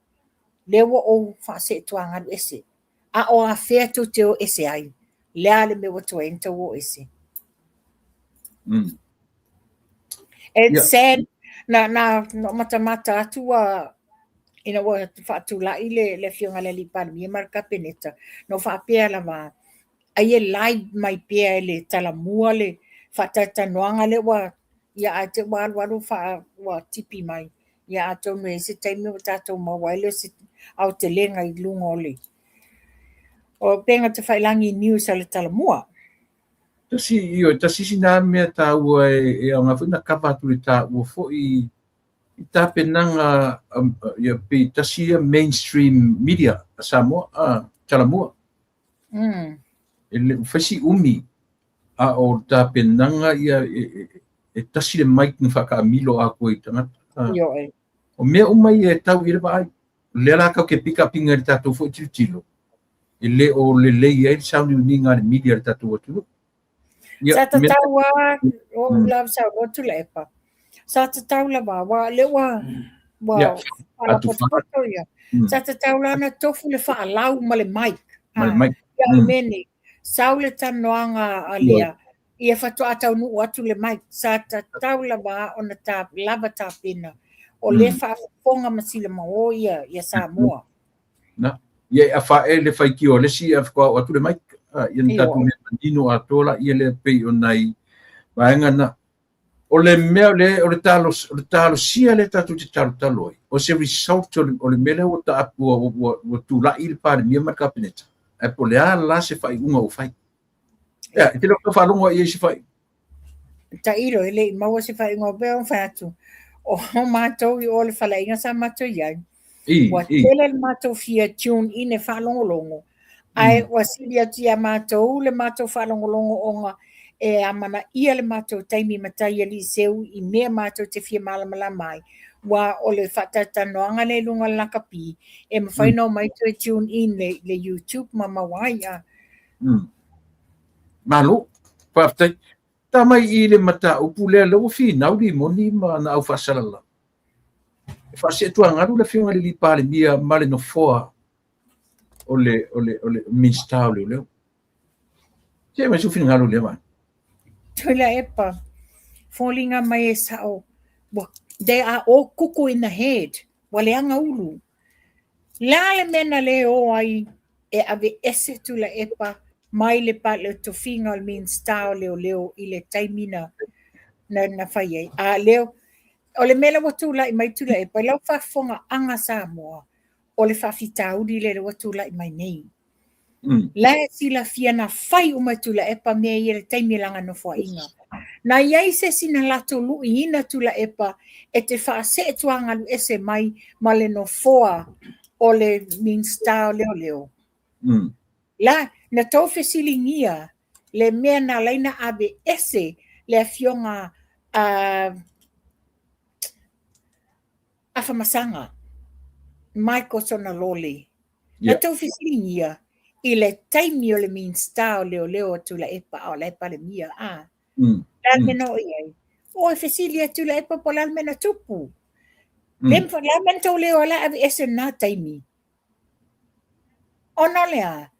lea ua ou faaseetuagalu ese. A o afea tou te o ese ai? Le a le mea ua tuai ai ona tou o ese? It's sad na na na matamata atu ua ina ua faatulai le le afioga i le alii Palemia ma le Kapeneta, na ou faapea lava, ai e live mai pea e le Talamua le faatalatalanoaga lea ua, ia ae te i ua alualu ua tipi mai. Ia atonu e i ai se taimi ua tatou maua ai lea o se aotelega i luga o le o upega tafailagi news a le Talamua. Tasi, ioe, tasi sina mea taua e aoga foi na kava atu i le taua foi i tapenaga ia pei tasi ia mainstream media a Samoa, a Talamua. E le o fai si umi, a o le tapenaga ia e tasi le mic na faataamilo atoa i tagata. Ioe. O mea uma ia e tau i le vaai. O lea la tatou te pikapiga i le tatou foi tilotilo, e le o lelei ai le sauniuniga a le media a le tatou atunuu. Ia, Sa tatau lava, o ou lava saunoa Tuilaepa, sa tatau lava, aua o lea ua ua Ia, faalapotopoto ia. Sa tatau la ona tofu le faalau ma le mic. Ma le mic. Ia, o le mea nei, sau le talanoaga a Lea, ia faatoa taunuu atu le mic. Sa tatau lava ona ta, lava tapena. O lea faafofoga ma silamao ia, ia Samoa. Na, ia e afa e le faitio a le isi ae faatoa oo atu le mic. Ia na tatou mea manino atoa laia lea pei o nai vaega na. O le mea o le, o le talos, o le talosia lea tatou te talotalo ai, o se result o le mea lea ua taapu, ua tulai le Palemia ma le Kapeneta, ae po o le a la se faaiuga ua fai. Ia, e te le o tau faalogo i ai se faaiuga. Tailo, e le i maua se faaiuga, pei ona fai atu, o matou i o le faleaiga sa matou i ai, ua tele le matou fia tune in e faalogologo, ae ua sili atu ia matou le matou faalogologo ona e amanaia le matou taimi matai alii seu i mea matou te fia malamalama ai, aua o le faatalatalanoaga lea i luga o le lakapi, e mafai ona omai toe tune in le YouTube ma maua ai. Malo, faafetai. Ta mai i le mataupu lea, lea ua finau Limoni ma ana au faasalalau. E faaseetuagalu le afioga i le alii Palemia ma le nofoa o le, o le, o le Minisita o Leoleo. Se aumai sou finagalo i lea vaega. Tuilaepa, foliga mai e sao, ua, they are all kuku in the head, ua leaga ulu. Le a le mea na le o ai e aveese Tuilaepa mai le le tofiga o le Minisita o Leoleo i le taimi na na, na fai ai. A lea, o le mea lea ua tulai mai Tuilaepa, i lau faafofogaaga Samoa, o le faafitauli lea ua tulai mai nei. La e silafia na fai uma e Tuilaepa mea ia i le taimi o lana nofoaiga. Na i ai se isi na latou luiina Tuilaepa e te faaseetuagalu ese mai ma le nofoa o le Minisita o Leoleo. La, na tou fesiligia le mea na ala ai ona aveese le afioga a Afamasaga, Michael Soonalole. Na tou fesiligia i le taimi o le Minisita o Leoleo a Tuilaepa a o la e Palemia, a? Le a le mea na oo i ai? Oi, fesili e Tuilaepa po o le a le mea na tupu. Le a le mea na tou le o ai la e aveese i lena taimi? Ona o le a?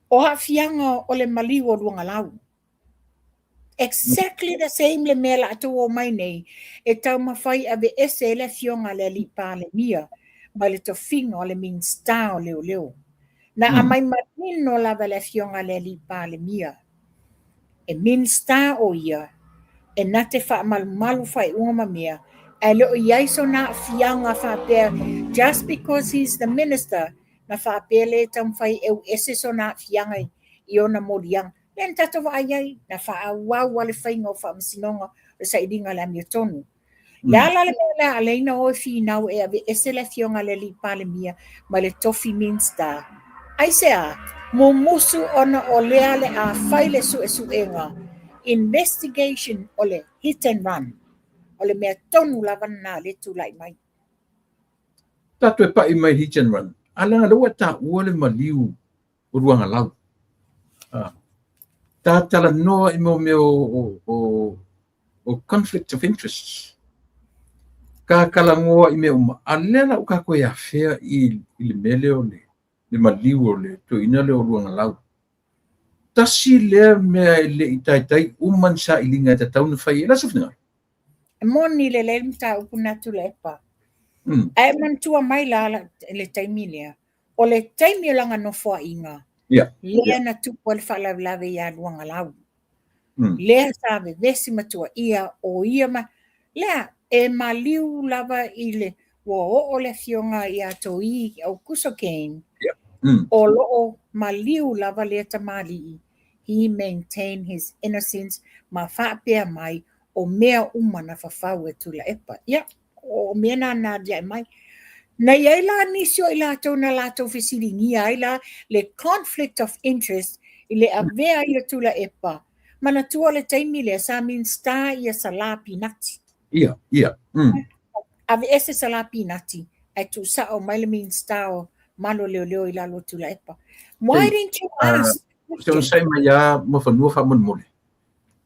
O aafiaga o le maliu o Luagalau. Exactly the same le mea la tou omai nei e taumafai aveese ai le afioga a le alii Palemia mai le tofiga o le Minisita o Leoleo. Na aumai manino lava e le afioga a le alii Palemia, e Minisita o ia e na te faamalumalu faaiuga ma mea, ae le o i ai sona aafiaga faapea just because he is the minister na faapea lea e taumafai e euese sona aafiaga i ona moliaga. Lea na tatou vaai ai, na faaauau lava le faiga o faamasinoga o le sailiga o le amiotonu. Le a la le mea lea ala ai ona o e finau e aveese le afioga a le alii Palemia mai le tofi Minisita? Aisea? Mumusu ona o lea le a fai le suesuega, investigation, o le hit and run. O le mea tonu lava lena lea e tulai mai. Tatou e pai mai hit and run, a leaga lea ua taua le maliu o Luagalau. Ta talanoa i mo mea o conflict of interests. Ka talanoa i mea uma, a lea la ua tatou e afea i le mea lea o le maliu o le toeaina lea o Luagalau. Tasi lea mea e le i taitai uma ni sailiga e tatau ona fai ai. O le a sou finagalo? E moni lelei le mataupu lena Tuilaepa. Ae manatua mai la le taimi lea, o le taimi o lana nofoaiga, lea na tupu ai le faalavelave ia Luagalau. Lea sa vevesi ma tuuaia o ia ma lea e maliu lava i le ua oo le afioga ia Toi Aukuso Kane, o lo o maliu lava lea tamalii, he maintain his innocence ma faapea mai o mea uma na fafau e Tuilaepa. Ia, o mea na na aliae mai. Na i ai la nisi o i latou na latou fesiligia ai la le conflict of interest i le avea ai o Tuilaepa. Manatua le taimi lea sa Minista ia Salā Pinati. Ia, ia. Aveese Salā Pinati ae tuusao mai le Minista o Malo Leoleo i lalo o Tuilaepa. Why didn't you ask? Se onosai mai lava Muafanua faamolemole.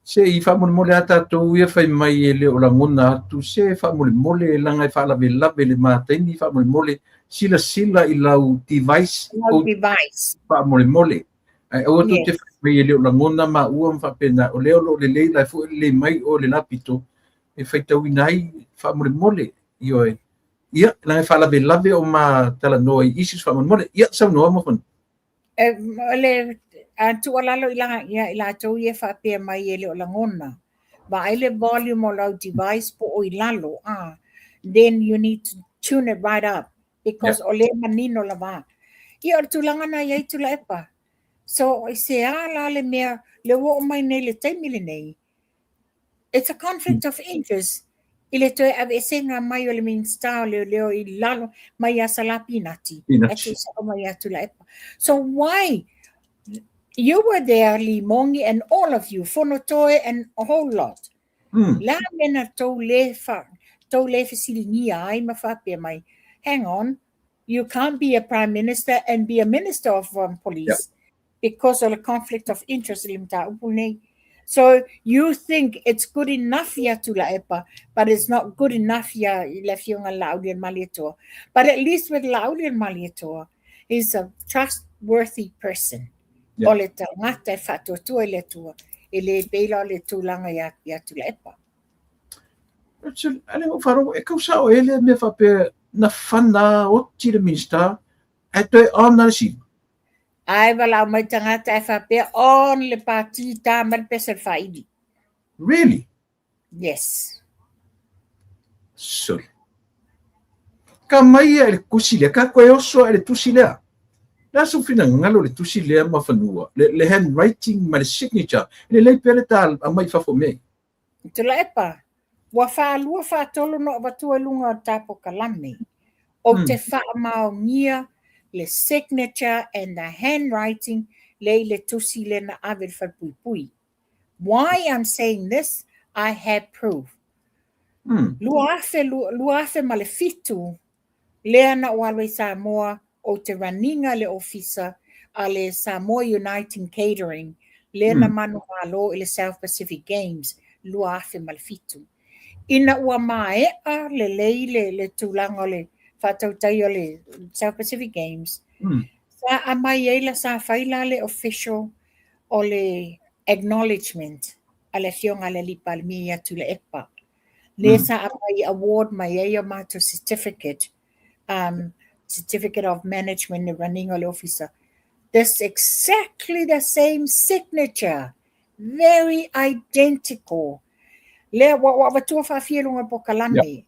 Se i faamolemole a tatou ia fai mai e le o lagona atu se faamolemole leaga e faalavelave i le ma taimi faamolemole silasila i lau device Lau device. faamolemole ae aua tou te fai mai e le o lagona maua ma faapena o lea o lo o lelei la e foi lelei mai o le lapito e faitauina ai faamolemole ioe ia leaga e faalavelave o ma talanoa i issues faamolemole ia saunoa Muafanua. O le tuualalo i la, ia i latou ia faapea mai e le o lagona, vaai le volume o lau device po o i lalo, then you need to tune it right up because o lea manino lava. Ia o le tulaga na i ai Tuilaepa. So i se a la le mea, le ua oo mai nei i le taimi lenei, it's a conflict of interest i le toe aveesega mai o le Minista o Leoleo i lalo mai ia Salā Pinati, ae tuusao mai ia Tuilaepa. So why you were there, Limogi, and all of you, Fonotoe and a whole lot. La mea na tou le, fa, tou le fesiligia ai ma faapea mai, hang on, you can't be a prime minister and be a minister of police. Because of the conflict of interest i le mataupu nei. So you think it's good enough ia Tuilaepa, but it's not good enough ia i le afioga Laaulialemalietoa. But at least with Laaulialemalietoa, he's a trustworthy person. O le tagata e faatuatua i le Atua, e le pei la o le tulaga ia, ia Tuilaepa. Ale o faalogo, e kau sao e lea mea faapea na fana oti le Minista, ae toe on na le siva. Ae valaau mai tagata ae faapea on le pati ta mai le pesa le faili. Really? Yes. Sorry. Ka mai ia i le tusi lea, ka koe oso i le tusi lea. Le a sou finagalo i le tusi lea Muafanua, le handwriting ma le signature, e lelei pea le ta aumai i fafo mea. Tuilaepa, ua faalua faatolu na ou avatua i luga o le tapokalame. Ou te faamaonia le signature and the handwriting lea i le tusi lea na ave i le falepuipui. Why I'm saying this, I have proof. 2007 lea na ou alu ai i Samoa, ou te run-ina le ofisa a le Samoa Uniting Catering lea na manumalo i le South Pacific Games 2007. Ina ua maea lelei le, le tulaga o le faatautai o le South Pacific Games, sa aumai ai la sa fai la le official o le acknowledgement a le afioga a le Alii Palemia ia Tuilaepa. Lea sa aumai award mai ai o matou certificate, certificate of management le running o le ofisa. This exactly the same signature, very identical. Lea ua ua avatua faafia i luga o le pokalame.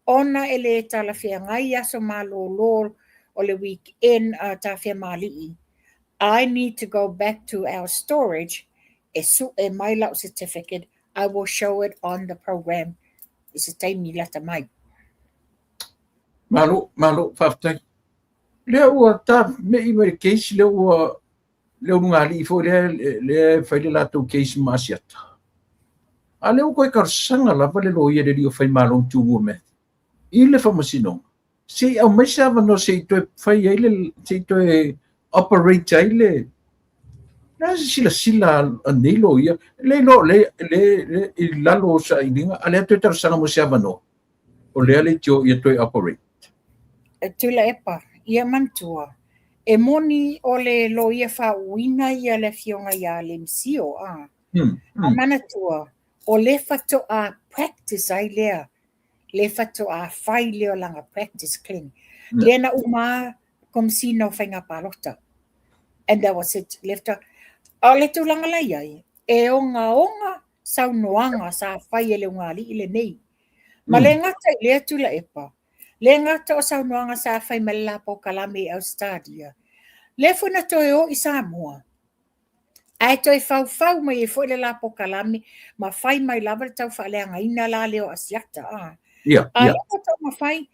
Ona e le talafeagai aso malolo o le weekend a Tafeamalii, I need to go back to our storage e sue mai lau certificate. I will show it on the program i se taimi lata mai. Malo, malo, faafetai. Lea ua ta mei mai le case lea ua le ulugalii foi lea lea e fai le latou case ma Asiata. A lea ua toe talosaga lava le loia le alii o Faimalo Tumua Matthew i le faamasinoga se i aumai se avanoa se i toe fai ai le se i toe operate ai le le a se silasila a nei loia le iloa le le le i lalo o sailiga a lea toe talosaga mo se avanoa o lea leitio ia toe operate. Tuilaepa, ia manatua. E moni o le loia faauuina ia le afioga ia Lemisio, a. A manatua, o le faatoa practice ai lea, le faatoa fai lea o lana practice clinic. Lea na uma Komesina o Faiga Palota. And that was it. Left a o le tulaga la i ai, e ogaoga saunoaga sa fai e le ugaalii lenei. Ma le gata i lea Tuilaepa, le gata o saunoaga sa fai mai le la polokalame i Ausetalia, lea foi na toe o i Samoa, ae toe faufau mai ai foi le la polokalame ma fai mai lava le taufaaleagaina la lea o Asiata. A, a lea taumafai,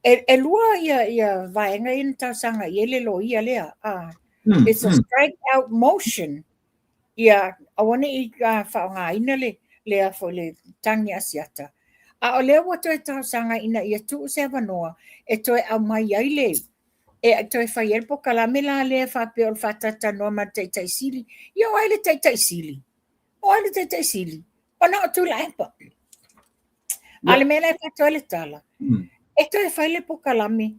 e lua ia vaega ia na talosaga i ai le loia lea. A, it's a strike out motion. Ia aua ne i faaaogaina le lea foi le tagi Asiata. A o lea ua toe talosaga ina ia tuu se avanoa e toe aumai ai le e toe fai ai le polokalame la lea faapea o le faatalatalanoa ma le Taitai Sili. Ia o ai le Taitai Sili? O ai le Taitai Sili? Ona o Tuilaepa. A o le mea la e avatu ai le tala, e toe fai le polokalame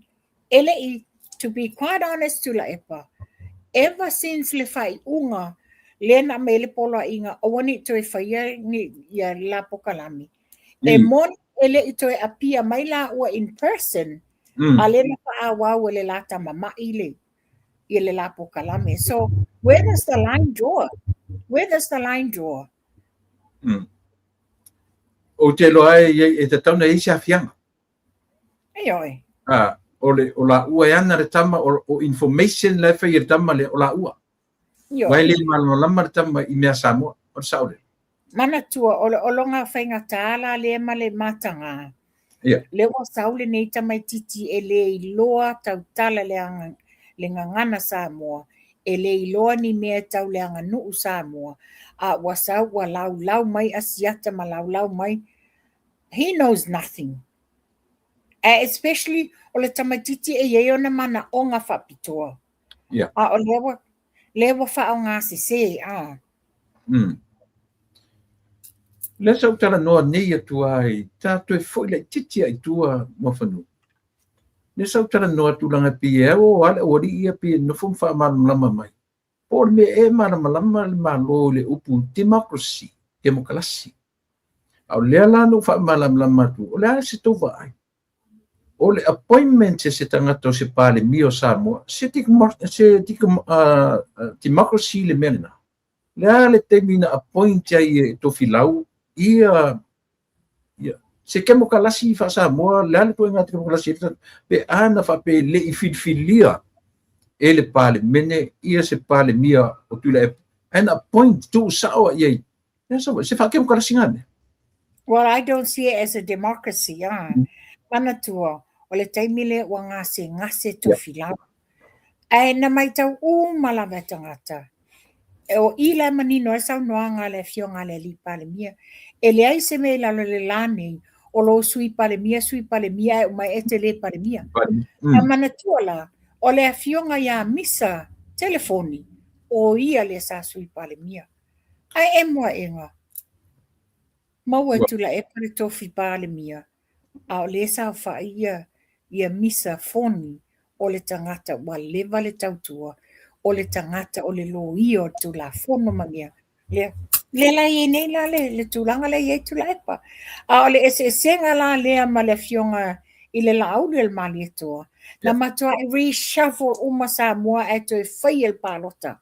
e le i, to be quite honest Tuilaepa, ever since le faaiuga lea na aumai ai le poloaiga aua ne i toe faia ni ia le la polokalame, e moni e le i toe appear mai laua in person, a lea na faaauau e le la tama ma'i le ia le la polokalame. So where does the line draw? Where does the line draw? Ou te iloa e i ai e tatau ona i ai se aafiaga. Ioe. A, o le o laua e ana le tama o, o information la e fai e le tama lea o laua. Ioe. Aua e le malamalama le tama i mea Samoa. O le sao lea. Manatua, o le o lona faigata la lea ma le mataga. Ia. Lea ua sau lenei tamaititi e le iloa tautala le aga, le gagana Samoa, e le iloa ni mea tau le aganuu Samoa, a ua sau ua laulau mai Asiata ma laulau mai He knows nothing. Ae especially o le tamaititi e i ai ona manaoga faapitoa. Yeah. A o lea ua, lea ua faaaoga sese, a. Lea sa ou talanoa nei atu ai, ta toe foi laitiiti lava i tua Muafanua. Lea sa ou talanoa atu leaga e pei e o lava le aualii ia pei e nofo ma faamalamalama mai. Po o le mea ea e malamalama le Malo i le upu democracy, temokalasi. A o lea la na ou faamalamalama atu, o le a se tou vaai? O le appointment e se tagata o se Palemia o Samoa, se, se democracy le mea lena. Le a le taimi na appoint ai e Tofilau ia ia se kemokalasi faa-Samoa, le a le ituaiga kemokalasi pe a na faapea e le i filifilia e le Palemene ia se Palemia o Tuilaepa, ae na appoint tuu sao i ai. Se faakemokalasi na mea. Well, I don't see it as a democracy, ah. Manatua, o le taimi lea ua gasegase Tofilau. Ae na matau uma lava e tagata, o i la e manino ai saunoaga a le Afioga a le Alii Palemia, e leai se mea i lalo i le la nei, o lou Sui Palemia, Sui Palemia ae uma e te le Palemia. Ae manatua la, o le Afioga ia Misa Telefoni, o ia lea sa Sui Palemia. Ae emo aʻega, maua e Tuilaepa le tofi Palemia, a o lea e saofai ia ia Misa Foni o le tagata ua leva le tautua, o le tagata o le loia o le Tulafono ma mea. Lea, lea la e i ai nei la le, le tulaga lea e i ai Tuilaepa. A o le eseesega la lea ma le afioga i le Laauli o le Malietoa, na matuai reshuffle uma Samoa ae toe faia le palota.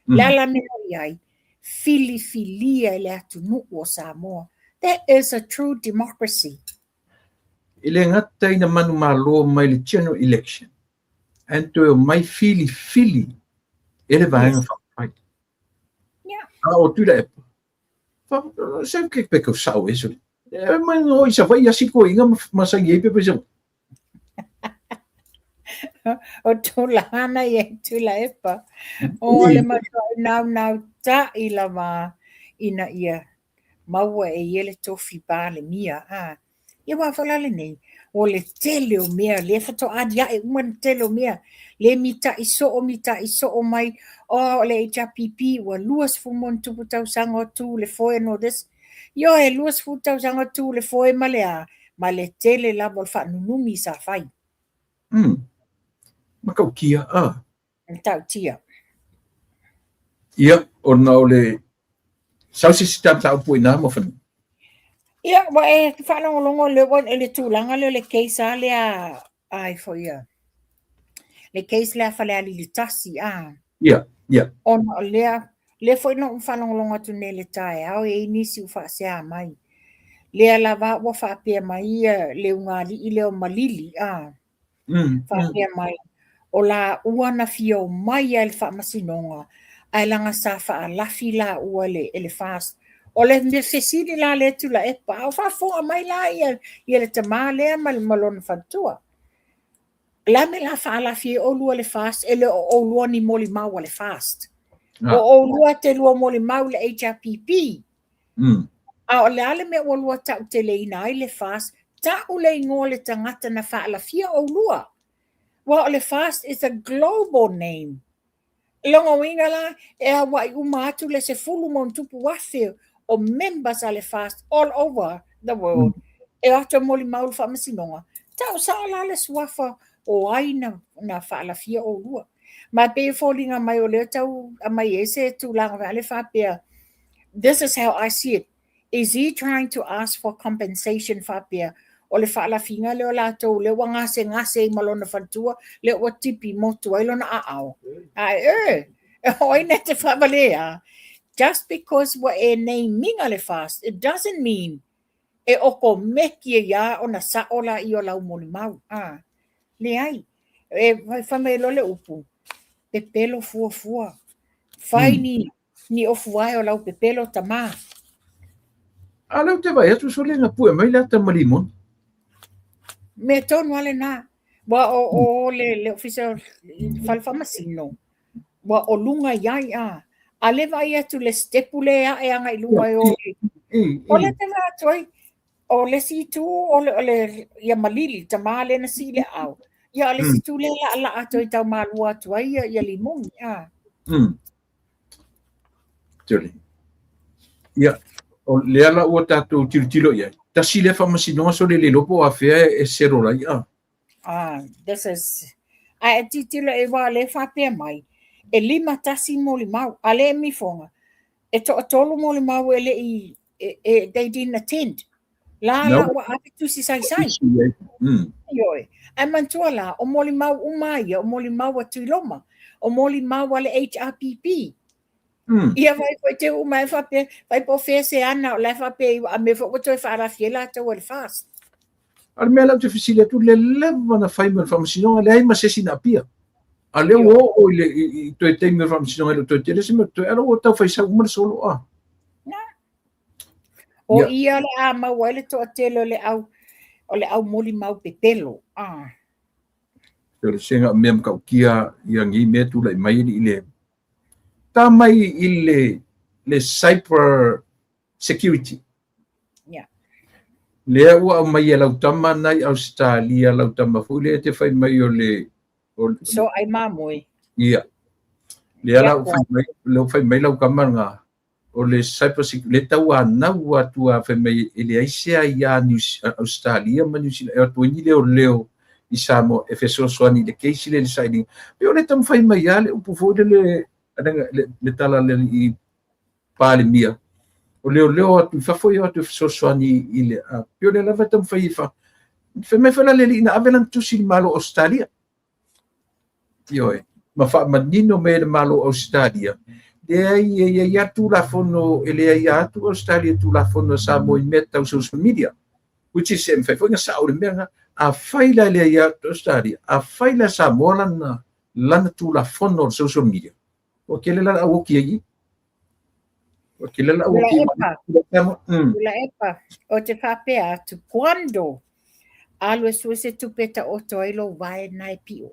Le a la mea i ai? Filifilia e le atunuu o Samoa. That is a true democracy. E le gata ina manumalo mai le general election, ae na toe omai filifili e le Vaega Faaupufai. A o Tuilaepa, se ke pe kau sao e sole. E mai no i Savaii asi toeaiina ma saini ai pepa i Savaii. O tulaga ia i Tuilaepa, o le matuai naunautai lava ina ia maua e ia le tofi Palemia. A, ia aua foi la lenei, o le tele o mea, lea faatoa aliae uma le tele o mea, le mita'i soo, mita'i soo mai, oh, o le HRPP ua 20+ tausaga o tu le foe and all this. Ioe, 20 tausaga o tu le foe ma le a, ma le tele lava o le faanunumi sa fai. Matautia, a. Matautia. Ia, ona o le sau se isi mataupu i ina mo fanua. Ia, ua e faalogologo lea ua i le tulaga lea o le case lava lea a ifo ia. Le case lea a Falealili 1, a. Ia, ia. Ona o lea, lea foi na ou faalogologo atu nei i le taeao, e i ai nisi ua faasea mai. Lea lava ua faapea mai ia le ulugalii lea o Malili, a. Faapea mai, o laua na fia omai lava i le faamasinoga, ae leaga sa faalafi laua e le FAST. O le mea fesili la lea Tuilaepa, a o faafofoga mai la ia le tama lea ma lona faletua. O le a le mea o le a faalafi ai oulua e le FAST, e le o oulua ni molimau a le FAST. O oulua e te lua molimau i le HRPP. A o le a le mea ua lua tauteleina ai le FAST, tau le igoa o le tagata na faalafia oulua. Aua o le FAST is a global name. Lona uiga la, e auai uma atu le 10,000+ o members a le FAST all over the world e o atu e molimau i le faamasinoga. Tau sao la le suafa o ai na faalafia oulua. Ma e pei e foliga mai o lea tau aumai ai se tulaga lea faapea, this is how I see it. Is he trying to ask for compensation faapea o le faalafiga lea o latou lea ua gasegase ai ma lona faletua lea ua tipi motu ai lona aao. Ae e, o ai na te faavalea? Just because ua e name ina le FAST, it doesn't mean e okomeki ai lava ona sao laia o lau molimau. A, leai. E fai mai loa le upu, pepelo fuafua. Fai ni ni ofu ae o lau pepelo tama. A lea ou te vaai atu sole na pue mai le ata ma limoni. Mea tonu lava lena. Ua o, o le, le ofisa fale faamasino, ua o luga i ai a. A le vaai atu le stepu le ae agai i luga e o. O le te vaai atu ai, o le isi itu o le, o le ia Malili, tama lea na sii le aao. Ia o le isi itu lea laalaa atu ai tau malua atu ai ia, ia limoni. A. Tuli. Ia, o lea la ua tatou tilotilo i ai. Tasi lea faamasinoga sole le iloa po o afea e settle ai a. Ah, this is... Ae e tilotilo e aua o lea e faapea mai, e 51 molimau, a lea e mifoga, e toatolu molimau e le i, e, e, they didn't attend. La la ua ave tusi saisai. Ioe. Ae manatua la, o molimau uma ia, o molimau a Tuiloma, o molimau a le HRPP. Ia vai foi te uma e faapea, vai po o fea se ana o la e faapea i a mea foi ua toe faalafi ai latou e le FAST. A o le mea la ou te fesili atu, le leva na fai mai o le faamasinoga, leai ma se isi na apia. A lea ua oo i le i toe taimi o le faamasinoga e le o toe tele se mea o totoe, a o lea ua tau fai sau uma le solo a. Na. O ia o le a maua ai le toatele o le au o le au molimau pepelo. Ah. O le sega mea matautia ia nei mea tulai mai i le ta mai i le le cyber security. Yeah. Lea ua aumai e lau tama na i Australia, lau tama foi lea te fai mai o le o so ai mamoe. Ia. Lea la ua fai mai, lea ua fai mai lau tama nga o le cyber security le tauanau atu a fai mai e leai se aia New Australia ma New Zealand e o atu ai ni leoleo i Samoa e fesoasoani i le case lea i le sailiga. Pei o le taumafai mai lava le upu foi lele le, le tala le i Palemia o leoleo atu i fafo e o atu e fesoasoani i le a pei o lea lava e taumafai e fa fai mai foi la le alii na ave lana tusi i le Malo o Ausetalia. Ioe, ma faamanino mai e le Malo o Ausetalia, leai e i ai lava Tulafono, e leai lava atu Ausetalia i Tulafono a Samoa i mea tau social media, which is e mafai foi ona sao le mea lena. Afai la e leai atu Ausetalia, afai la e Samoa lana, lana Tulafono o le social media, ua tele la le au oti ai i i. Ua tele la le au oti ai i. Tuilaepa, ou te faapea atu, quando alu e sue se tupe e taoto ai lou vae na e pio.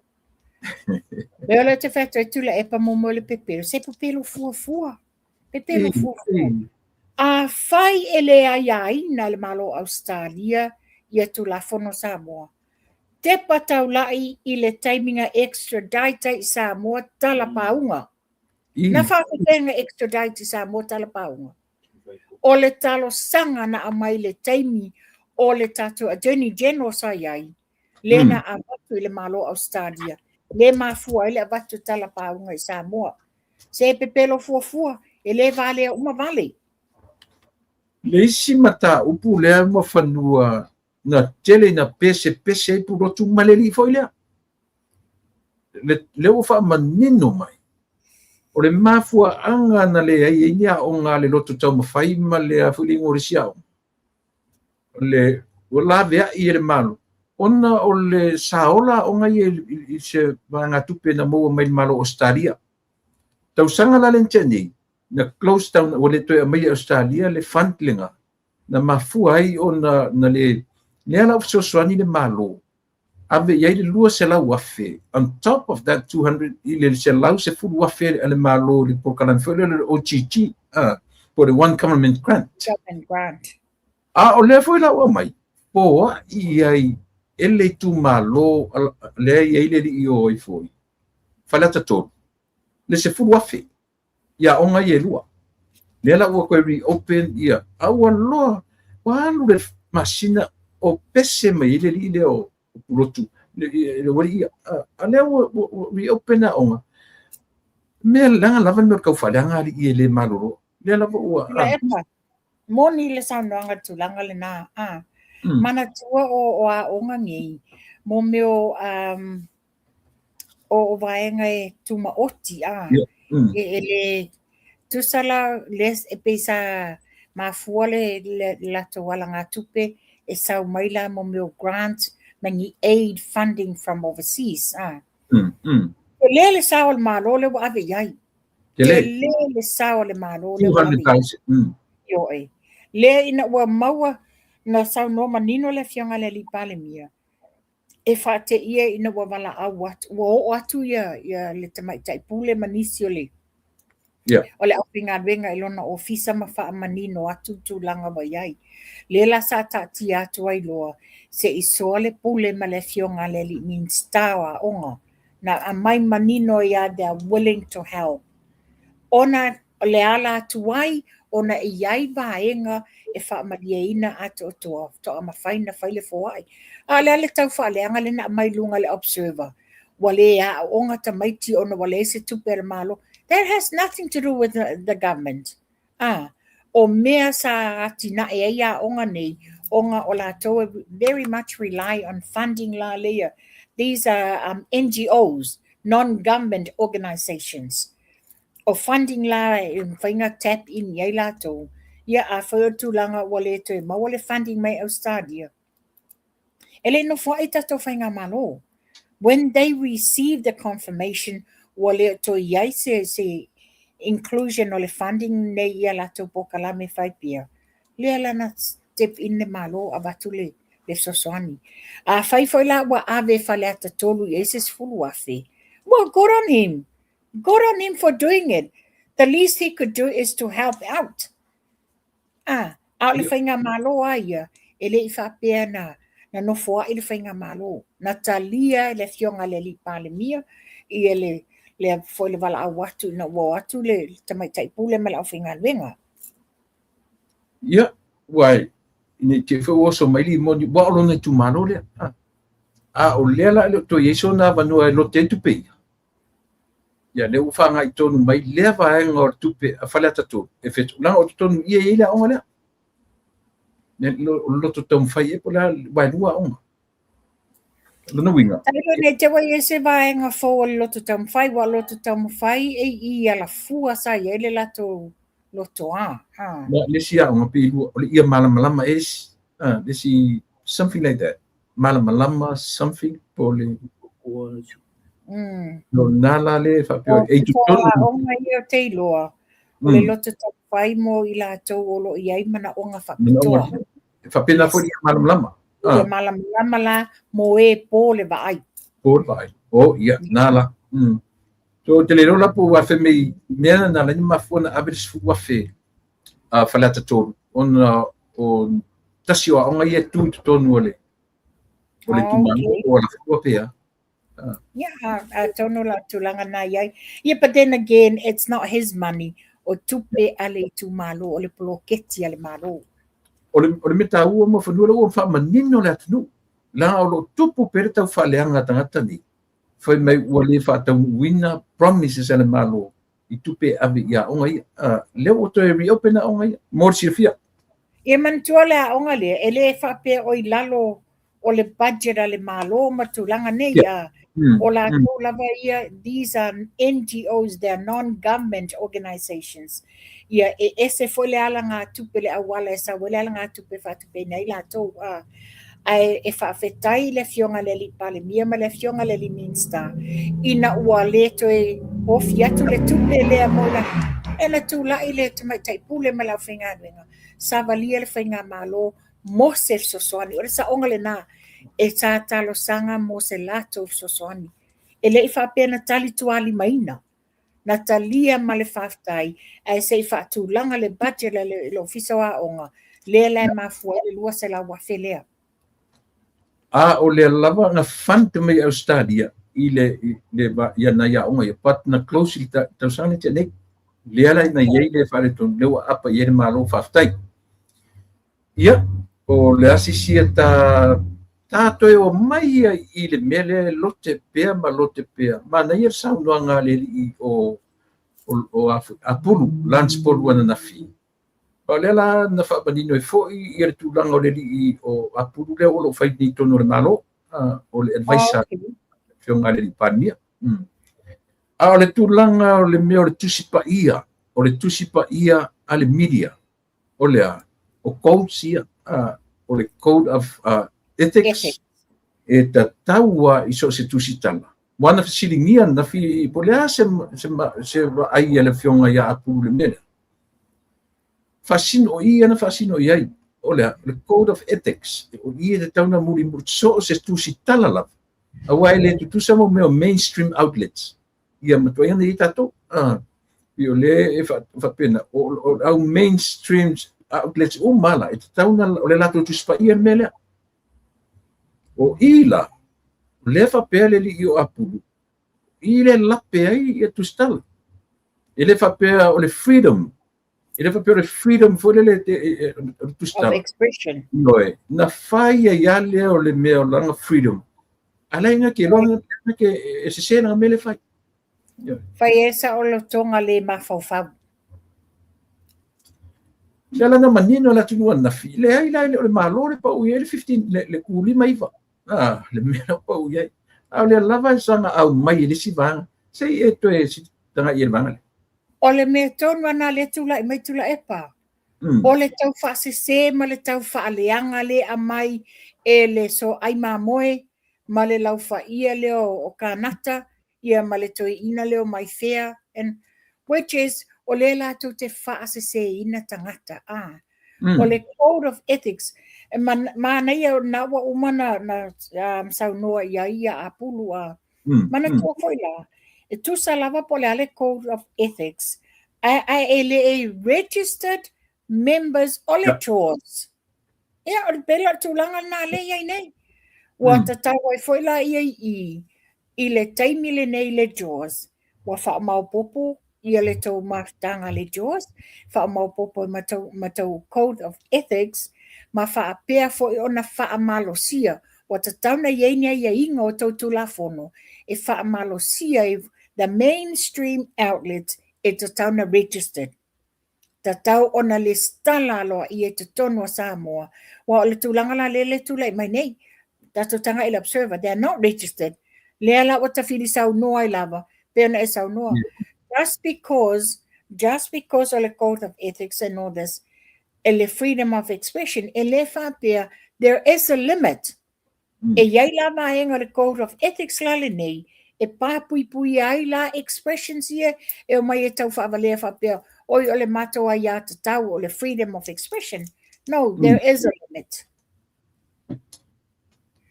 Mea o lea te fai atu ai Tuilaepa mo mo le pepelo, se pepelo fuafua. Pepelo fuafua. Afai e le aiaina e le Malo o Ausetalia ia Tulafono Samoa, tepa taulai i le taimi na extradite ai i Samoa tala pauga. Na faafefea na extradite i Samoa tala pauga? O le talosaga na aumai i le taimi o le tatou Attorney General sa i ai, lea na avatu i le Malo o Ausetalia. Lea e mafua ai le avatu o talapauga i Samoa. Se pepelo fuafua, e le valea uma vale. Le isi mataupu lea Muafanua na tele ina pesepese ai Pulotu ma le alii foi lea. Lea ua faamanino mai, o le mafuaaga na leai ai ni aoga a le loto taumafai ma le a foi le igoa o le isi aoga, le ua laveai e le Malo, ona o le sa ola aoga ia i se vaegatupe na maua mai le Malo o Ausetalia. Tausaga la lea na tea nei, na close down, ua le toe aumaia e Ausetalia le fund lena, na mafua ai ona na le, lea la ua fesoasoani le Malo, ave i ai le 200,000 on top of that 200 i le 110,000 a le Malo i le polokalame foi lea o le OGG, po o le One Government Grant. Government Grant. A o lea foi la ua aumai, poai ai e le itumalo lea e i ai le alii o ai foi, Faleata 3, le 10,000 i aoga ia e lua. Lea la ua toe reopen ia, a ua loa, ua alu le masina o pese mai ai le alii lea o Pulotu, le alii ia, a lea ua reopen aoga. Mea leaga lava le mea o le tau faaleaga alii e le malolo. Lea lava ua... Tuilaepa, moni le saunoaga i le tulaga lena. A, manatua o aoga nei, mo mea o o vaega e tumaoti, a, e le tusa la lea e pei sa mafua le latou alagatupe e sau mai la mo mea o grant ma ni aid funding from overseas, a. Tele le sao o le Malo lea ua ave i ai. Tele le sao o le Malo lea ua ave i ai. Ioe. Lea ina ua maua na saunoa manino le Afioga i le Alii Palemia, e faateia ina ua valaau atu, ua oo atu ia le tamaitai pule ma nisi o le o le aufaigaluega i lona ofisa ma faamanino atu tulaga ua i ai. Lea la sa taatia atu ai loa se i soa le pule ma le afioga a le alii Minisita o Aoga, na aumai manino ia they are willing to help. Ona o le ala atu ai ona e i ai vaega e faamalieina atoatoa faatoa mafai ona fai le foai. A o le a le tau faaleaga lea na aumai i luga i le Observer, ua le aooga tamaiti ona ua leai se tupe a le Malo. That has nothing to do with the government. A, o mea sa atinae ai aoga nei, ona o latou e very much rely on funding la leia. These are NGOs, non-government organisations. O funding la e mafai ona tap in i ai latou, ia afai o le tulaga ua le toe maua le funding mai Australia, e le i nofoai tatou faigamalo. When they receive the confirmation, ua le o toe i ai se inclusion o le funding nei ia latou polokalame fai pea, lea la na step in le Malo avatu le fesoasoani. Afai foi la ua ave Faleata 3 i ai se 10,000, well, good on him. Good on him for doing it. The least he could do is to help out. A, a o le faigamalo a ia, e le i faapea na nofoai le faigamalo. Na talia e le afioga i le Alii Palemia ia le foi le valaau atu ina ua o atu le tamaitai pule ma le aufaigaluega. Ia, ua ne i te i foi ua oso mai limoni, ua o lona itumalo lea. A o lea la e le o toe i ai sona avanoa e lote ai tupe ia. Ia, lea ua faagai tonu mai lea vaega o le tupe a Faleata 3, e leaga o totonu ia e i ai le aoga lea. O le loto taumafai e po o le a, ua e lua aoga. Lona uiga. Tailo nei te ua i ai se vaega fou o le loto taumafai, ua o le loto taumafai e i Alafua sa i ai le latou loto a. Na, le isi aoga pe i lua, o le ia malamalama e isi. Le isi, something like that. Malamalama, something, po o le... No nā la le faapea, e i totonu. Aoga ia o te iloa, o le loto taumafai mo i latou o lo o i ai manaoga faapitoa. E faapena foi ia malamalama. Ia malamalama la mo e po le vaai. Po le vaai. O, ia, nā la. So, te le iloa la po ua fai mai mea na ala ai na mafua na ave le 10,000 a Faleata 3, ona o tasi o aoga ia e tu i totonu o le o le itumalo o Alafua pea. Yeah, atonu la tulaga na i ai. Yeah, but then again, it's not his money. O tupe a le itumalo, o le poloketi a le Malo. O le mea taua Muafanua lea ua faamanino le atunuu. Leaga o lo o tupu pea le tau faaleaga a tagata nei. Fai mai ua le faataunuuina promises a le Malo i tupe e ave i aoga ia. Lea ua toe reopen aoga ia mo le silafia. Ia manatua le aoga lea, e le faapea o i lalo o le budget a le Malo ma tulaga nei, a o latou lava ia, these are NGOs, they are non-government organizations. Ia, e ese foi le alagatupe, le auala e sau ai le alagatupe e faatupeina ai latou. Ae e faafetai i le Afioga i le Alii Palemia ma le Afioga i le Alii Minisita ina ua le toe ofi atu le tupe lea mo i latou. E na tulai le Tamaitai Pule ma le aufaigaluega, savalia le faigamalo mo se fesoasoani. O le saoga lena, e sa talosaga mo se latou fesoasoani. E le i faapea na tali tualimaina, na talia ma le faafetai, ae se i faatulaga le budget a le Ofisa o Aoga, lea la e mafua ai le 200,000 lea. A o lea lava na fund mai e Ausetalia i le ia nai aoga ia, but na close i le tausaga lea tea nei. Lea la na i ai le faaletonu, lea ua apa i ai le Malo, faafetai. Ia, o le asi sia ta toe o mai ia i le mea lea e lote pea ma lote pea. Manaia le saunoaga a le alii o Apulu, Lance Polu ananafi. O lea la na faamanino ai foi ia le tulaga o le alii o Apulu lea o lo o fai nei i totonu o le Malo, o le advisor Afioga a le Alii Palemia. A o le tulaga o le mea o le Tusi Paia, o le Tusi Paia a le media, o le a, o codes ia, o le code of ethics, e tatau lava i so o se tusitala. Ua na fesiligia ananafi po o le a se vaai a le Afioga ia Apulu i le mea lea. Faasino, o i na faasino i ai, o le a, le code of ethics, o i e tatau na mulimuli so o se tusitala lava. Aua e le tutusa mo mea o mainstream outlets. Ia matua ia nei tatou. I o le e faapena, o au mainstream outlets uma la, e tatau na, o le latou Tusi Paia le mea lea. O i la, o lea faapea le alii o Apulu, i le lape ai ia tusitala. E le faapea o le freedom, e le faapea o le freedom foi lele o le tusitala. Of expression. Ioe, na fai ai lava lea o le mea o lana freedom. A la e na te iloa na te e sese lana mea lea e fai. Fai e saolotoga le mafaufau. Lea la na manino le atunuu ananafi, leai la e le o le Malo le pau i ai le 15, le 59. Ah, le mea la pau i ai. A o lea lava e saga aumai e le isi vaega, se i e toe tagai i le vaega lea. O le mea tonu lava lena lea e tulai mai Tuilaepa. O le tau faasese ma le tau faaleaga lea e aumai e le soai mamoe ma le laufaia lea o Kanata ia ma le toeaina lea o Maifea and which is o lea latou te faaseseina tagata a. O le code of ethics e manaia na ua uma na saunoa i ai ia Apulu a. Manatua foi la, e tusa lava po o le a le code of ethics, ae e le e registered members o le JAWS. Ia, o le pele o le tulaga lena lea e i ai nei. Ua tatau ai foi la ia i i le taimi lenei le JAWS, ua faamaopoopo ia le tou mafutaga a le JAWS, faamaopoopo ai ma tou code of ethics, ma faapea foi ona faamalosia. Ua tatau ona i ai ni aiaiga o tou Tulafono e faamalosia ai the mainstream outlets e tatau ona registered. Tatau ona lesitala aloaia i totonu o Samoa, aua o le tulaga la lea e tulai mai nei, tatou tagai i le Observer, they are not registered. Lea la ua tafili saunoa ai lava, pei ona e saunoa. Just because o le code of ethics and all this, e le freedom of expression, e le faapea, there is a limit. E i ai la vaega o le code of ethics la lenei, e papuipuia ai la expressions ia e omai e tau faavalea faapea, oi o le matou aiatatau o le freedom of expression. No, there is a limit.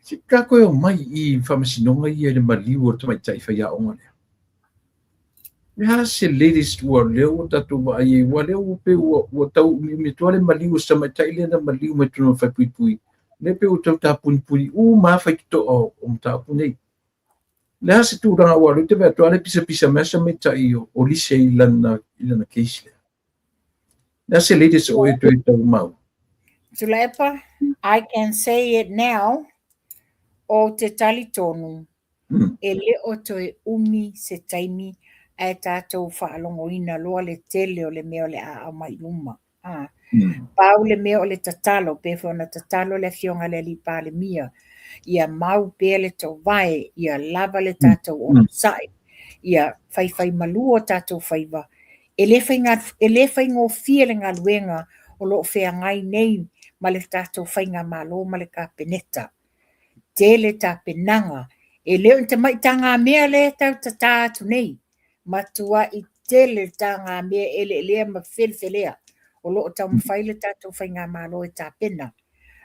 Se ka koe o mai i faamasinoga ia i le maliu o le tamaitai faiaoga lea. Le a se latest ua lea ua tatou vaai ai, ua lea ua pei ua tau umiumi atu lava le maliu o se tamaitai lea na maliu mai totonu o le falepuipui. Lea pei ua tau tapunipuni uma lava faitotoa o mataupu nei. Le a se tulaga ua lea ou te vaai atu lava lea pisapisa mai se tamaitai o Lise i lana case lea. Le a se latest o e toe tau mau? Tuilaepa, I can say it now, o te talitonu. E le o toe umi se taimi ae tatou faalogoina loa le tele o le mea o le a aumai i luma. Pau le mea o le tatalo, pei foi ona tatalo le Afioga i le Alii Palemia, ia mau pea le toovae, ia lava le tatou onosai, ia faifaimalu o tatou faiva. E le e le faigofie le galuega o lo o feagai nei ma le tatou Faigamalo ma le Kapeneta. Tele tapenaga, e le o ni tamai tagamea lea e tau tata atu nei, matuai tele tagamea eleelea ma felefelea o lo o taumafai le tatou Faigamalo e tapena.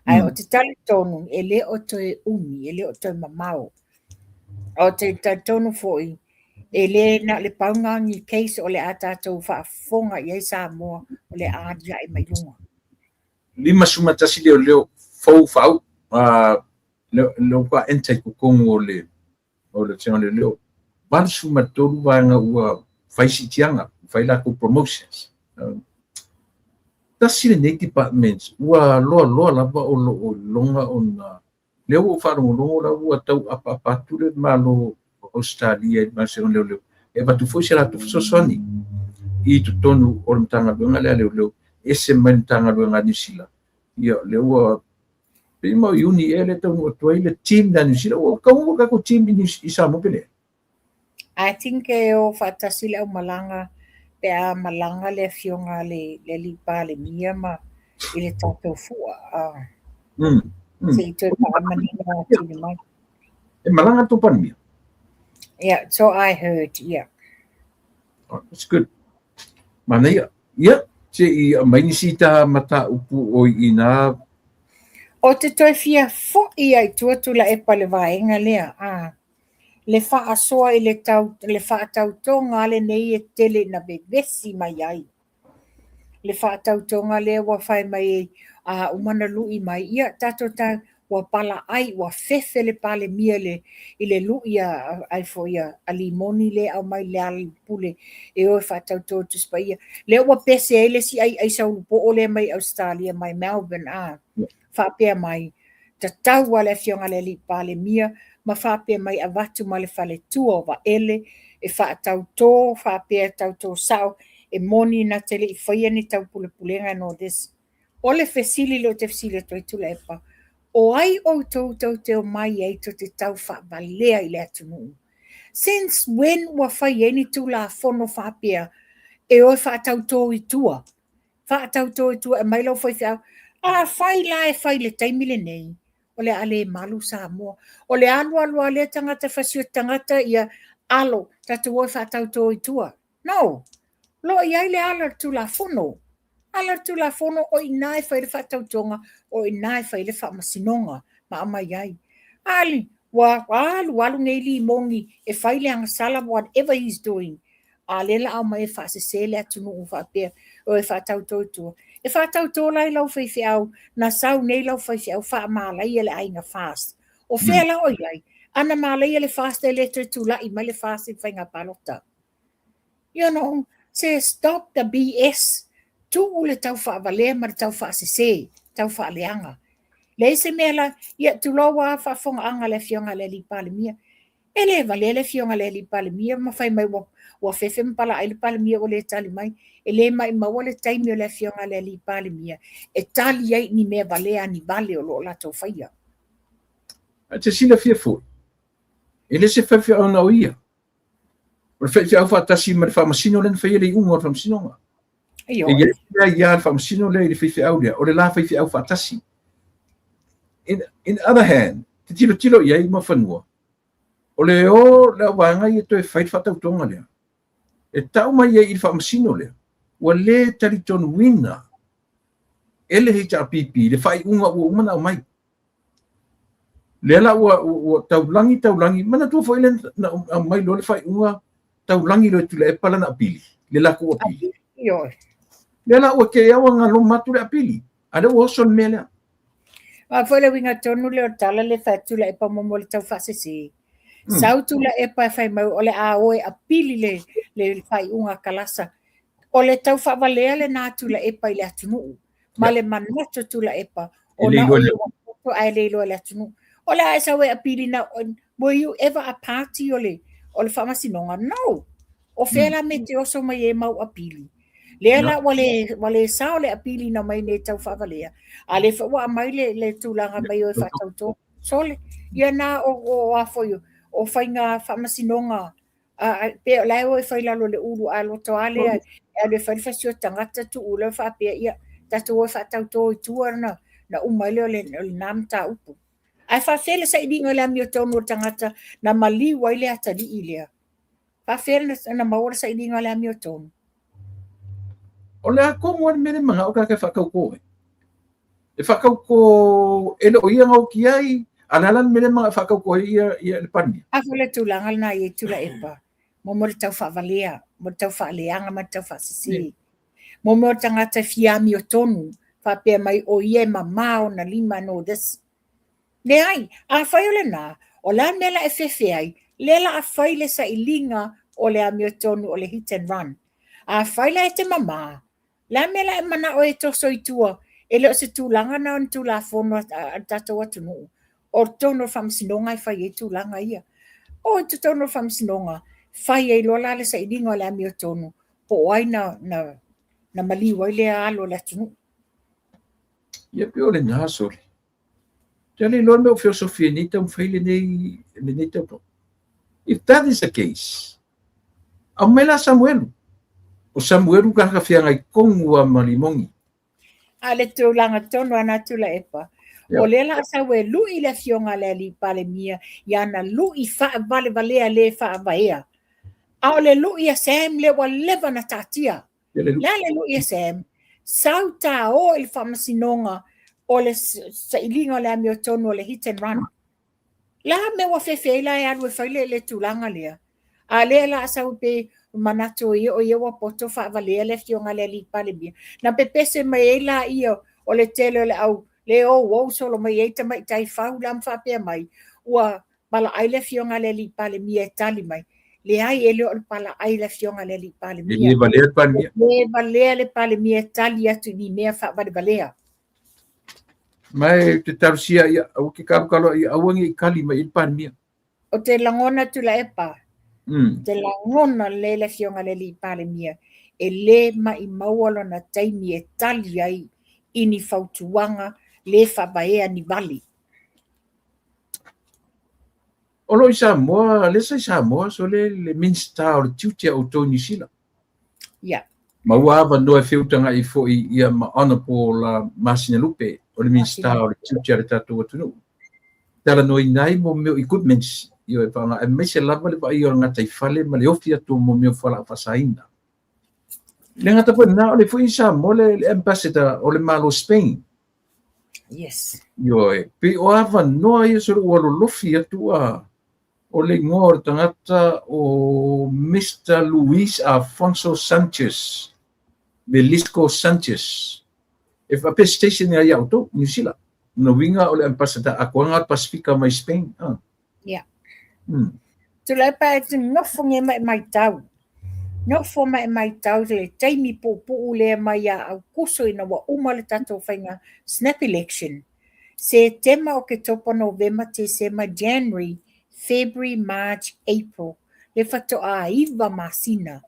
Ae ou te talitonu e le o toe umi, e le o toe mamao. Ou te talitonu foi, e le na o le pau lena o ni case o le a tatou faafofoga i ai Samoa o le a aliae mai luga. 51 leoleo fou faauu lea ua enter i totonu o le Vasega Leoleo. 83 vaega ua fai siitiaga, fai latou promotions. Tasi lenei department ua loaloa lava o lo o iloga ona lea ua ou faalogologo la ua tau apaapa atu le Malo o Ausetalia i le Vasega Leoleo e avatu foi se latou fesoasoani i totonu o le Matagaluega lea a Leoleo, ese mai le Matagaluega a Niu Sila. Ia, lea ua pei ma o Iuni ea lea taunuu atu ai le team lea a Niu Sila. Ua taunuu le tatou team i Samoa pe leai? I think e o faatasi le aumalaga pe a malaga le afioga a le Alii Palemia ma i le tatou fua. Se i toe faamanino atili mai. E malaga le tou Palemia? Yeah, so I heard, yeah. Oh, that's good. Manaia. Ia, se i aumai nisi ta mataupu o i ina. O te toe fia foi ai tua Tuilaepa i le vaega lea, a. Le faasoa i le tau, le faatautoga a lenei e tele ina vevesi mai ai. Le faatautoga lea ua fai mai a uma ona lui mai, ia tatou ta, ua palaai, ua fefe le Palemia i le lui a ai foi a Limoni lea e aumai i Lealailepule e o e faatauto i Tusi Paia. Lea ua pese ai le isi aiai saulupoo lea mai Ausetalia mai Melbourne, a faapea mai, tatau lava le Afioga i le Alii Palemia ma faapea mai avatu ma le faletua o Vaele e faatauto, faapea e tauto sao, e moni na te le i faia ni taupulepulega and all this. O le fesili lea ou te fesili atu ai Tuilaepa, o ai outou tou te omai ai tou te tau faavalea i le atunuu? Since when ua fai ai ni Tulafono faapea e o e faatauto i tua? Faatauto i tua e aumai lau faifeau. Afai la e fai i le taimi lenei, o le a le malu Samoa. O le alu alu lava lea tagata fasioti tagata ia alo, tatou o e faatauto i tua. No! O lo o i ai le ala o le Tulafono. Ala o le Tulafono, o i ina e fai le faatautoga, o i ina e fai le faamasinoga ma aumai ai. Ali, ua alu alu nei Limoni e fai le agasala whatever he's doing, a lea la aumai e faasese le atunuu faapea o e faatauto i tua. E faatauto la i lau faifeau, na sau nei lau faifeau faamalaia le aiga FAST. O fea la o i ai? Ana malaia le FAST e le toe tulai mai le FAST i le faiga palota. You know, se stop the BS. Tuu le tau faavalea ma le tau faasese, tau faaleaga. Leai se mea la, ia tulou lava faafofogaaga a le Afioga i le Alii Palemia. E le valea le Afioga i le Alii Palemia ma fai mai ua fefe ma palaai le Palemia ua le tali mai. E le maumau le taimi o le Afioga i le Alii Palemia e tali ai ni mea valea ni vale o lo o latou faia. Ae te silafia foi, e le se faifeau na o ia. O le faifeau faatasi ma le faamasino lea na faia le iuga o le faamasinoga. E i ai le aia le faamasino lea i le faifeau lea, o le la faifeau faatasi. In other hand, te tilotilo i ai Muafanua, o le o le auvaega ia toe fai le faatautoga lea, e tau mai ai i le faamasino lea, ua le talitonuina e le HRPP le faaiuga ua uma ona aumai. Lea la ua taulagi taulagi, manatua foi lea na aumai loa le faaiuga taulagi loa e Tuilaepa lana apili, le latou apili. Lea la ua te au galoma atu le apili, a lea ua oso le mea lea. A foi le uiga tonu lea o le tala lea e fai atu Tuilaepa mo le tau faasese. Sau Tuilaepa e fai mai o le a o e apili le faaiuga a Kalasa. O le tau faavalea lena a Tuilaepa i le atunuu. Ma le manatu o Tuilaepa, o na o ia ua poto ae le iloa e le atunuu. O le a e sau e apili na, were you ever a party o le, o le faamasinoga? No! O fea la mea e te oso mai ai mau apili? Lea la ua le, ua le sao le apili na mai nei tau faavalea, a lea foi ua aumai le, le tulaga mai o e faatautō. Sole, ia na o, o a foi, o faiga faamasinoga a, pe o la e o e fai lalo le ulu a loto a lea e alu e fai le fasioti tagata tuu lea faapea ia tatou o e faatautō i tua na, na uma ai lea o le, o lena mataupu. Ae faafefea le sailiga o le amiotonu o le tagata na maliu ai le atalii lea? Faafefea na maua le sailiga o le amiotonu? O le a tonu lava le mea lea e manao tagata e faatautō ai? E faatautō e le o ia na oti ai, a o le a la le mea lea e manao e faatautō ai ia, ia le Palemia? A foi le tulaga lena i Tuilaepa, mo mea o le tau faavalea, mo le tau faaleaga ma le tau faasese. Mo mea o le tagata e fia amiotonu, faapea mai o ia e mama ona lima and all this. Leai, afai o lena, o le a le mea la e fefe ai, lea la a fai le sailiga o le amiotonu o le hit and run. Afai la e te mama, le a le mea la e manao e toso i tua, e le o se tulaga na o ni tulafono a le tatou atunuu, o totonu o le faamasinoga e fai ai tulaga ia. O i totonu o le faamasinoga, fai ai loa la le sailiga o le amiotonu, po o ai na, na, na maliu ai lea alo o le atunuu. Ia pei o lena sole. Te le iloa le mea o feosofia nei taumafai lenei, lenei tautoga. If that is the case, aumai la Samuelu. O Samuelu ka ka feagai tonu lava ma Limogi. A le tulaga tonu a na Tuilaepa, o lea la a sau e lui le afioga a le alii Palemia i ana lui faavalevalea le faavaea. A o le lui a Sam lea ua leva na taatia. Le a le lui a Sam? Sau ta o i le faamasinoga o le sailiga o le amiotonu o le hit and run. La mea ua fefe ai la e alu e fai le, le tulaga lea. A lea la a sau pe manatu ia o ia ua poto faavalea le afioga a le alii Palemia. Na pepese mai ai la ia o le tele o le au le ou ou solo mai ai tamaitai fau la ma faapea mai ua palaai le afioga a le alii Palemia e tali mai. Leai, e le o le palaai le afioga a le alii Palemia. E le valea le Palemia. E le valea le Palemia e tali atu i ni mea faavalevalea. Ma e te talosia ia, aua ke kalokalo ia, aua ne i tali mai i le Palemia. O te lagona Tuilaepa, te lagona lelei le afioga a le alii Palemia, e le maʻimau lona taimi e tali ai i ni fautuaga le faavaea ni vale. O lo o i Samoa, lea sa i Samoa, so le, le Minista o le Tiute a outou i Niu Sila. Yeah. Ma ua avanoa e feutagaʻi foi ia ma Honourable Masina Lupe, o le Minista o le Tiute a le tatou atunuu. Talanoaina ai mo mea o equipments, ioe, faaaoga, aemaise lava le vaaia o le gataifale ma le ofi atu o mea o fualaau faasaina. Le gata foi lena, o le foi i Samoa le, le ambassador o le Malo Spain. Yes. Ioe, pei o avanoa ia solo ua lolofi atu a o le igoa o le tagata o Mister Luis Alfonso Sanchez, Velisco Sanchez. E faapea station ia ia outou, Niu Sila. Lona uiga o le ambassador atoaga o le Pasifika mai Spain. Ah. Yeah. Tuilaepa e te nofo nei ma e maitau. Nofo ma e maitau le taimi puupuu lea mai ia Aukuso ina ua uma le tatou faiga snap election. Setema, Oketopa, Novema, Tesema, January, February, March, April, le faatoa 9 masina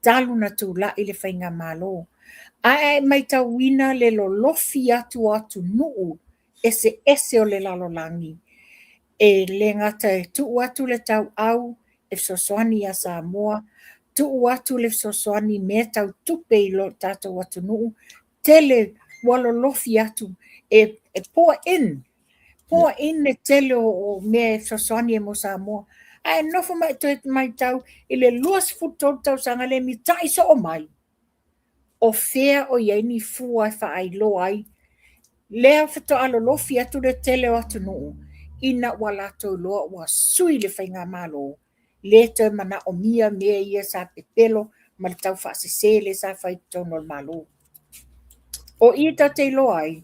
talu na tulai le faigamalo. Ae a e maitauina le lolofi atu o atunuu eseese o le lalolagi, e le gata e tuu atu le tauau e fesoasoani iā Samoa, tuu atu le fesoasoani i mea tau tupe i lo tatou atunuu, tele ua lolofi atu e, e pour in, pour in le tele o, o mea e fesoasoani ai mo Samoa. Ae nofo ma e toe maitau i le 23 tausaga le mitai soo mai, o fea o i ai ni fua e faailoa ai lea faatoa lolofi atu le tele o atunuu ina ua latou iloa ua sui le faigamalo le toe manaomia mea ia sa pepelo ma le taufaasese lea sa fai i totonu o le Malo. O i tatou te iloa ai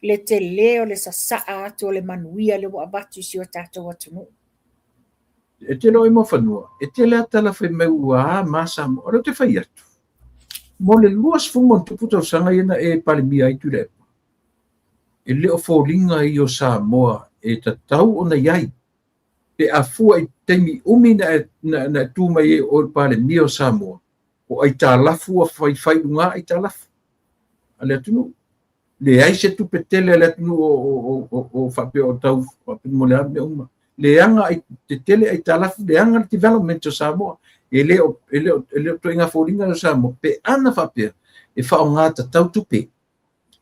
le tele o le sasaa atu o le manuia lea ua avatu i si o tatou atunuu. E tele o i fanua, e tele a tala fai mai ua a ma Samoa. O lea ou te fai atu, mo le 20 ma ona tupu tausaga ia na e Palemia ai Tuilaepa, e le o foliga ia o Samoa e tatau ona i ai pe a fua i taimi umi na e, na e tu mai ai o oe o le Palemia o Samoa, o aitalafu ua faifai i luga aitalafu a le atunuu. Leai se tupe tele a le atunuu o faapea o tau faapea mo le a mea uma. Leaga ai tetele aitalafu, leaga le development o Samoa. E le o e le o e le o ituaiga foliga o Samoa pe ana faapea e faaaoga tatau tupe.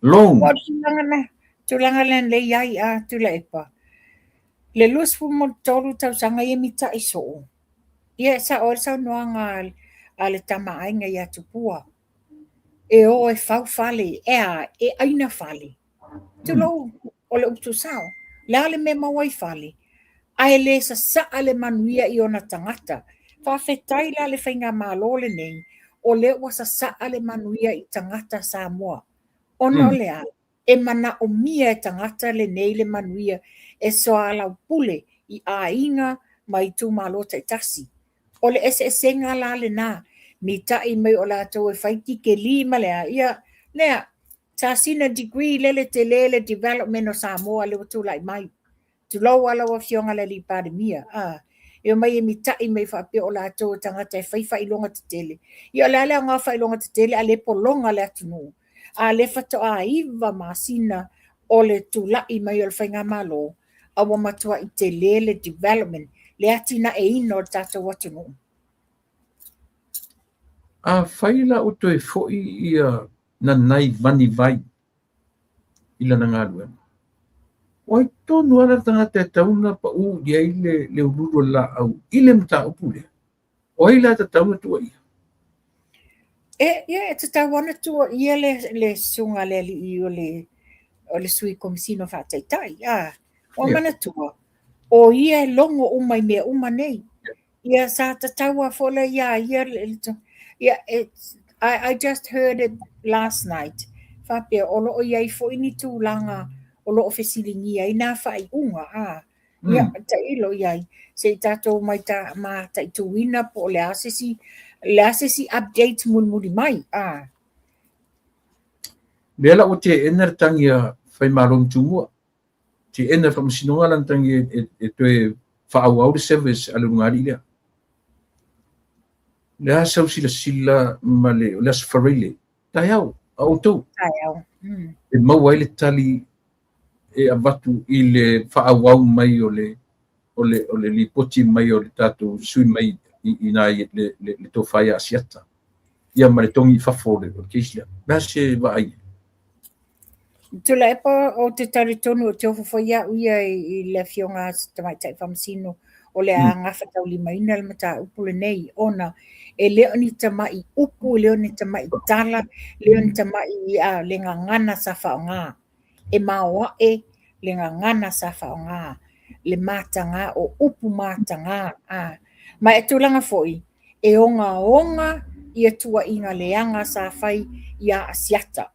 Loan. Ua tulaga na, tulaga lea lea i ai a Tuilaepa. Le 23 tausaga ia mitai soo. Ia e sao ai le saunoaga a le Tama a Aiga ia Tupua. E o e fau fale, e a, e aina fale. Tulou, o le upu tuusao. O le a le mea e maua ai fale? Ae le sasaa le manuia i ona tagata. Faafetai la le faigamalo lenei, o lea ua sasaa le manuia i tagata Samoa. Ona o le a? E manaomia e tagata lenei le manuia e soalaupule i aiga ma itumalo taitasi. O le eseesega la lena, mitai mai o latou e fai tikeli ma le a, ia, lea, sa sina degree lele tele le development o Samoa lea ua tulai mai. Tulou lava lau Afioga i le Alii Palemia, a, e omai e mitai mai faapea o latou o tagata e fai faailoga tetele. Ia o le a le aoga o faailoga tetele a lea e pologa le atunuu, a lea faatoa 9 masina o le tulai mai o le faigamalo, a ua matuai tele le development, le atinaeina o le tatou atunuu. Afai la ua toe foi ia Nanai Vanivai i lana galuega, o ai tonu lava le tagata e tatau ona pau i ai le ululu o le laau i le mataupu lea? O ai la e tatau ona tuuaia? E, ia, e tatau ona tuuaia le susuga a le alii o le sui komisino faataitai. A, ua manatua, o ia e logo uma i mea uma nei. Ia, sa tatau lava foi la ia ia, ia I just heard it last night, faapea o lo o i ai foi ni tulaga o lo o fesiligia ai nā faaiuga, a, ia, tailo i ai, se i tatou mataituina po o le a se isi, le a se isi update mulimuli mai, a. Lea la ua teena le tagi a Faimalo ma Tumua. Teena e le Faamasinoga lana tagi e toe faaauau le service a le ulugalii lea. O le a sau silasila ma le, o le Aso Faraile, taeao, a outou. Taeao. E maua ai le tali e avatu i le faaauau mai o le o le o le lipoti mai o le tatou sui mai i ina i le tofa ia Asiata ia ma le togi i fafo o le case lea. O le a se vaai? Tuilaepa, ou te talitonu ou te ofo foi au ia i le Afioga a Tamaitai Faamasino o le a gafataulimaina le mataupu lenei, ona e le o ni tamai upu, e le o ni tamai tala, e le o ni tamai le gagana sa faaaoga. E maoae le gagana sa faaaoga, le mataga o upu mataga. Ma e tulaga foi, e ogaoga ia tuuaiga leaga sa fai ia Asiata.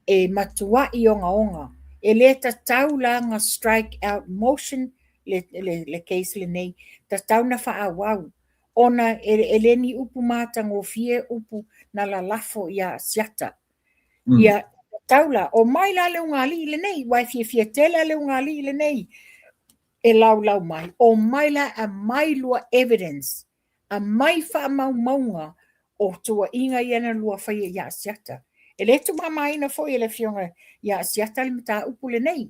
E matuai ogaoga. E le tatau la na strike out motion le case lenei, tatau na faaauau ona e le ni upu matagofie upu na lalafo ia Asiata. Ia tatau la, omai la le ulugalii lenei, ua e fiafia tele le ulugalii lenei e laulau mai, omai la aumai lua evidence, aumai faamaumauga o tuuaiga ia na lua faia ia Asiata. E le tuumamaina foi e le Afioga ia Asiata le mataupu lenei,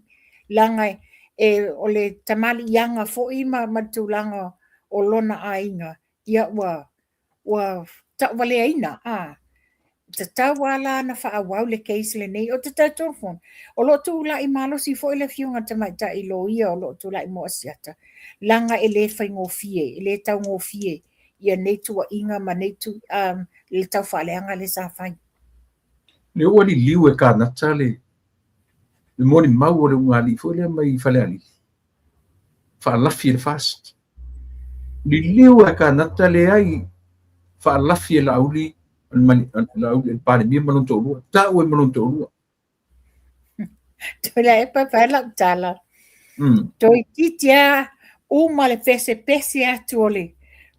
leaga e, o le tamaliiaga foi ma le tulaga o lona aiga, ia ua tauvaleaina, a. Tatau lava la ona faaauau le case lenei. Ou te talitonu foi, o lo o tulai malosi foi le Afioga i le Tamaitai Loia o lo o tulai mo Asiata, leaga e le faigofie, e le taugofie ia nei tuuaiga ma nei le taufaaleaga lea sa fai. Lea ua liliu e Kanata le molimau o le ulugalii foi lea mai Falealili, faalafi e le FAST. Liliu e Kanata leai faalafi e Laauli, le Palemia ma lona toalua, tau ai ma lona toalua. Tuilaepa e fai lau tala. Toeitiiti lava uma le pesepese atu o le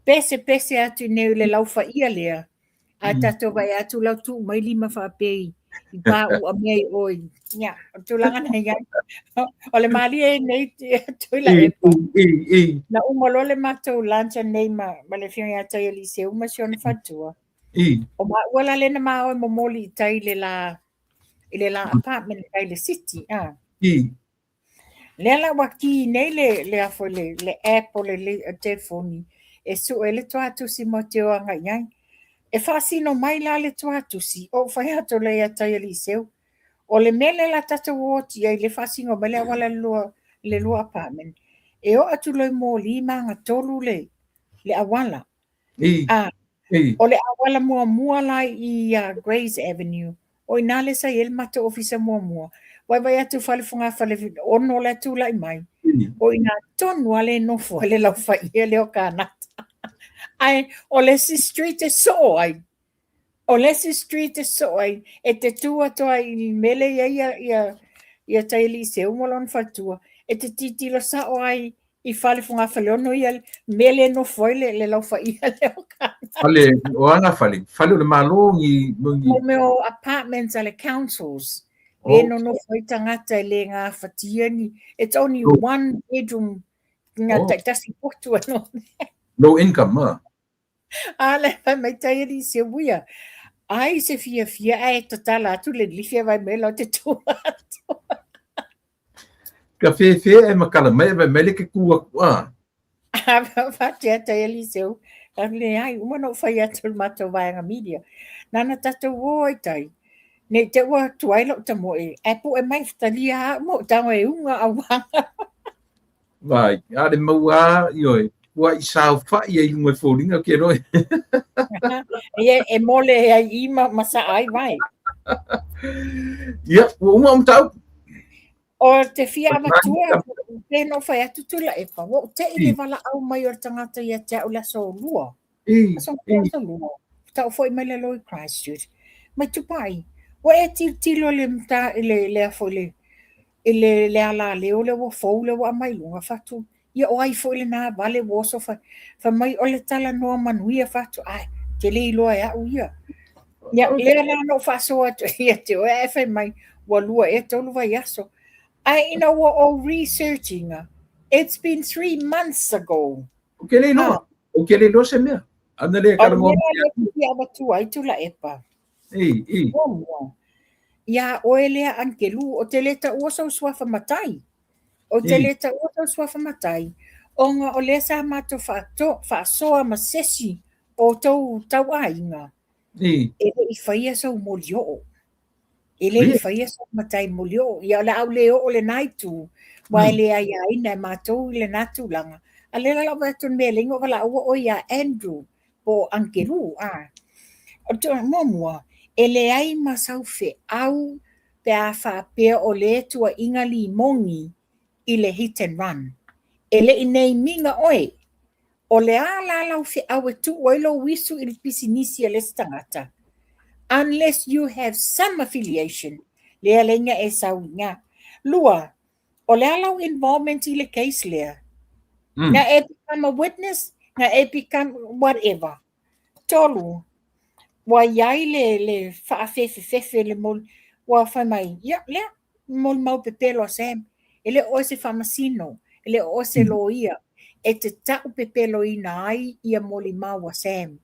pesepese atu i nei le laufaia lea, ae tatou vaai atu la ua tuu mai lima faapea I pāua mea i oi. Ia, o tulaga na i ai. O le malie nei Tuilaepa. Na uma loa le matou lunch nei ma, ma le afioga ia Taialise ma si ona faletua. O maua la lena ma oe momoli i tai le la i le la apartment i tai le city. Ah. Lea la ua ki nei le le a foi le le app o le le telefoni e sue le tuatusi mo te o agai i ai. E faasino mai la le tuatusi, ou fai atu lea ia Taialii O le mea lea la tatou o atu i ai le faasino mai le auala i le lua, le lua apartment, e oo atu loa i moli ma agatolu le, le auala. Ah, o le auala muamua la i Grays Avenue, o i ina lea sa i ai le matou ofisa muamua. Vaivai atu fale fogafale ono la e tulai mai, o i ina tonu lava lea e nofo ai le laufaia lea o Kanata. Ae o le isi street e soo ai, o le isi street e soo ai, e te tu atu ai i le mea lea e i ai ia, ia Taialii Seu ma lona faletua, e te tilotilo sao ai i fale fogafaleono ia mea lea e nofo ai le, le laufaia lea o Kanata. Fale, o ana fale, fale o le Malo ni... ni... Mo mea o apartments a le councils. Oh. Le nonofo ai tagata e le gafatia ni. It's only oh. one bedroom ngā oh. taitasi potu anō. Low income, ma. A le fai mai tai ali se uia. Ai se fiafia ae tatala atu le lifi e vai mai lau te tu atu. Ka whēwhē e makala mai e vai mai le ke kū aku a. A whatea tai ali se u. Ka le ai, uma no whai atu le mātou vaega media. Nana tātou o ai tai. Nei te ua tuai lau tamoe. Ae po e mai whatalia a mo tango e unga au wanga. Vai, a le mau a, ioe, ua i saofai ai i lunga i foliga ke roe. Ia, e mole e ai i ma, ma sa ai vai. Ia, ua uma o mataupu. O te fia avatua, pe no whai atu tula e pa. Ua te i le valaau mai o le tagata ia te au le aso lua. Aso aso lua. Tau foi mai le loi Christchurch. Mai tupai. Ua e tilotilo le mata le le afo le i le, le alaleo lea ua fou lea ua aumai i luga fatu, ia o ai foi lena vale ua oso fai, fai mai o le talanoa manuia fatu, ai, te le iloa e au ia. Ia, lea la na ou faasoa atu ia te oe, ae fai mai, ua lua ea tolu vaiaso. Ae ina ua ou research-ina, it's been 3 months ago. Ou te le iloa, ou te le iloa se mea. Ana le O le mea lea e fia avatua ai Tuilaepa. I, i. Muamua, iā oe lea Ankelu, o te le taua sou suafa matai. O te le taua sou suafa matai, ona o lea sa matou faasoa ma sesi o tou tauaiga, e le i faia sou molioo. E le i faia sou matai molioo. Ia o le a ou le oo lena itu, aua e le aiaina e matou i lena tulaga. A o lea la o le a ou vaai atu i le mea e ala ai ona ou valaaua oe ia Andrew, po o Angelou, a. O le muamua, e leai ma sau feau pe a faapea o lea tuuaiga limoni i le hit and run. E le i name ina oe. O le a la lau feau e tuu ai lou isu i le pisinisi a le isi tagata? Unless you have some affiliation, lea ala ai ona e sau i ina. Lua, o le a lau involvement i le case lea? Na e become a witness, na e become whatever. Tolu, ua i ai le, le faafefefefe le moli, ua fai mai, ia, lea, molimau pepelo a Sam, e le o oe se faamasino, e le o oe se loia, e te tau pepeloina ai ia molimau a Sam.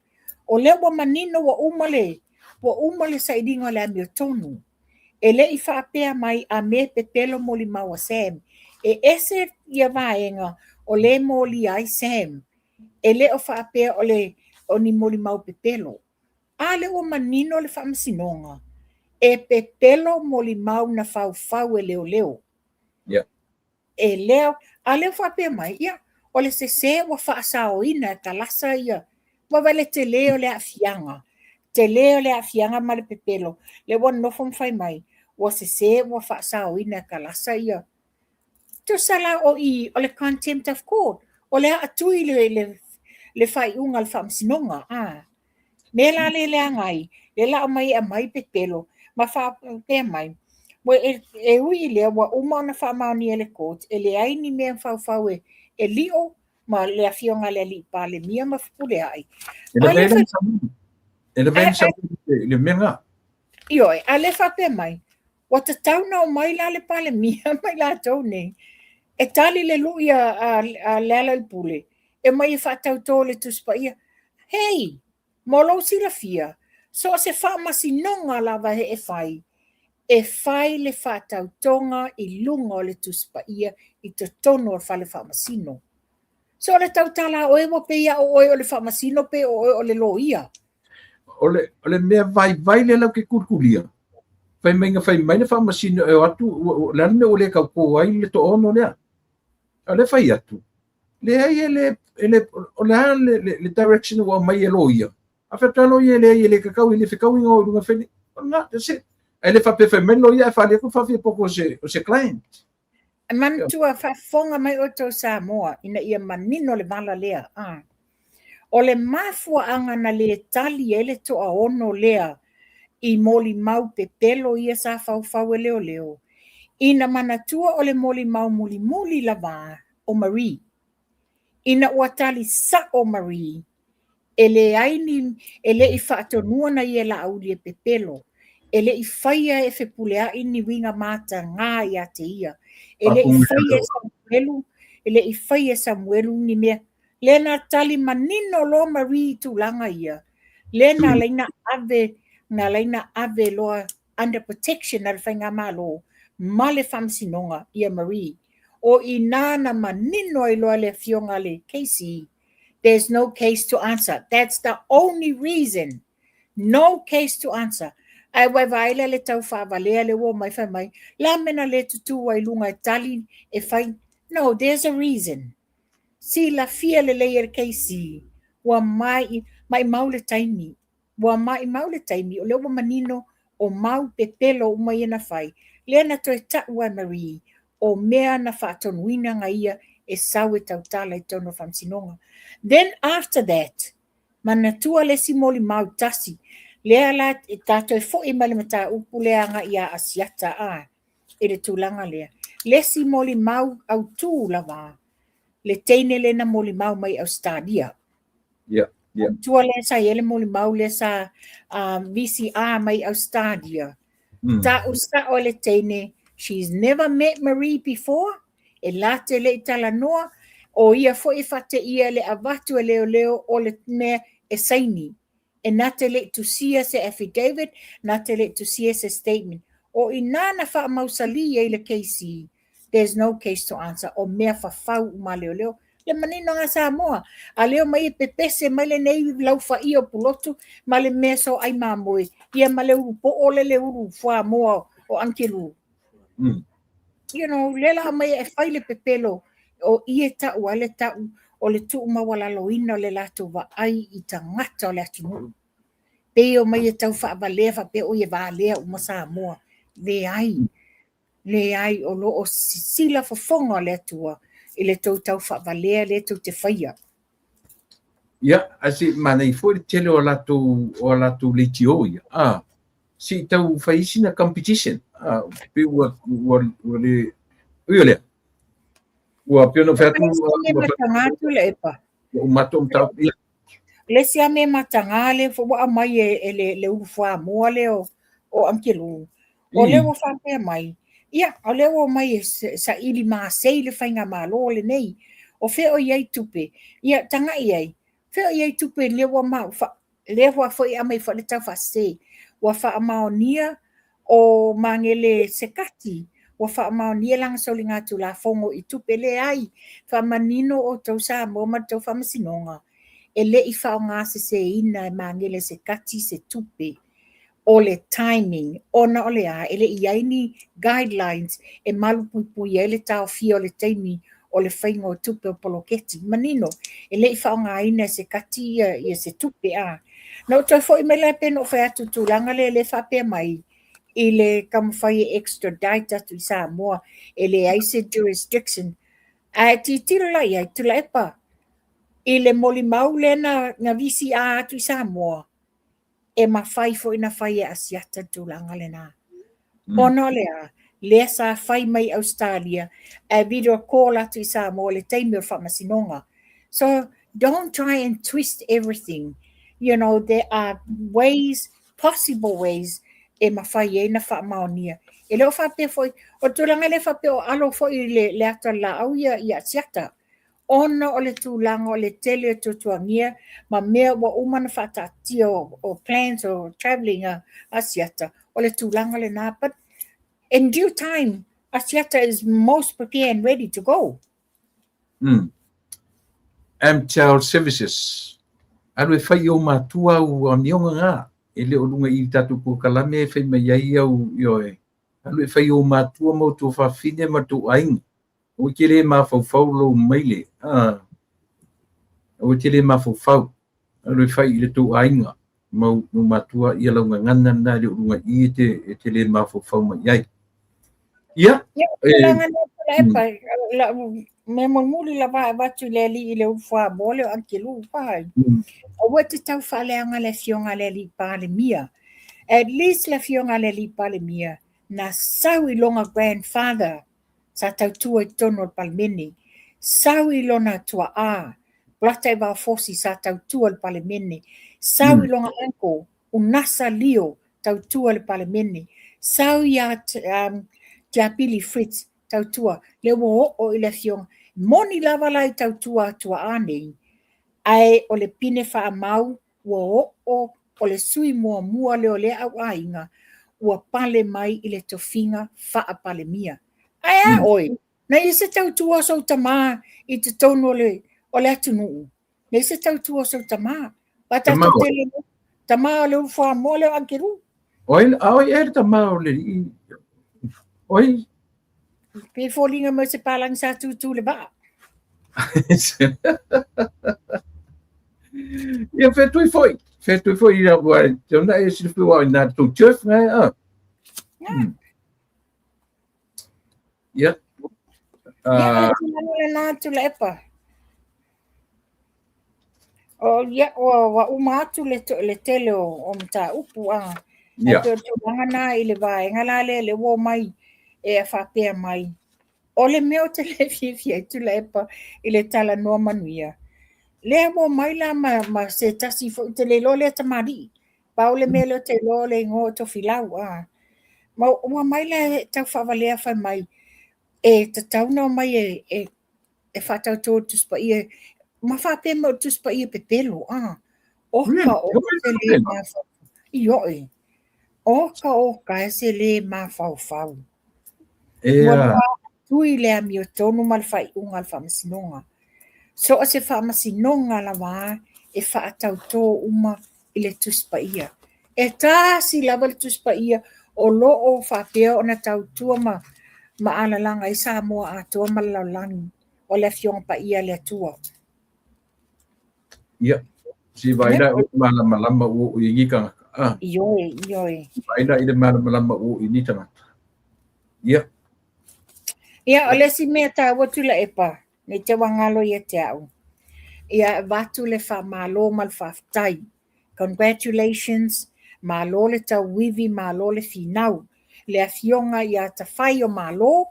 O lea ua manino ua uma le, ua uma le sailiga o le amiotonu. E le i faapea mai a me pepelo molimau a Sam. E ese ia vaega o lea e molia ai Sam. E le o faapea o le o ni molimau pepelo. A lea ua manino le faamasinoga, e pepelo molimau na faufau e leoleo. Yeah. E lea, a lea ua faapea mai, ia, o le sese ua faasaoina e kalasa ia, ua vaai le tele o le aafiaga, tele o le aafiaga ma le pepelo, lea ua nofo ma fai mai, ua sese ua faasaoina e kalasa ia. Tusa la o i, o le contempt of court, o le aatui le, le, le faaiuga a le faamasinoga, a. Mea la lea e leaga ai, lea la aumai e aumai pepelo ma faapea mai, ua e, e ui i lea ua uma ona faamaonia e le court, e leai ni mea faufau e, e lio ma le afioga a le alii Palemia ma Fepuleai. E le vele sa e le vele sa le mea nga. Ioe, a lea faapea mai, ua tatau ona omai la le Palemia ma i latou nei e tali le lui a Lealailepule e omai e faatauto le Tusi Paia. Hei! Mo lou silafia, so o se faamasinoga lava e fai, e fai le faatautoga i luga o le Tusi Paia i totonu o le fale faamasino. So o le tautala a oe ua pei lava o oe o le faamasino pe o oe o le loia. O le mea vaivai lea latou te tulitulia, fai mai na fai mai le faamasino e o atu, o le a le mea ua le tauto ai le toaono lea. A o lea fai atu, leai e le, e le, o le a le direction ua aumai e loia. A fai atu lava loia e leai e le tatau, e le fetaui na o i luga fai, o lena, that's it. Ae le faapea fai mai loia ae faali atu le faafiapoto o se client. E manatua faafofoga mai outou Samoa ina ia manino le vala lea. Ah. O le mafuaaga na le tali ai le toaono lea i molimau pepelo ia sa faufau e leoleo, ina manatua o le molimau mulimuli lava o Marie. Ina ua tali sa'o Marie, e leai ni e le i faatonua na ia Laauli e pepelo, e le i faia e Fepuleai ni uiga matagā ia te ia, e le i faia e Samuelu, e le i faia e Samuelu ni mea. Lea na tali manino loa Marie i tulaga ia, lea na ala ai na ave, na ala ai na ave loa under protection a le faigamalo ma le faamasinoga ia Marie. O i ina na manino ai loa le afioga a le KC, there's no case to answer. That's the only reason. No case to answer. Ae ua e vaai lea le tau faavalea lea ua omai fai mai, la mea na le tutū ai i luga e tali e fai. No, there's a reason. Silafia lelei e le KC, ua mai, maimau le taimi. Ua maimau le taimi, o lea ua manino o mau pepelo uma ia na fai. Lea na toe ta'u ai Marie, o mea na faatonuina na ia e sau e tautala i totonu o faamasinoga. Then after that, manatua le isi molimau tasi, lea la tatou e fo'i mai le mataupu lea agai ia Asiata a i le tulaga lea. Le isi molimau autū lava, le teine lea na molimau mai Ausetalia. Tua lea sa i ai le molimau lea sa VCR mai Ausetalia. Ta'u sa'o e le teine, she's never met Marie before, e la te le i talanoa, o ia foi e faateia le avatu e leoleo o le mea e saini. E na te le i tusia se affidavit, na te le i tusia se statement. O ina na faamausalī ai le KC, there's no case to answer, o mea fafau uma a leoleo. Le manino ga Samoa, a leo mai e pepese mai lenei laufaia o Pulotu ma le mea soai mamoe, ia ma le ulu po'o le le ulu fuamoa o Ankelu. Lea la aumai e fai le pepelo o ie ta'u ai le ta'u o le tuumaualaloina o le latou vaai i tagata o le atunuu. Pei o mai e tau faavalea faapea oi e valea uma Samoa. Leai, leai, o lo o sisila fofoga o le Atua i le tou tau faavalea lea tou te faia. Ia, ae se i manaia foi le tele o a latou leitio ia. Ah, se i tau fai isi na competition. Ah, pe ua le ui o lea. Ua pei ona ou fai atu Le isi mea matagā Tuilaepa. Ua uma atu ou mataupu. Ia. Le isi lava mea matagā lea foi ua aumai e le ulu fuamoa lea o Ankelu. O lea ua faapea mai, ia, o lea ua omai e saili masei le faigamalo lenei. O fea o i ai tupe? Ia, tagai ai, fea o i ai tupe lea ua ma, lea ua foi aumai foi le tau faasese. Ua faamaonia o Magele Sekati, ua faamaonia lana soligatulafono i tupe. Leai, faamanino outou Samoa ma le tou faamasinoga, e le i faaaogaseseina e Magele Sekati se tupe. O le timing, ona o le a, e le i ai ni guidelines e malupuipui ai le taofia o le taimi o le faiga o tupe o poloketi. Manino, e le i faaaogaina e Sekati ia se tupe a. Na ou toe foi mai la pe na ou fai atu i tulaga lea le faapea mai i le taumafai e extradite atu i Samoa e leai se jurisdiction. Ae tilotilo la i ai, Tuilaepa, i le molimau lea na VCR atu i Samoa, e mafai foi na fai e Asiata le tulaga lena. Ona o le a, lea sa fai mai Australia, ae video call atu i Samoa le taimi o le faamasinoga. So don't try and twist everything. There are ways, possible ways. e mafai ai ona faamaonia. E le o faapea foi, o le tulaga lea faapea o alo foi le, le ata o le laau ia i Asiata, ona o le tulaga o le tele o tuatuagia ma mea ua uma ona faataatia o, o plans o travelling a Asiata, o le tulaga lena. But in due time, Asiata is most prepared and ready to go. Amtel Services, alu e fai i ou matua au amioga na, e le o luga i i le tatou polokalame e fai mai ai au, ioe, alu e fai i ou matua ma outou fafine ma tou aiga. Aua e te le mafaufau lou maile, a, aua e te le mafaufau, alu e fai i le tou aiga ma ou matua ia lau gagana lena e le o luga i i e te, e te le mafaufau mai i ai. Ia, Ia, e, tulaga lea Tuilaepa, lau mea mulimuli lava e avatu i le alii i le ulu fuamoa lea o Angelu paha. Aua e te tau faaleaga le afioga a le alii Palemia. At least le afioga a le alii Palemia na sau i lona grandfather sa tautua i totonu o le Palemene, sau i lona tuaa, Polataivao Fosi sa tautua i le Palemene, sau i lona uncle, Unasa Lio, tautua i le Palemene, sau ia Tiapili Fritz, tautua, lea ua oo i le afioga. Moni lava la i tautua a tuaa nei, ae o le pine faamau ua oo o le sui muamua lea o lea auaiga ua pale mai i le tofiga faa-Palemia. Ae a oe, na i ai se tautua o sou tama i totonu o le, o le atunuu? Na i ai se tautua o sou tama? Ba Tama tatou o ai? tele tama o le ulu fuamoa lea o Angelu. O ai, a o ai ea le tama o le alii? O ai? Pei e foliga mai o se palagi sa tūtū le vaa. Ia whetui foi, whetui foi i au ai, te ona e silafia ua i nā tō turf ngai a. Ia. Ia, o le tulaga lena Tuilaepa. O, ia, ua, ua uma atu le, le tele o, o mataupu, a. Ia. Ae pei o le tulaga na i le vaega la lea, lea ua omai e faapea mai. O le mea ou te le fiafia ai Tuilaepa i le talanoa manuia, lea ua omai la ma, ma se tasi foi, ou te le iloa lea tamalii. Pau le mea lea ou te iloa o le igoa o Tofilau, a. Ma ua omai la e tau faavalea fai mai, e tatau ona omai e, e e faatautō i le Tusi Paia, ma faapea mai o le Tusi Paia pepelo, a. Oka oka se lē mafaufau. Ioe. Oka oka e se lē mafaufau. Ua tui le amiotonu ma le faaiuga a le Faamasinoga. So o se Faamasinoga lava e faatautō uma i le Tusi Paia. E tasi lava le Tusi Paia o lo o faapea ona tautua ma ma alalaga ai Samoa atoa ma le lalolagi, o le Afioga Paia a le Atua. Ia, se i vaai la i le malamalama ua oo i ai nei tagata. Ah. Ioe, ioe. Vaai la i le malamalama ua oo i ai nei tagata. Ia. Ia, o le isi mea taua Tuilaepa, Nei te ua galo ia te au. Ia avatu le faamalo ma le faafetai. Congratulations, malo le tauivi, malo le finau. Le afioga ia Tafai o Malo,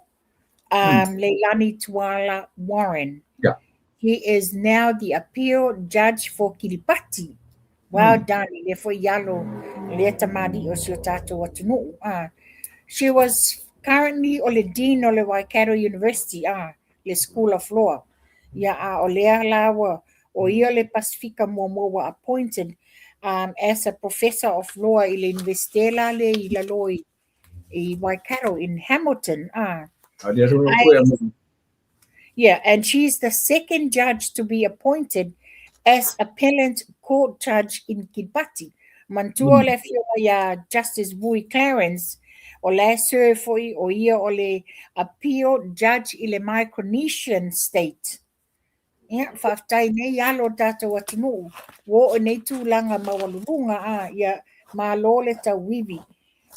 Leilani Tuala Warren. Yeah. He is now the appeal judge for Kiribati. Well done, i lea foi alo, lea tamalii o si o tātou atunuu. She was currently o le Dean o le Waikato University, le School of Law. Ia, a o lea la ua, o ia le Pasifika muamua ua appointed as a Professor of Law i le Universite la lea i lalo i, i Waikato in Hamilton. Yeah, and she's the second judge to be appointed as appellant court judge in Kiribati. Manatua le afioga ia Justice Vui Clarence, o la e serve foi o ia o le appeal judge i le Micronesian state. Ia, faafetai nei alo o le tatou atunuu, ua oo i nei tulaga maualuluga, a, ia, malo le tauivi.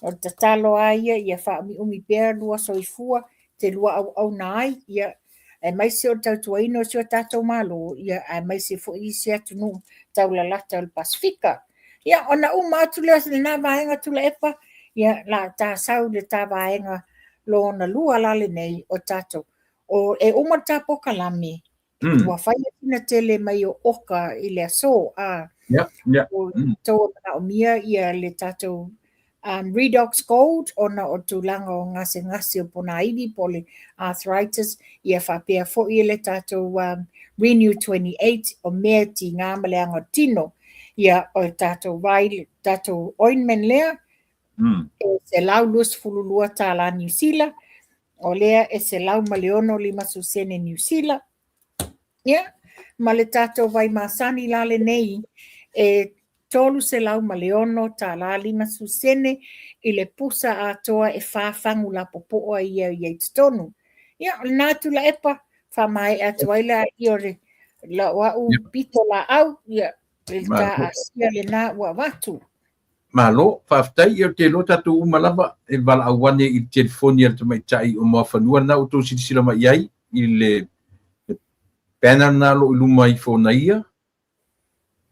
O le tatalo lava ia ia faaumiumi pea lua soifua te lua auauna ai, ia, aemaise o le tautuaina o si o tatou Malo, ia, aemaise foi isi atunuu taulalata o le Pasefika. Ia, ona uma atu lea o lena vaega Tuilaepa, ia, la ta sau le ta vaega lona lua la lenei o tatou. O, e uma le ta polokalame, ua fai sina tele mai o oka i le aso, a Yeah, yeah. ua tou manaomia ia le tatou Redox Gold ona o tulaga o gasegase o ponaivi po o le arthritis, ia faapea foi le tatou Renew 28 o mea e tiga ma leaga o le tino. Ia o le tatou vai, le tatou ointment lea, e $122 Niu Sila, o lea e $106.50 sene Niu Sila. Ia, ma le tatou vai masani la lenei, e $306.50 sene i le pusa atoa e fa fagu lapopoa ia i ai totonu. Ia, o lena Tuilaepa, faamaea atu ai le o le lau au pito laau, ia, le ta Asia lena ua avatu. Malo, faafetai. Ia ou te iloa tatou uma lava e valaau ane i le telefoni a le tamaitai o Moafanua lena ua outou silasila mai i ai i le banner lena o lo o i luma ifo o ia,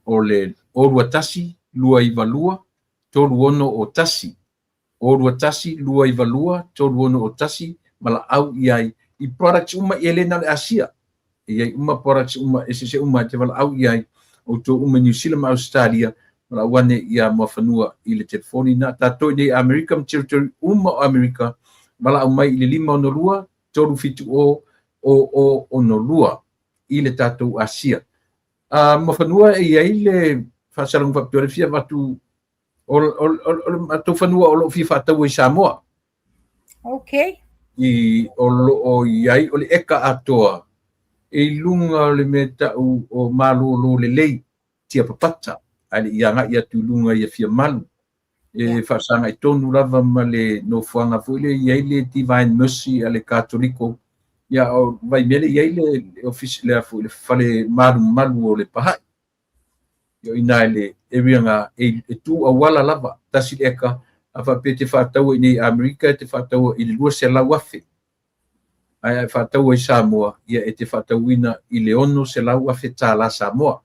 o le 021 292 3601, 021 292 3601, valaau i ai i products uma e le na o le Asia. E i ai uma products uma, eseese uma e te valaau i ai, outou uma i Niu Sila ma Ausetalia, valaau ane ia Muafanua i le telefoni na. Tatou i nei Amerika ma territory uma o Amerika, valaau mai i le 562 370 0062 i le tatou Asia. Muafanua e i ai le faasalaga faapitoa le fia avatu o le matou fanua o lo o fia faataua i Samoa. Okay. I o lo o i ai o le eka atoa e i luga o le mea tau o Malolo Lelei Tiapapata ae le i agai atu i luga i Afiamalu. E faasagai tonu lava ma le nofoaga foi lea i ai le Divine Mercy a le Katoliko. Ia o Vaimea lea i ai le ofisi lea foi le fale malumalu o le Paha'i. I ina i le area na e tu auala lava, tasi le eka, a faapea e te faataua i nei Amerika e te faataua i le 200,000. Ae a e faataua i Samoa, ia e te faatauina i le 600,000 tala Samoa.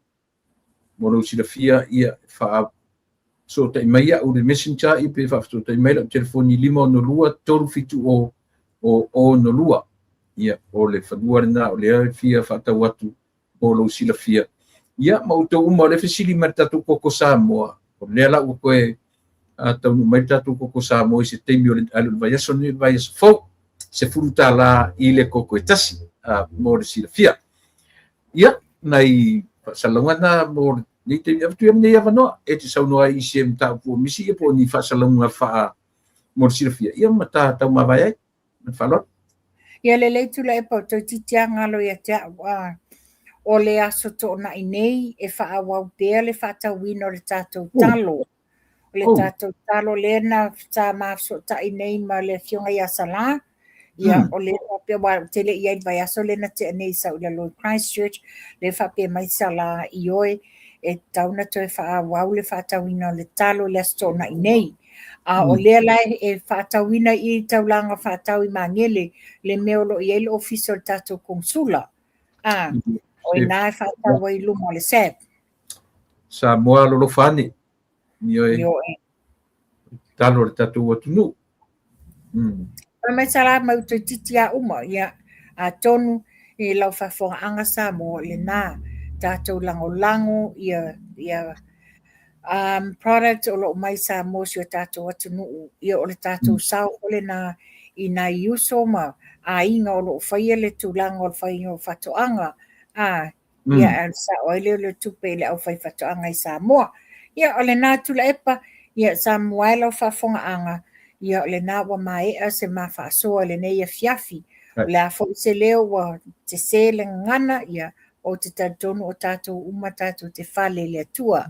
Mo lou silafia, ia faafesootai mai au i le messenger, ia pe faafesootai mai lau telefoni 562 370 062. Ia, o le fanua lena o lea e fia faatau atu mo lou silafia. Ia, ma outou uma o lea fesili mai le tatou koko Samoa, o lea la ua toe taunuu mai le tatou koko Samoa i se taimi o le alu i le vaiaso nei, le vaiaso fou, $10 i le koko e tasi, mo le silafia. Ia, nai faasalalauga na mo lenei taimi. Avatu ia lenei avanoa e te saunoa ai i se mataupu o misi ia po o ni faasalalauga faa mo le silafia, ia ma ta taumavae ai. Ma le faaaloalo. Ia lelei Tuilaepa o toeitiiti lava galo ia te au. A, o le Aso Toonai nei e faaauau pea le faatauina o le tatou talo. O le tatou talo lea na sa ma fesootai nei ma le Afioga ia Salā. Ia, o lea faapea, aua ou te le i i ai i le vaiaso lea na tea nei sa ou i lalo i Christchurch, lea faapea mai Salā, ioe, e tatau ona toe faaauau le faatauina o le talo i le Aso Toonai nei. A o lea la e faatauina i taulaga faatau i Magele le mea o lo o i ai le ofisa o le tatou Konesula. A, o i ina e faatau ai i luma o le SAB. Samoa alolofa ane. Ioe. Ioe. Talo le tatou atunuu. Fai mai Salā mai toeitiiti lava uma, ia, atonu i lau faafofogaaga Samoa, lena, tatou lagolago ia, ia product o lo o mai Samoa si o tatou atunuu, ia o le tatou sao foi lena i nai uso ma aiga o lo o faia le tulaga o le faiga o faatoaga, a, ia ae sao ai lea o le tupe i le aufaifaatoaga i Samoa. Ia o lena Tuilaepa, ia Samoa e lau faafofogaaga, ia o lena ua maea se ma faasoa i lenei afiafi. O le a foi se leo ua sese le gagana, ia ou te talitonu o tatou uma tatou te fale i le Atua.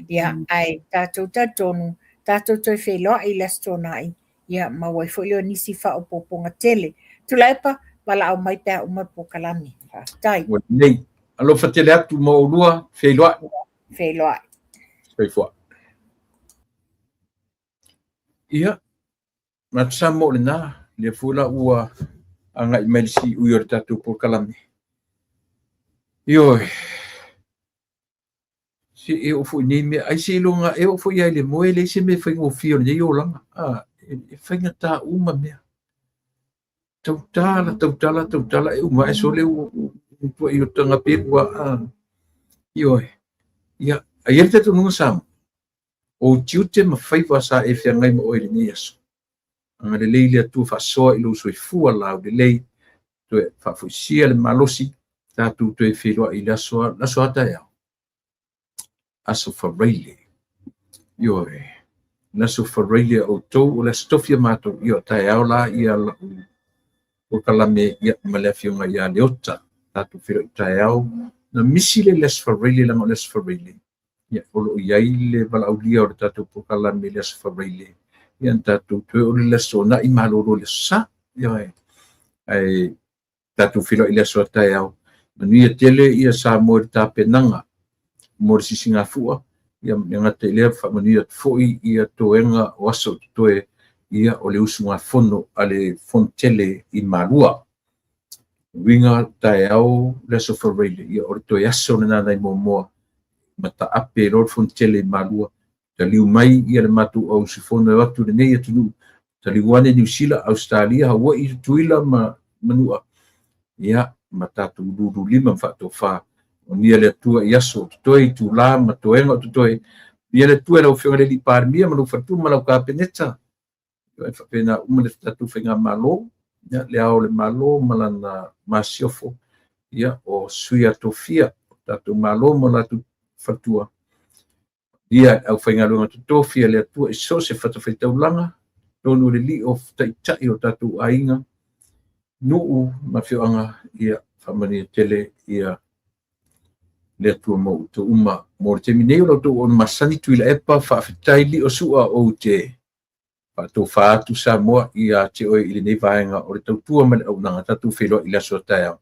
Ia, ae tatou talitonu, tatou toe feiloai i le Aso Toonai, ia maua ai foi lea o nisi faaopoopoga tele. Tuilaepa, valaau mai pe a uma le polokalame. Faafetai. Ua lelei. Alofa tele atu mo oulua, feiloai. Feiloai. Soifua. Ia, manatu Samoa o lena, lea foi la ua agai mai le siui o le tatou polokalame. Ioe, se e oo foi i nei mea, ai seiloga e oo foi lava i le moe, e leai se mea e faigofie o lenei olaga. A, e faigata uma mea. Tautala, tautala, tautala, e uma ae sole ua matuai o tagapelu lava. A, ioe, ia, a i ai le talitonuga Samoa, O ou tiute ma faiva sa e feagai ma oe i lenei aso. Agalelei le Atua faasoa i lou soifua laulelei, toe faafoisia le malosi, tatou toe feiloai i le aso aso a taeao. Aso Faraile. Ioe. Le aso Faraile a outou, o le aso Tofi a matou, ia o taeao la ia lau polokalame ia ma le afioga ia Leota. Tatou feiloai taeao. Na misi le aso Faraile leaga o le aso Faraile. Ia, o lo o i ai le valaaulia o le tatou polokalame i le aso Faraile. Ia, na tatou toe o le aso Toonai malolo i le aso Sa. Ioe. Ae tatou feiloai i le aso a taeao. Manuia tele ia Samoa i le tapenaga mo le sisigafua. Ia, e gata i lea, faamanuia atu foi ia toega o aso o totoe ia o le usugafono a le Fono Tele i Malua. Uiga taeao le aso Faraile, ia o le toe aso lena nai Moamoa, mataape loa le Fono Tele i Malua, taliu mai ia le matou au usufono e o atu i lenei atunuu, taliu ane Niu Sila, Ausetalia, Hawaii, Tutuila ma Manua, ia ma tatou lululima ma faatofa. Manuia le Atua i aso o totoe, itula ma toega o totoe. Manuia le Atua i lau Afioga i le Alii Palemia ma lou faletua ma lau Kapeneta, e faapena uma le tatou faigamalo, ia, le Ao o le Malo ma lana masiofo, ia, o sui a tofia o tatou Malo ma latou faletua, ia aufaigaluega totofi a le Atua i so o se fatafaitaulaga, totonu o le lii o taitai o tatou aiga, nuu ma afioaga, ia faamanuia tele ia le Atua mo outou uma. Mo le taimi nei o la outou auauna masani Tuilaepa, faafetai lio sua ou te faatofa atu Samoa ia te oe i lenei vaega o le tautua ma le auaunaga. Tatou feiloai i le aso a taeao.